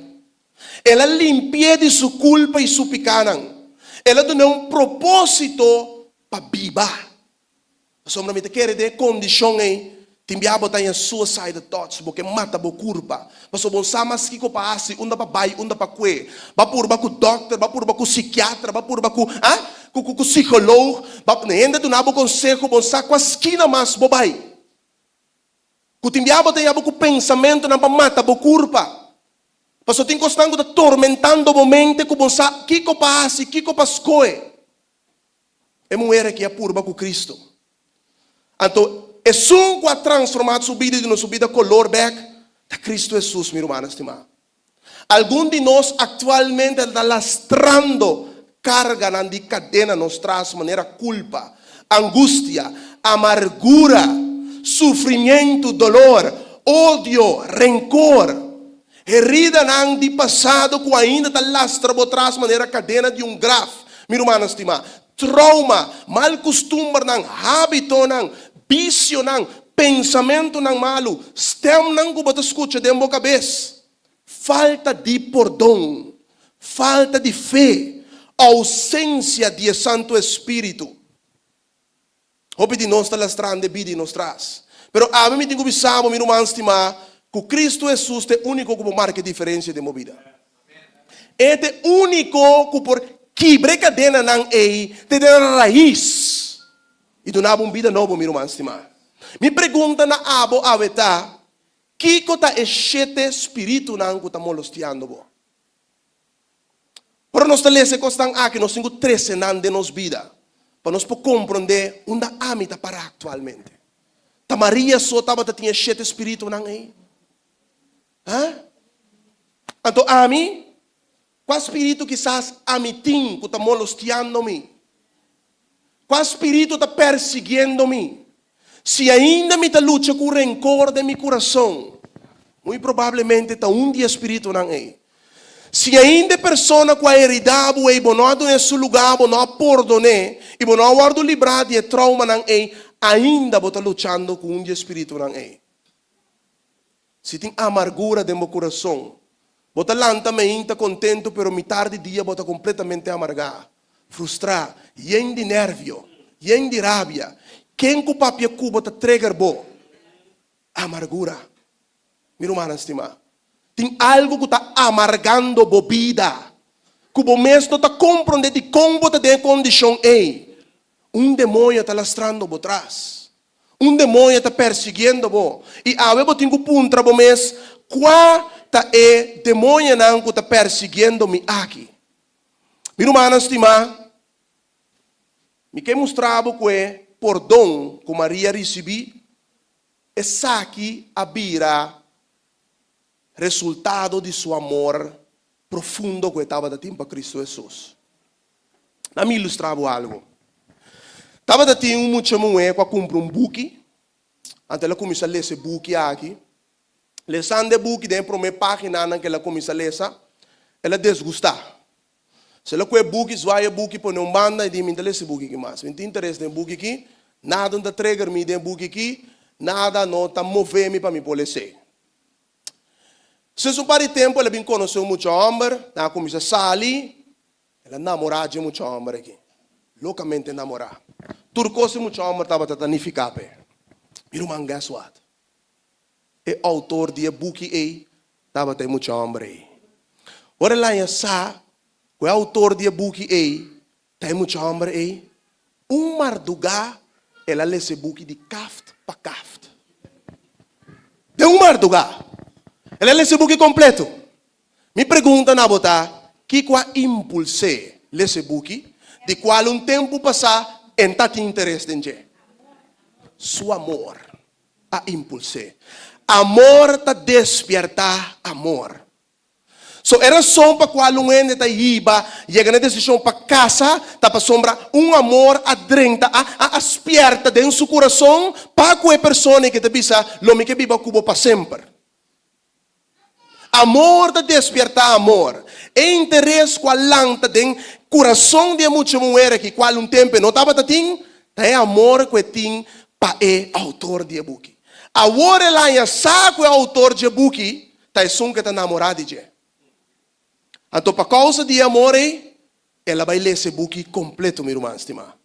El a limpi'é di su kulpa i su pikánan. El a dun'é un propósito pa biba. Pasobra mi ta kere den e kondishon ei, tin bia bo ta haña suicide thoughts, bo ke mata bo kurpa. Pasobra bo no sa mas kiko pa hasi, unda pa bai, unda pa kue. Bo a purba ku dòkter, bo a purba ku sikiatra, bo a purba ku, ah, ku, ku, ku psikoloog. Bo a, hende a duna bo konseho, bo no sa kua skina mas bo bai. Ku tin bia bo ta haña bo ku pensamentunan pa mata bo kurpa. Pasobra tin kosnan ku ta tormentando bo mente ku bo no sa kiko pa hasi, kiko pa skohe. E muher aki a purba ku Cristo. Anto, esun ku a transformá su bida i duna su bida kolor bèk, ta Cristo Hesus, mi rumannan stimá. Algun di nos aktualmente ta lastrando karganan di kadena nos tras manera kulpa, angustia, amargura, sufrimientu, dolor, odio, renkor. Heridanan di pasado ku ainda ta lastra bo tras manera kadena di un graf, mi rumannan stimá. Trouma, mal kustumbernan, hábitonan, bisionan, pensamentunan malu, stèmnan ku bo ta skucha den bo kabes, falta di pordon, falta di fe, ousensia di e Santu Espíritu. Hopi di nos ta lastrando e bida di nos tras. Pero ami mi tin ku bisa bo, mi ruman stimá, ku Kristu Hesus ta e úniko ku por marka e diferensia den bo bida. E ta e úniko ku por kibra e kadenanan ei te den rais i duna bo un bida nobo, mi ruman stimá. Mi pregunta na abo awe ta, Kiko ta e shete spiritunan ku ta molostiando bo? Ora nos ta lesa e kosnan aki, nos tin ku trese nan den nos bida pa nos por komprondé unda ami ta pará aktualmente. Ta Maria so tabata tin e shete spiritunan ei? Ha? Anto ami, kua spiritu kisas ami tin ku ta molostiando mi? Kua spiritu ta persiguiendo mi? Si ainda mi ta lucha ku renkor den mi kurason, muy probablemente ta un di e spiritunan ei. Si ainda e persona ku a heridá bo ei bo no a dun'é su lugá, bo no a pordon'é i bo no a wòrdu librá di e traumanan ei, ainda bo ta luchando ku un di e spiritunan ei. Si tin amargura den bo kurason, bo ta lanta meinta kontentu pero mitar di dia bo ta kompletamente amargá, frustrá, yen di nèrvio, yen di rabia. Ken ku papia ku bo ta trigger bo? Amargura. Mi rumannan stimá, tin algu ku ta amargando bo bida, ku bo mes no ta komprondé dikon bo ta den e kondishon ei. Un demoño ta lastrando bo tras. Un demoño ta persiguiendo bo. I awe bo tin ku puntra bo mes, Kua ta e demoñonan ku ta persiguiendo mi aki? Mi rumannan stimá, mi ke mustra bo ku e pordon ku Maria risibí, esaki a bira resultado di su amor profundo ku e tabata tin pa Kristu Hesus. Na mi ilustrá bo algu. Tabata tin un mucha muhé ku a kumpra un buki, anto el a kuminsá lesa e buki aki. Lesando e buki, den e promé páginanan ku el a kuminsá lesa, el a desgustá. So el a kue e buki, zwai e buki, pone un banda i di, Mi no ta lesa e buki aki mas. Mi no tin interes den e buki aki, nada no ta trigger mi den e buki aki, nada no ta move mi pa mi por les'é. Despues un par di tempu el a bin konosé un mucha hòmber, nan a kuminsá sali. El a namorá dje mucha hòmber aki, lokamente namorá. Tur kos e mucha hòmber tabata ta nifiká p'e. Mi ruman, guess what? E outor di e buki ei tabata e mucha hòmber ei. Ora el haña sa ku e outor di e buki ei ta e mucha hòmber ei, un mardugá el a lesa e buki di kaft pa kaft. Den un mardugá! El a lesa e buki kompleto. Mi pregunta na bo ta, kiko a impuls'é lesa e buki, di kual un tempu pasá e n'ta tin interes den dje? Su amor a impuls'é. Amor ta despiertá amor. So e rason pa kual un hende ta hiba yega na e desishon pa kasa ta pasobra un amor a drenta, a a a spierta den su kurason pa ku e persona i ke ta bisa, lo mi ke biba ku bo pa semper. Amor ta despiertá amor. E interes ku a lanta den kurason di e mucha muher aki, kual un tempu e no tabata tin, ta e amor ku e tin pa e outor di e buki. Awor el haña sa ku e outor dje buki ta esun ku e ta namorá di dje. Anto pa kousa di e amor ei, el a bai lesa e buki kompleto, mi ruman stimá.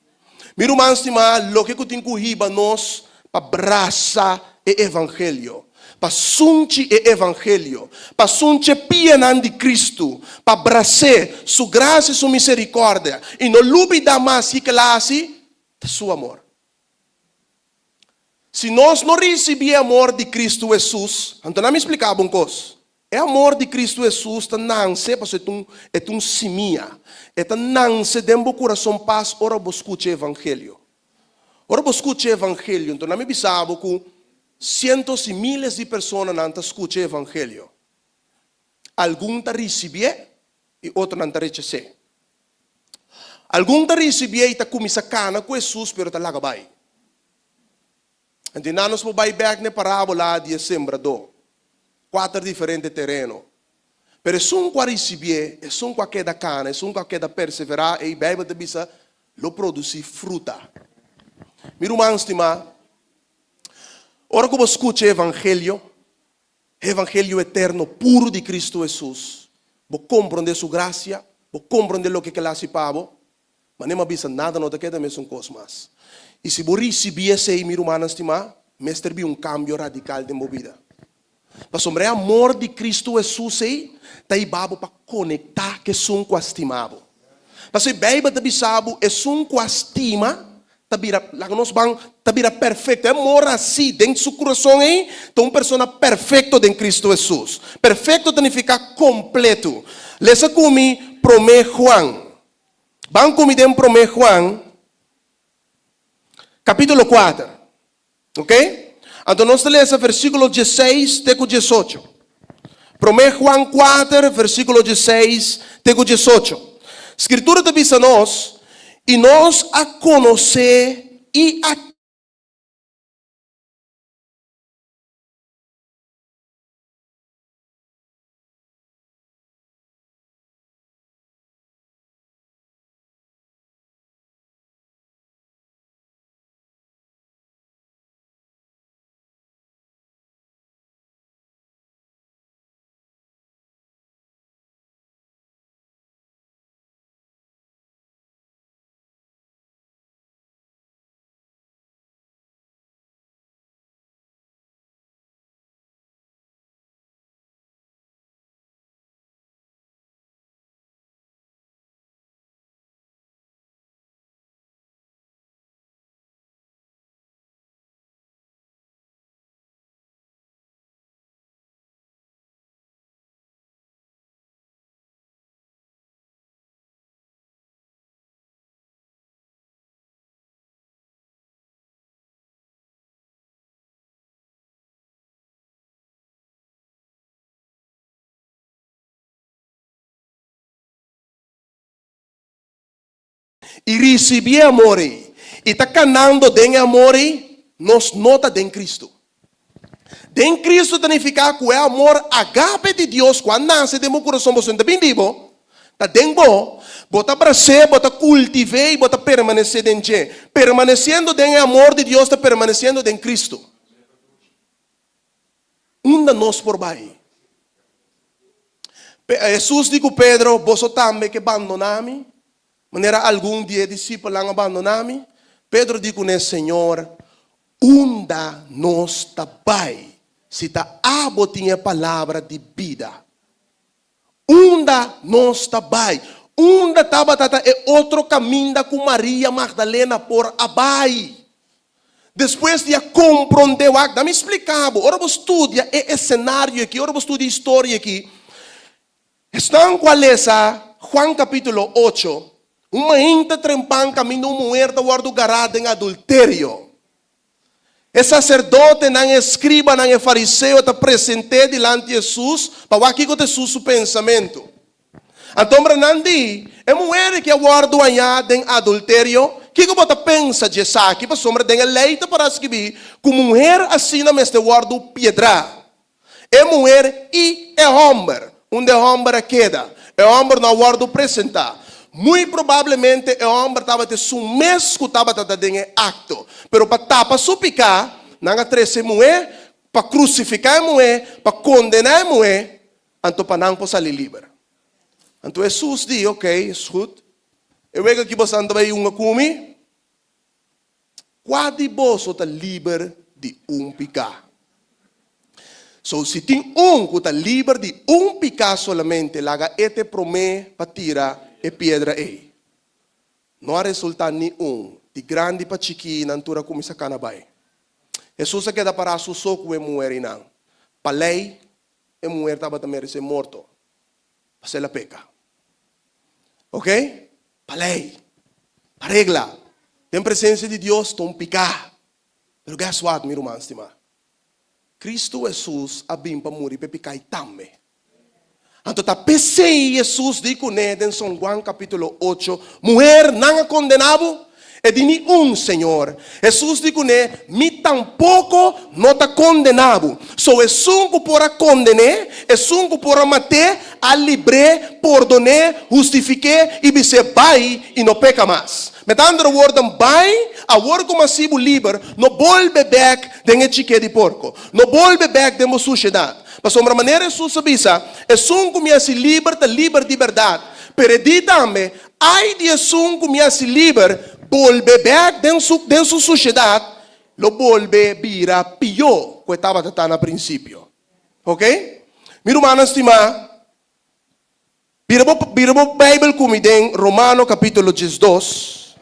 Mi ruman stimá, loke ku tin ku hiba nos pa brasa e evangelio, pa sunchi e evangelio, pa sunchi e pianan di Kristu, pa bras'é, Su grasia i Su miserikòrdia, i no lubidá mas kiko El a hasi, ta Su amor. Si nos no risibí e amor di Kristu Hesus, anto nan mi splika bo un kos. E amor di Kristu Hesus ta nanse pasobra e ta un e ta un simia. E ta nanse den bo kurason pas ora bo skucha e evangelio. Ora bo skucha e evangelio, anto nan mi bisa bo ku sientos i miles di personanan ta skucha e evangelio. Algun ta risibié i otronan ta rechas'é. Algun ta risibié i ta kuminsá kana ku Hesus pero ta laga bai. Anto nan nos por bai bèk na e parábola di e sembradó. Kuater diferente tereno. Pero esun ku a risibié, esun ku a keda kana, esun ku a keda perseverá, ei Beibel ta bisa, lo produsí fruta. Mi ruman stimá, ora ku bo skucha e evangelio, E evangelio eterno puru di Cristo Hesus. Bo comprende Su gracia, bo comprende loke kel haci pa bo, ma nem a bisa nada no ta keda mesun cos mas. Y si bo ricibi esey, mi rumannan stima, mester bin un cambio radical den bo bida. Pasobra e amor di Cristo Hesus ey ta hiba bo pa conecta cu esun cu a stima bo. Pasobra e Bijbel ta bisa bo, esun cu a stima ta bira, laga nos ban, ta bira perfecto. E amor hací den su curason ei ta un persona perfecto den Cristo Hesus. Perfecto ta nifica completo. Lesa cu mi Prome Juan. Ban cu mi den Prome Juan, capítulo cuater. Ok? Anto nos ta lesa versículo dieseis te cu diesocho. Prome Juan cuater, versículo dieseis te cu diesocho. Scritura ta bisa nos. I nos a konosé i a. I risibí e amor ei i ta kanando den e amor ei, nos no ta den Kristu. Den Kristu ta nifiká ku e amor agape di Dios ku a nase den bo kurason, boso no ta bini di bo, ta den bo, bo ta bras'é, bo ta kultiv'é i bo ta permanesé den dje. Permanesiendo den e amor di Dios ta permanesiendo den Kristu. Unda nos por bai? Hesus di ku Pedro, Boso tambe ke bandoná mi, manera algun di e disipelnan a bandoná mi? Pedro di kuné, Señor, unda nos ta bai si ta abo tin e palabra di bida? Unda nos ta bai? Unda tabata ta e otro kaminda ku Maria Magdalena por a bai? Despues di a komprondé, wak, dami splika bo, ora bo studia e esenario aki, ora bo studia e historia aki, esnan ku a lesa Juan kapítulo ocho, un mainta trempan kaminda un muher ta wòrdu gará den adulterio. E saserdotenan, e eskribanan, e fariseo ta present'é dilanti Hesus pa wak kiko ta Hesus su pensamentu. Anto nan di, E muher ki a wòrdu hañá den adulterio, kiko bo ta pensa dje esaki? Pasobra den e lei ta pará skibí ku muher asina mester wòrdu piedrá. E muher i e hòmber. Unda e hòmber a keda? E hòmber no a wòrdu presentá. Muy probablemente e hòmber tabata esun mes ku tabata ta den e akto. Pero pa tapa su piká, nan a trese e muhé, pa krusifiká e muhé, pa kondená e muhé, anto pa nan por sali liber. Anto Hesus di, Oké, is goed. E wega aki bosan ta bai hunga ku mi? Kua di boso ta liber di un piká? So, si tin un ku ta liber di un piká solamente, laga e ta e promé pa tira e piedra ei. No a resultá ni un, di grandi pa chikí, nan tur a kuminsá kana bai. Hesus a keda pará su so ku e muher einan. Pa lei, e muher tabata meresé morto, pasobra el a peka. Ok? Pa lei, pa regla, den presensia di Dios ta un piká. Pero guess what, mi ruman stimá? Kristu Hesus a bin pa muri pa e piká ei tambe. Anto ta p'esei Hesus di kuné den San Juan kapítulo ocho, Muher, nan a kondená bo? E di, Ni un, Señor. Hesus di kuné, Mi tampoko no ta kondená bo. So esun ku por a konden'é, esun ku por a mat'é, a libr'é, pordon'é, hustifik'é i bis'é, Bai i no peka mas. Met andere woorden, bai, awor ku m'a hasi bo liber, no bolbe bèk den e chiké di porko. No bolbe bèk den bo sushedat. Pasobra manera Hesus a bisa, Esun ku mi hasi liber ta liber di bèrdat. Pero e di tambe, Ai di esun ku mi hasi liber, bolbe bèk den su den su sushedat, lo bolbe bira pió ku e tabata ta na prinsipio. Ok? Mi rumannan stimá, bira bo bira bo Beibel ku mi den Romano kapítulo diesdos,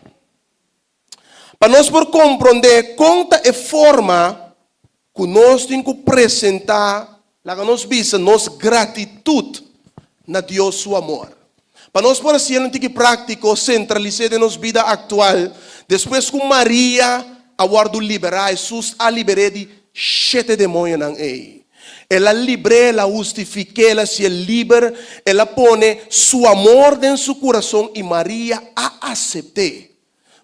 pa nos por komprondé kon ta e forma ku nos tin ku presentá, laga nos bisa, nos gratitut na Dios su amor. Pa nos por hasié un tiki práktiko, sentralis'é den nos bida aktual, despues ku Maria a wòrdu liberá, Hesus a liber'é di shete demoñonan ei. El a libr'é, el a hustifik'é, el a hasié liber, el a pone su amor den su kurason i Maria a asept'é.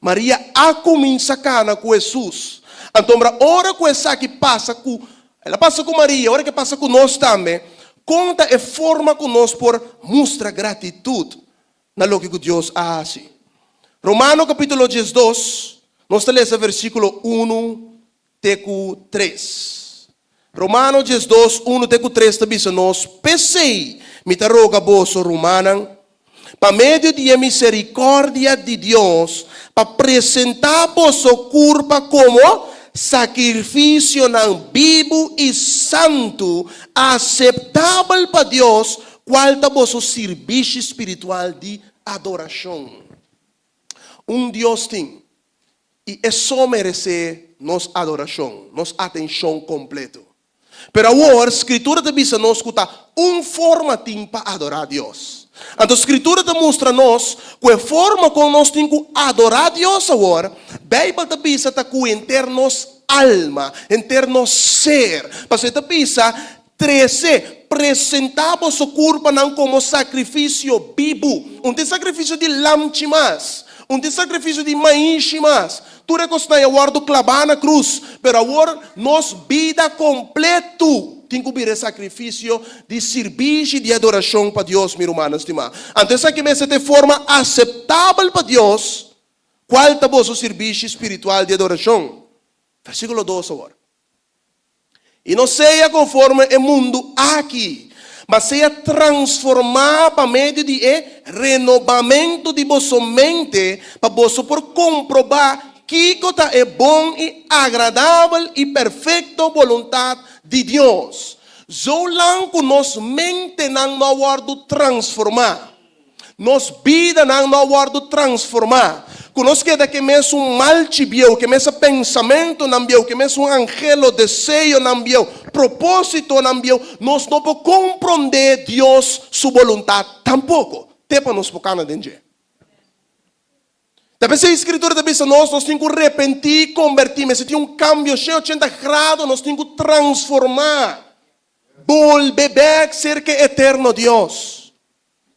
Maria a kuminsá kana ku Hesus. Anto ora ku esaki pasa ku el a pasa ku Maria, ora ku e pasa ku nos tambe, kon ta e forma ku nos por mustra gratitut na loke ku Dios a hasi? Romano kapítulo 12, nos ta lesa versíkulo 1 te ku 3. Romano 12, 1 te ku 3 ta bisa nos, P'esei mi ta roga boso, rumannan, pa medio di e miserikòrdia di Dios, pa presentá boso kurpa komo sakrifisionan bibu i santu, aseptabel pa Dios, kual ta boso sirbishi spiritual di adorashon. Un Dios tin, i e so meresé nos adorashon, nos atenshon kompleto. Pero awor, Skritura ta bisa nos ku ta un forma tin pa adorá Dios. Anto Skritura ta mustra nos ku e forma kon nos tin ku adorá Dios awor, Beibel ta bisa ta ku henter nos alma, henter nos ser. Pasobra e ta bisa, Trese, presentá boso kurpanan komo sakrifisio bibu. Un tin sakrifisio di lamchi mas, un tin sakrifisio di maishi mas. Tur e kosnan a wòrdu klabá na krus, pero awor nos bida kompletu tin ku bira e sakrifisio di sirbishi di adorashon pa Dios, mi rumannan stimá. Anto esaki mester ta e forma aseptabel pa Dios, kual ta boso sirbishi spiritual di adorashon. Versíkulo 2 awor. I no sea konforme e mundu aki, ma sea transformá pa medio di e renobamentu di boso mente, pa boso por komprobá kiko ta e bon i agradabel i perfekto boluntat di Dios. Zolang ku nos mentenan no a wòrdu transformá, Nos bidanan no a wòrdu transformá. Ku nos keda ku e mesun malchi bieu, ku e mes pensamentunan bieu, ku e mesun anhelo, deseonan bieu, propósitonan bieu, nos no por komprondé Dios su boluntat tampoko, te pa nos por kana den dje. Ta p'esei Skritura ta bisa nos, nos tin ku repentí, kombertí, mester tin un kambio 180 grado, nos tin ku transformá, bolbe bèk serka e eterno Dios.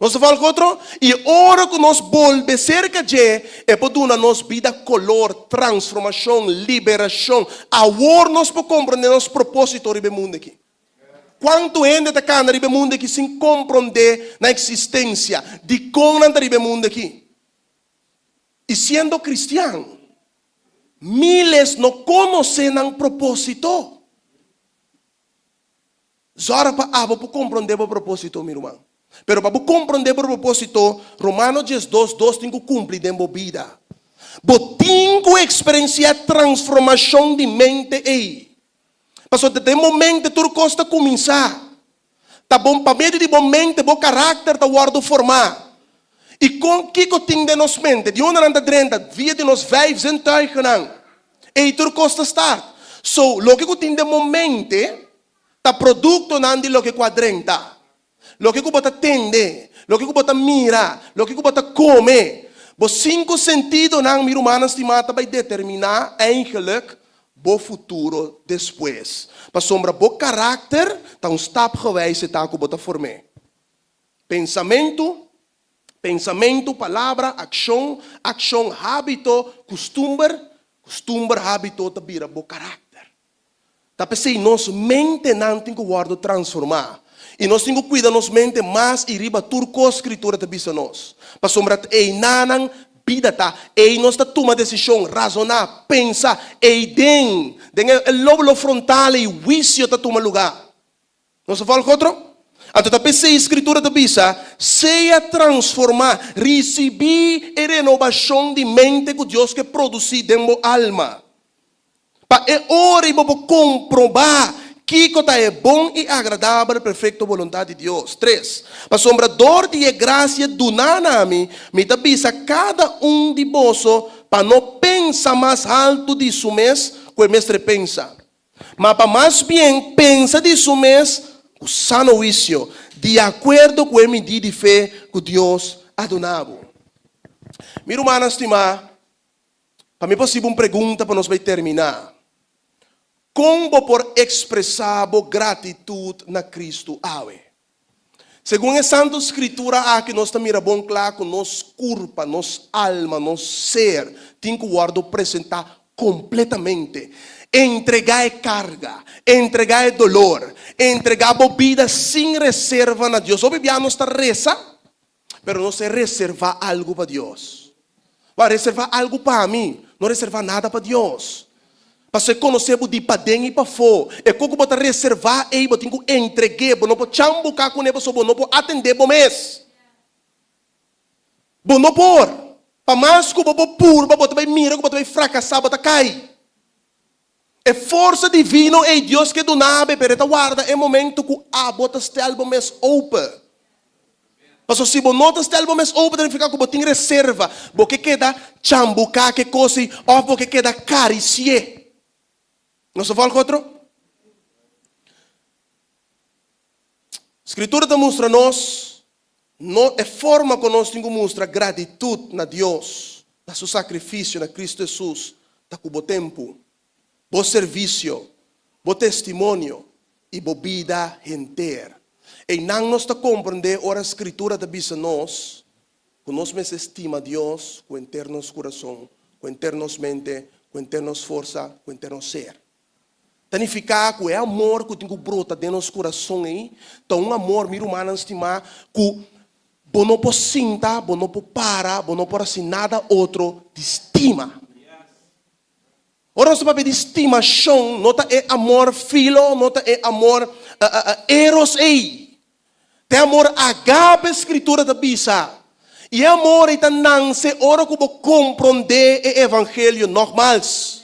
Nos ta fala ku otro? I ora ku nos bolbe serka dje, e por duna nos bida kolor, transformashon, liberashon. Awor nos por komprondé nos propósito riba e mundu aki. Kuantu hende ta kana riba e mundu aki sin komprondé nan eksistensia, dikon nan ta riba e mundu aki? I siendo kristian, míles no konosé nan propósito. Zòrg pa abo por komprondé bo propósito, mi ruman. Pero pa bo komprondé bo propósito, Romano 12, 2 tin ku kumpli den bo bida. Bo tin ku eksperensiá transformashon di mente ei. Pasobra ta den bo mente tur kos ta kuminsá. Ta bon pa medio di bo mente bo karakter ta wòrdu formá. I kon kiko tin den nos mente? Di unda nan ta drenta? Via di nos vijf zintuigennan. Ei tur kos ta start. So, loke ku tin den bo mente ta produktonan di loke ku a drenta. Loke ku bo ta tende, loke ku bo ta mira, loke ku bo ta kome. Bo sinku sentidonan, mi rumannan stimá, ta bai determiná eigenlijk bo futuro despues. Pasobra bo karakter ta un stapgewijs e ta ku bo ta form'é. Pensamentu, pensamentu, palabra, akshon, akshon, hábito, kustumber, kustumber, hábito ta bira bo karakter. Ta p'esei nos mentenan tin ku wòrdu transformá. I nos tin ku kuida nos mente mas i riba tur kos Skritura ta bisa nos. Pasobra ta einanan bida ta. Ei nos ta tuma desishon, razoná, pensa. Ei den, den e lóbulo frontal ei huisio ta tuma lugá. Nos ta volg otro? Anto ta p'esei Skritura ta bisa, Sea transformá, risibí e renobashon di mente ku Dios ke produsí den bo alma, pa e ora ei bo por komprobá kiko ta e bon i agradabel perfekto boluntat di Dios. 3, Pasobra dor di e grasia duná na mi, mi ta bisa kada un di boso pa no pensa mas haltu di su mes ku e mester pensa. Ma pa mas bien pensa di su mes ku sano huisio, di akuerdo ku e midí di fe ku Dios a duna bo. Mi rumannan stimá, pa mi por hasibo un pregunta pa nos bai terminá. Kon bo por ekspresá bo gratitut na Kristu awe? Segun e Santu Skritura aki nos ta mira bon kla ku nos kurpa, nos alma, nos ser tin ku wòrdu presentá kompletamente. Entregá e karga, entregá e dolor, entregá bo bida sin reserva na Dios. Hopi bia nos ta resa, pero nos ta reservá algu pa Dios. Bo a reservá algu pa mi, no reservá nada pa Dios. Pasobra e konosé bo di paden i pafó. E kos ku bo ta reservá ei, bo tin ku entreg'é. Bo no por chambuká kuné pasobra bo no por atendé bo mes. Bo no por. Pa mas ku bo por purba, bo ta bai mira ku bo ta bai frakasá, bo ta kai. E forsa divino ei Dios ke duna bo, pero e ta warda e momento ku abo ta stel bo mes open. Pasobra si bo no ta stel bo mes open ta nifiká ku bo tin reserva, bo ke keda chambuká ke kos ei òf bo ke keda karisié. Nos ta vòlg otro? Skritura ta mustra nos no e forma ku nos tin ku mustra gratitut na Dios, na su sakrifisio, na Kristu Hesus, ta ku bo tempu, bo servisio, bo testimonio i bo bida henter. Einan nos ta komprendé ora Skritura ta bisa nos ku nos mester stima Dios ku henter nos kurason, ku henter nos mente, ku henter nos forsa, ku henter nos ser. Ta nifiká ku e amor ku tin ku brota den nos kurason ei ta un amor, mi rumannan stimá, ku bo no por sinta, bo no por para, bo no por hasi nada otro di stima. Ora nos ta papia di stimashon, no ta e amor filo, no ta e amor eros ei. Ta e amor agape Skritura ta bisa. I e amor ei ta nanse ora ku bo komprondé e evangelio nògmals.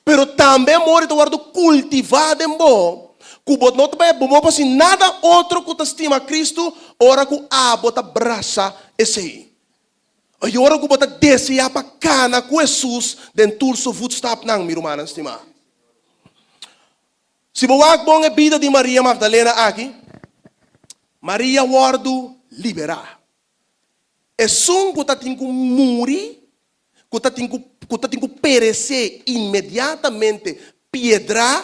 Pero tambe amor ei ta wòrdu kultivá den bo, ku bo no ta bai bo no por hasi nada otro ku ta stima Kristu ora ku abo ta brasa esei. I ora ku bo ta deseá pa kana ku Hesus den tur su voetstapnan, mi rumannan stimá. Si bo wak bon e bida di Maria Magdalena aki, Maria wòrdu liberá. Esun ku ta tin ku muri, ku ta tin ku ku ta tin ku peresé inmediatamente piedrá,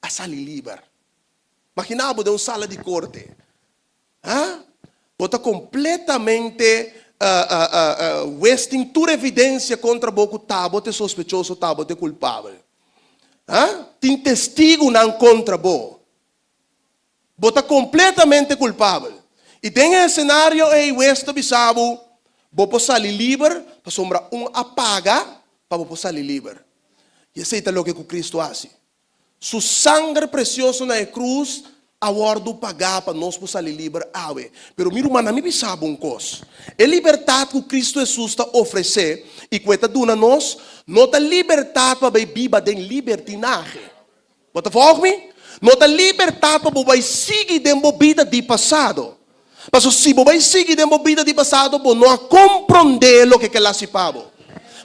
a sali liber. Maginá bo den un sala di korte. Ha? Bo ta completamente wasting tur evidencia contra bo cu ta bo t'e sospechoso, ta bo t'e culpabel. Ha? Tin testigunan contra bo. Bo ta completamente culpabel. Y den e escenario ey hues ta bisa bo, bo por sali liber pasobra un a paga pa bo por sali liber. Y esey ta loke cu Cristo a haci. Su sanger precioso na e cruz a wordo pagá pa nos por sali liber awe. Pero mi ruman, na mi bisa bo un cos. E libertad cu Cristo Jesus ta ofrecé y cu e ta duna nos, no ta libertad pa bay biba den libertinahe. Bo ta volg mi? No ta libertad pa bo bay sigui den bo bida di pasado. Pasobra si bo bai sigui den bo bida di pasado, bo no a komprondé loke kel hasi pa bo.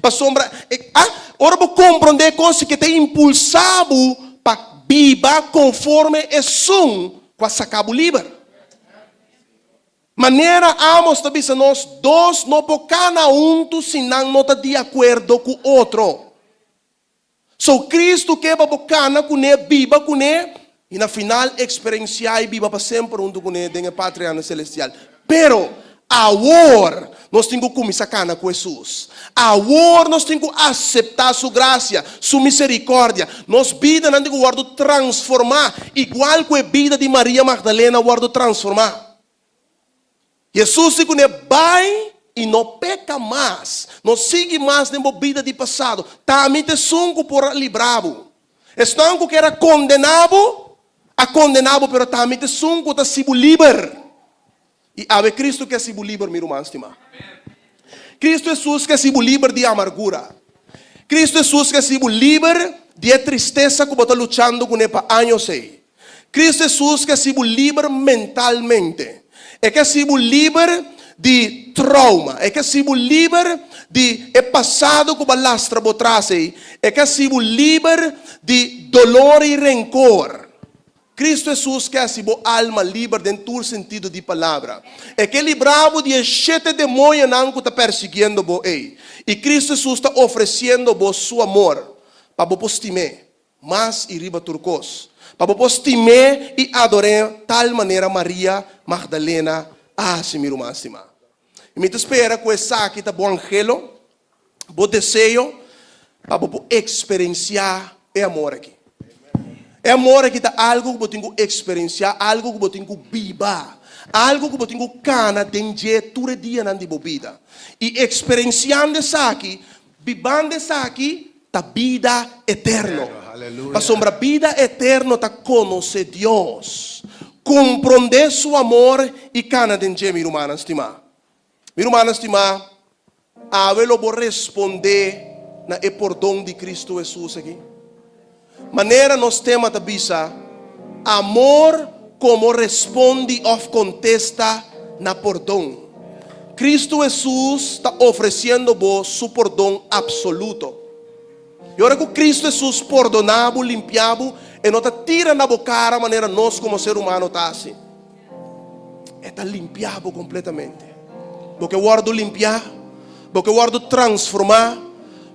Pasobra, a, ora bo komprondé kos ke ta impulsá bo pa biba konforme esun ku a saka bo liber. Manera Amos ta bisa nos, dos no por kana huntu si nan no ta di akuerdo ku otro. So Cristo ke pa bo kana kuné, biba kuné, i na final eksperensiá i biba pa semper huntu kuné den e Patriano Selestial. Pero, awor nos tin ku kuminsá kana ku Hesus. Awor nos tin ku aseptá Su grasia, Su miserikòrdia. Nos bidanan tin ku wòrdu transformá, igual ku e bida di Maria Magdalena a wòrdu transformá. Hesus di kuné, Bai i no peka mas. No sigui mas den bo bida di pasado. Ta mi ta esun ku por a libra bo. Esnan ku kier a kondená bo, a kondená bo, pero ta mi ta esun ku ta hasi bo liber. I awe Kristu ke hasi bo liber, mi ruman stimá. Kristu Hesus ke hasi bo liber di amargura. Kristu Hesus ke hasi bo liber di e tristesa ku bo ta luchando kuné pa años ei. Cristo Hesus ke hasi bo liber mentalmente. E ke hasi bo liber di trauma. E ke hasi bo liber di e pasado ku bo a lastra bo tras ei. E ke hasi bo liber di dolor i renkor. Cristo Hesus ke hasi bo alma liber den tur sentido di palabra. E ke libra bo di e shete demoñonan ku ta persiguiendo bo ei. I Cristo Hesus ta ofresiendo bo su amor pa bo por stim'é. Mas i riba tur kos, pa bo por stim'é i ador'é tal manera Maria Magdalena a hasi, mi ruman stimá. I mi ta spera ku esaki ta bo anhelo, bo deseo pa bo por eksperensiá e amor aki. E amor aki ta algu ku bo tin ku eksperensiá, algu ku bo tin ku biba, algu ku bo tin ku kana den dje tur e dianan di bo bida. I eksperensiando esaki, bibando esaki, ta bida eterno. Pasobra bida eterno ta konosé Dios, komprondé su amor i kana den dje, mi rumannan stimá. Mi rumannan stimá, awe lo bo respondé na e pordon di Kristu Hesus aki? Manera nos tema ta bisa, amor komo respondi òf kontesta na pordon. Kristu Hesus ta ofresiendo bo su pordon apsoluto. I ora ku Kristu Hesus pordoná bo, limpiá bo, e no ta tira na bo kara manera nos komo ser humano ta hasi. E ta limpiá bo kompletamente. Bo ke wòrdu limpiá, bo ke wòrdu transformá,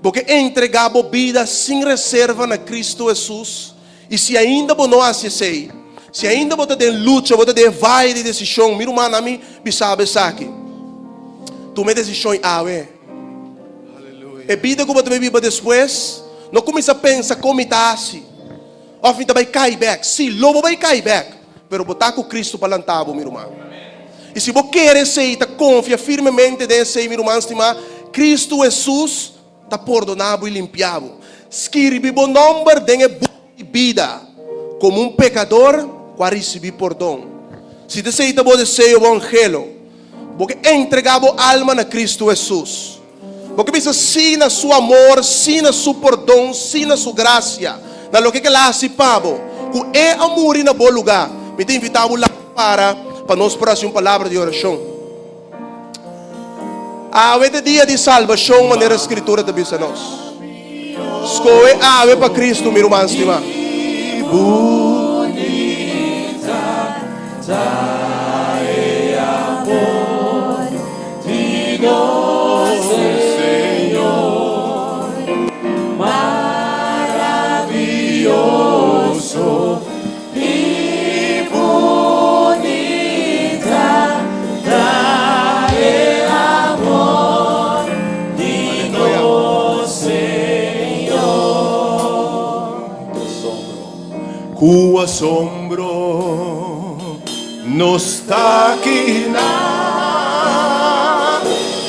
bo ke entregá bo bida sin reserva na Kristu Hesus. I si ainda bo no hasi esei, si ainda bo ta den lucha, bo ta den e vaye di desishon, mi ruman, ami bisa bo esaki, tuma e desishon awe. E bida ku bo ta bai biba despues, no kuminsá pensa kon mi ta hasi, òf mi ta bai kai bèk. Sí, lo bo bai kai bèk. Pero bo ta ku Kristu pa lanta bo, mi ruman. I si bo kere esei i ta konfia firmemente den esei, mi ruman stimá, Kristu Hesus ta pordoná bo i limpiá bo. Skirbi bo nòmber den e buki di bida komo un pekador ku a risibí pordon. Si ta esei ta bo deseo, bo anhelo, bo ke entregá bo alma na Kristu Hesus. Bo ke bisa sí na Su amor, sí na Su pordon, sí na Su grasia, na loke ke El a hasi pa bo, ku E a muri na bo lugá. Mi ta invitá bo lanta para pa nos por hasi un palabra di orashon. Awe ta e dia di salbashon, manera Skritura ta bisa nos. Skohe awe pa Kristu, mi ruman stimá. Ku asombro nos ta kina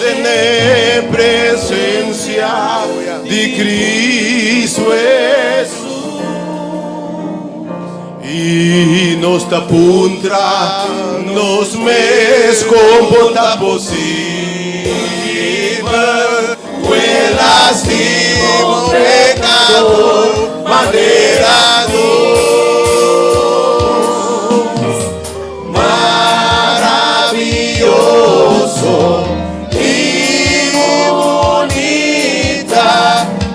den e presensia di Cristo Hesus i nos ta puntra nos mes kon por ta posibel ku e lastima un pekador manera nos. Maravioso i bunita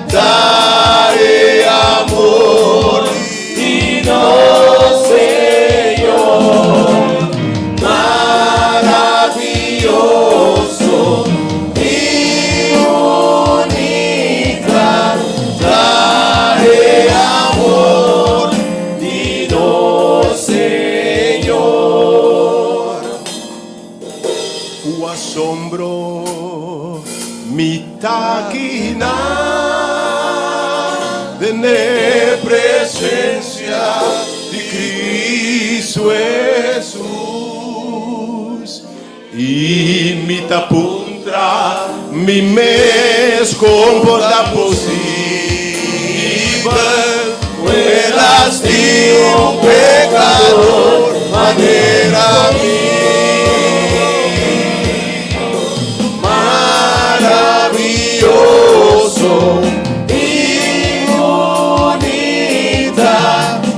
ta e amor di nos Señor. Maravioso i bunita ta e amor di nos Señor. Ku asombro mi ta kina den e presensia di Cristo Hesus, i mi ta puntra mi mes kon por ta posibel ku e lastima un pekador manera mi. Maravioso i bunita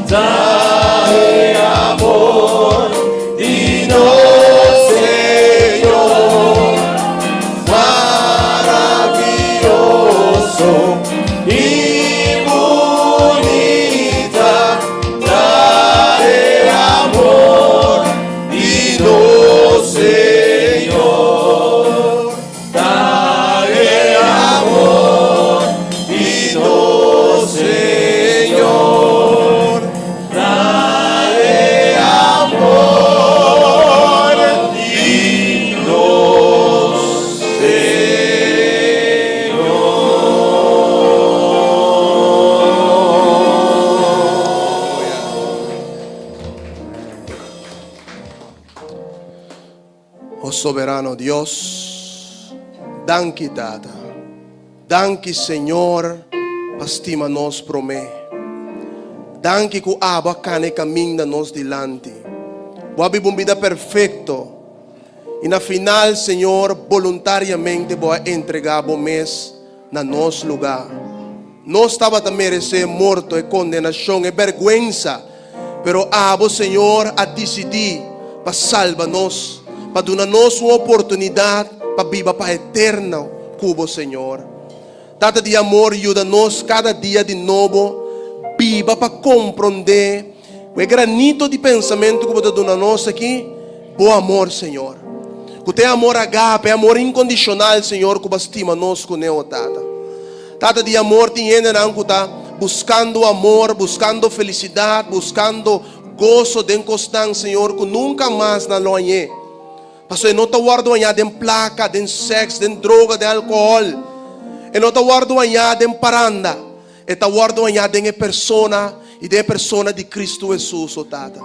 ta e amor di nos Señor. Maravioso i bunita ta e amor di nos Señor. Ta e amor di nos Señor. Ta. soberano Dios, danki Tata. Danki Señor pa stima nos promé. Danki ku abo a kana e kaminda nos dilanti. Bo a biba un bida perfekto i na final Señor boluntariamente bo a entregá bo mes na nos lugá. Nos tabata meresé morto, e kondenashon, e bèrgwensa, pero abo, Señor, a disidí pa salba nos, pa duna nos un oportunidat pa biba pa eterno ku bo, Señor. Tata di amor, yuda nos kada dia di nobo biba pa komprondé ku e granito di pensamentu ku bo ta duna nos aki, bo amor, Señor. Ku ta e amor agape, e amor inkondishonal, Señor, ku bo a stima nos kuné, o Tata. Tata di amor, tin hendenan ku ta buskando amor, buskando felisidat, buskando goso den kosnan, Señor, ku nunka mas nan lo hañ'é. Pasobra e no ta wòrdu hañá den plaka, den sèks, den droga, den alkohòl. E no ta wòrdu hañá den paranda. E ta wòrdu hañá den e persona i den e persona di Kristu Hesus, o Tata.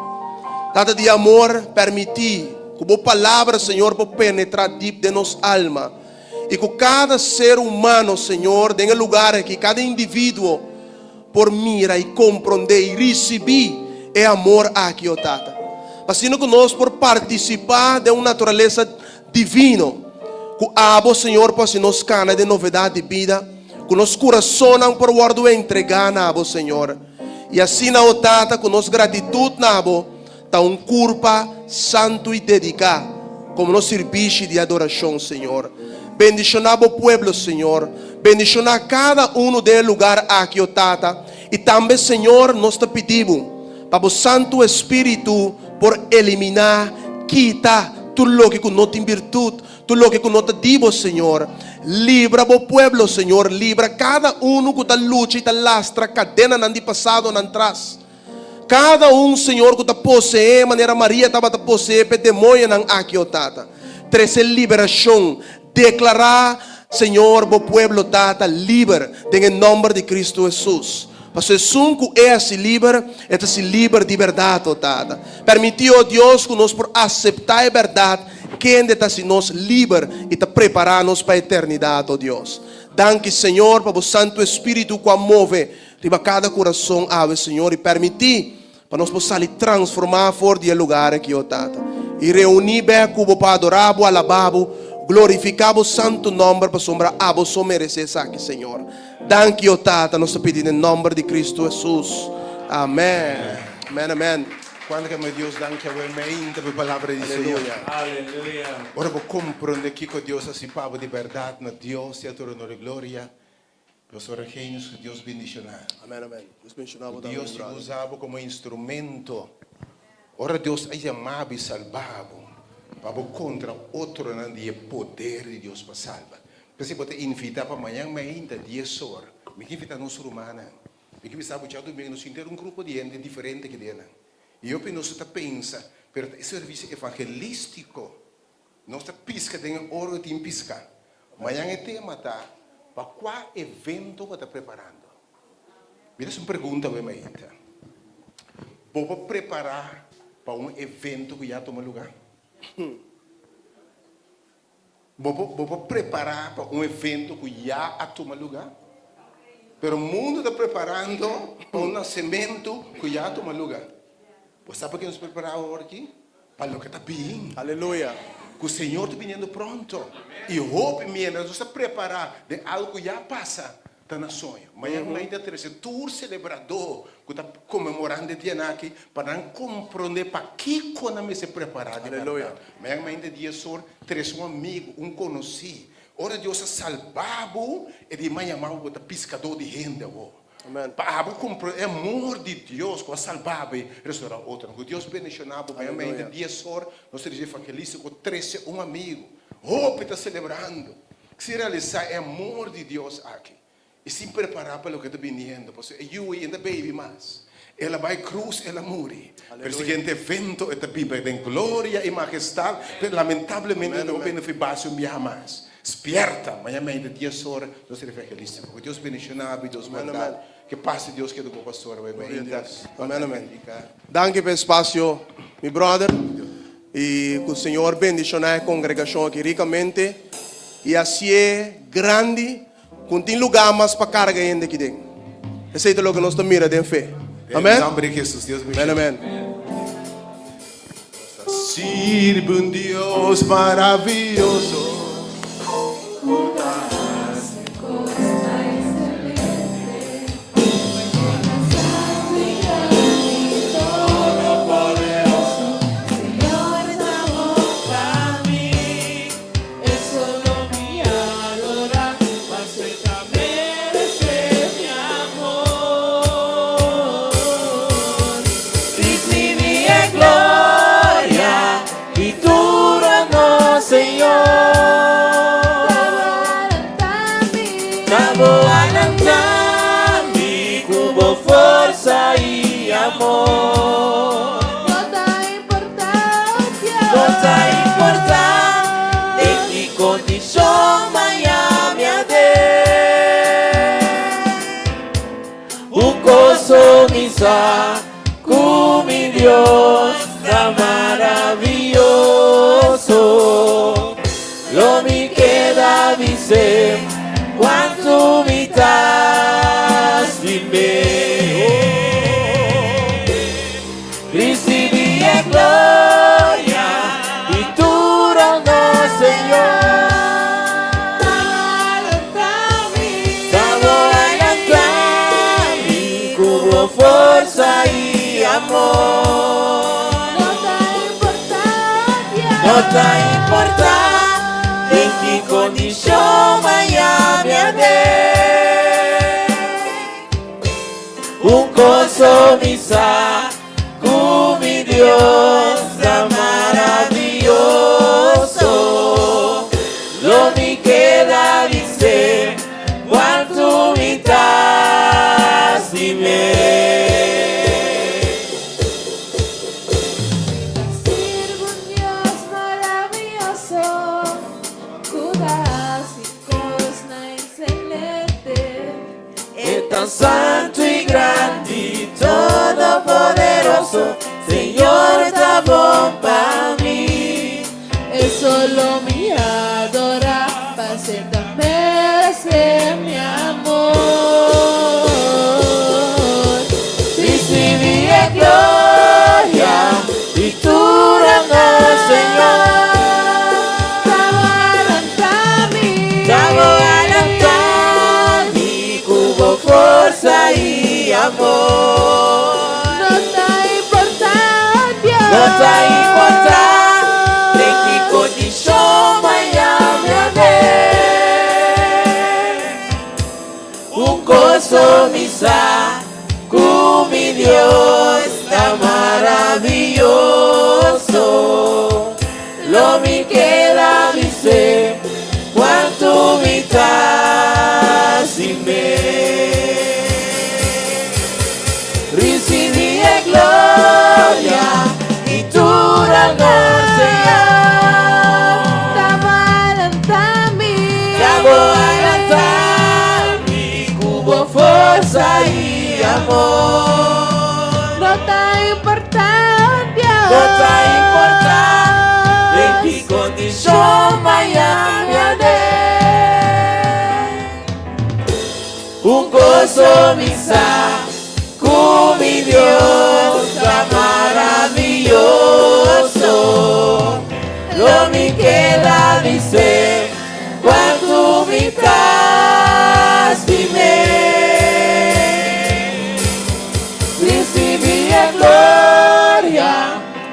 Tata di amor, pèrmití ku bo palabra, Señor, por penetrá dip den nos alma. I ku kada ser humano, Señor, den e lugar aki, kada individuo por mira i komprondé i risibí e amor aki, o Tata. Pa asina ku nos por partisipá den un naturalesa divino, ku Abo, Señor, por hasi nos kana den novedat di bida, ku nos kurasonnan por wòrdu entregá na Abo, Señor. I asina, o Tata, ku nos gratitut na Abo, Ta un kurpa santu i dediká komo nos sirbishi di adorashon, Señor. Bendishoná Bo pueblo, Señor. Bendishoná kada unu den e lugar aki, o Tata. I tambe, Señor, nos ta pidi Bo pa Bo Santu Espíritu por eliminá, kita, tur loke ku no tin birtut, tur loke ku no ta di Bo, Señor. Libra Bo pueblo, Señor. Libra kada unu ku ta lucha i ta lastra kadenanan di pasado nan tras. Kada un, Señor, ku ta poseé manera Maria tabata poseé p'e demoñonan aki, o Tata. Trese liberashon. Deklará, Señor, bo pueblo, Tata, liber den e nòmber di Kristu Hesus. Pasobra esun ku E hasi liber, e ta hasi liber di bèrdat, o Tata. Permití, o Dios, ku nos por aseptá e bèrdat kende ta hasi nos liber i ta prepará nos pa eternidat, o Dios. Danki, Señor, pa bo Santu Espíritu ku a move Riba kada kurason awe, Señor, i permití pa nos por sali transformá for di e lugar aki, o Tata, i reuní bek ku Bo pa adorá Bo, alabá Bo, glorifiká Bo santu nòmber, pasobra Abo so meresé esaki, Señor. Danki, o Tata, nos ta pidi den nòmber di Kristu Hesus. Amèn. Amèn, amèn. Kuantu ke ama Dios danki awe meinta pa e palabra di Señor. Aleluya. Ora bo komprondé kiko Dios a hasi pa bo di bèrdat na Dios sea tur honor i gloria. Pastor Regenius ku Dios bendiciona. Amen amen Dios bendiciona bo tambe Dios mi brother. usa bo como instrumento ora Dios a yama bo y salba bo pa bo contra otronan di e poder di Dios pa salba. P'esei bo ta invita pa mañan mainta dies or mi ke invita nos rumannan mi ke bisa bo djadumingu nos tin un grupo di hende diferente ki den nan y hopi nos ta pensa pero ta e servicio evangelistico Nos ta piska den e oro tin piska. Mañan e tema ta, Pa kua evento bo ta preparando? Mira es un pregunta awe mainta. Bo por prepará pa un evento ku ya tuma lugá? Bo por bo por prepará pa un evento ku ya a tuma lugá? Pero mundu ta preparando pa un nasementu ku ya a tuma lugá. Bo sa pa ke nos prepará awor aki? Pa loke ta bin. Aleluya. Ku Señor ta biniendo pronto. I hopi mientras nos ta prepará den algu ku ya pasa, ta na soño. Mañana mainta trese tur selebradó ku ta konmemorando e dianan aki pa nan komprondé pakiko nan mester prepará di bèrdat. Mañana mainta dies or, trese un amigu, un konosí. Ora Dios a salba bo, e di maña bo ta piskadó di hende awor. Amen. Pa abo comprende e amor di Dios cu a salba bo y restaura otronan. Cu Dios bendiciona bo. Mañana mainta dies or nos ta ricibi evangelista cu trece un amigo. Hopi ta celebrando. Si realisa e amor di Dios aki y sin prepara pa loke ta biniendo. Pasobra e yu ei no ta baby mas. El a bay cruz, el a muri. Pero e siguiente evento e ta biba den gloria y majestad. Pero lamentablemente no ta bini base un biaha mas. Spierta! Maña mei di dies ora nos ta evangelístico. Ku Dios bendiciona bo y Dios guarda. Ke pas di Dios keda ku bo pastor. Gloria a Dios. Amen amen. Danki pa e espacio mi brother. I ku Señor bendishoná e kongregashon aki rikamente i hasié grandi ku no tin lugá mas pa karga hende aki den. Esei ta loke nos ta mira den fe. Den Amèn? nòmber di Hesus, Dios Amèn, bendishoná. amèn. Nos ta sirbi un Dios maravioso ku ta hasi Kosnan ekselente. Santu i grandi, todopoderoso, Señor ta bon pa mi. Es solo mi adora, mas e ta merece mi amor. Recibi e gloria y tur honor, Señor. Ta bo a lanta mi cu bo forsa y amor. No ta importa, Dios. No ta importa den ki condicion m'a mi den. Un cos mi sa cu mi Dios ta maraviyoso. Lo mi keda bis'e cuanto mi ta stim'e. Recibi e gloria y tur honor, Señor. Ta bo a lanta mi cu bo forsa y amor. No ta importa, Dios. No ta importa den ki condicion m'a mi den. Un cos mi sa cu mi Dios ta maraviyoso. Lo mi keda bis'e cuanto mi ta stim'e. Sirbi un Dios maraviyoso, cu ta haci cosnan excelente. E ta santo y grandi, todopoderoso, Señor ta bon pa mi. Es solo mi adora, paso e ta merece mi amor. Recibi e gloria y tur honor, Señor. Ta bo a lanta mi. Ta bo a lanta mi cu bo forsa y amor. No ta importa, Dios. No ta importa den ki condicion m'a mi den. Un cos mi sa cu mi Dios ta maraviyoso. Lo mi keda bis'e cuanto mi ta stim'e. Recibi e gloria y tur honor, Señor. Ta bo a lanta mi. Ta bo a lanta mi cu bo forsa y amor. No ta importa, Dios. No ta importa den ki condicion m'a mi den. Un cos mi sa cu mi Dios ta maraviyoso. Lo mi keda bis'e cuanto mi ta stim'e. Recibi e gloria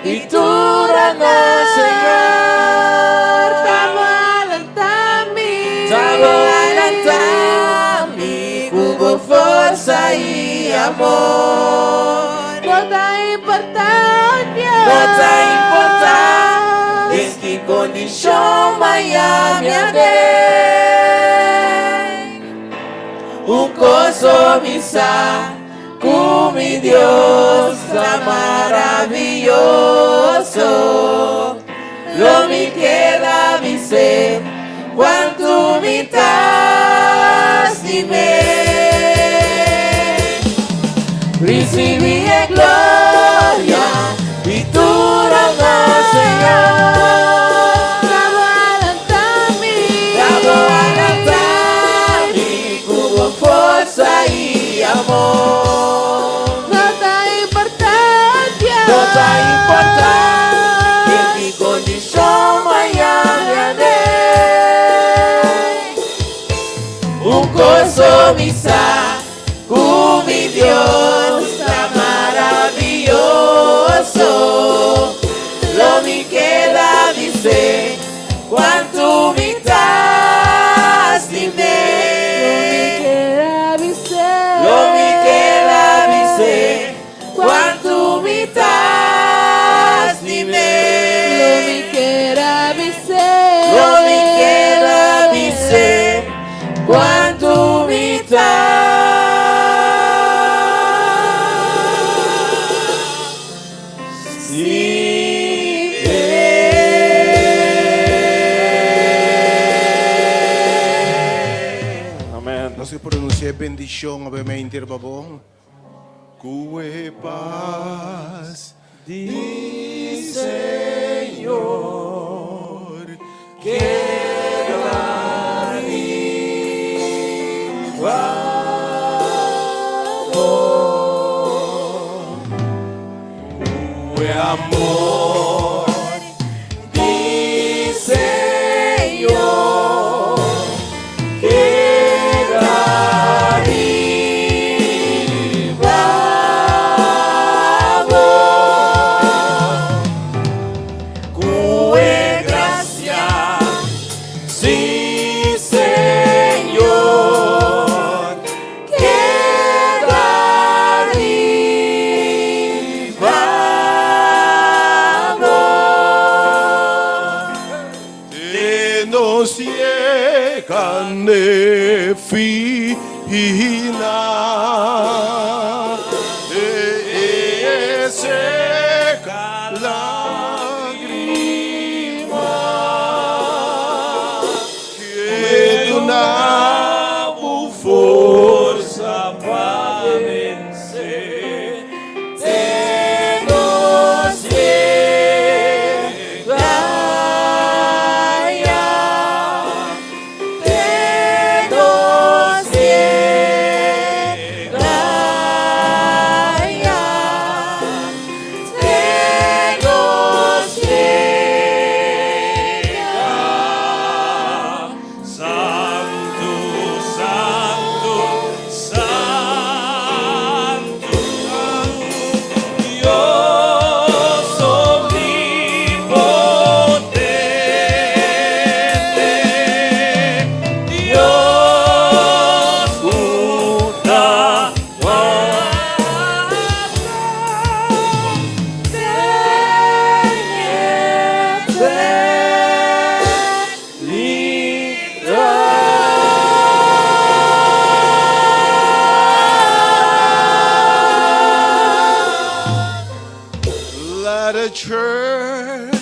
y tur honor, Señor. Ta bo a lanta mi. Ta bo a lanta mi cu bo forsa y amor. No ta importa, Dios. No ta importa den ki condicion m'a mi den. Un cos mi sa cu mi Dios ta maraviyoso. Lo mi keda bis'e cuanto mi ta stim'e. Recibi e gloria y tur honor, Señor. Lo mi sa ku mi Dios ta maravioso. Lo mi keda bis'é kuantu mi ta stim'é. Keda bis'é. Lo mi keda bis'é kuantu mi ta stim'é. Lo mi keda bis'é. Lo mi keda bis'é kuantu mi ta stim'é. Amen. Nos ke pronunsiá bendishon obviamente pa bo. Ku e pas di Señor keda riba bo. Ku e amor di Señor keda riba bo. Ku e grasia, sí, Señor, keda riba bo. Te nos yega n'e final. E seka lágrima. Ku duna bo forsa pa vense. Te nos yega ya. Te nos yega ya. Te nos yega. Santu, Santu, Santu, Dios omnipotente, Dios ku ta warda den eternidat. Let the church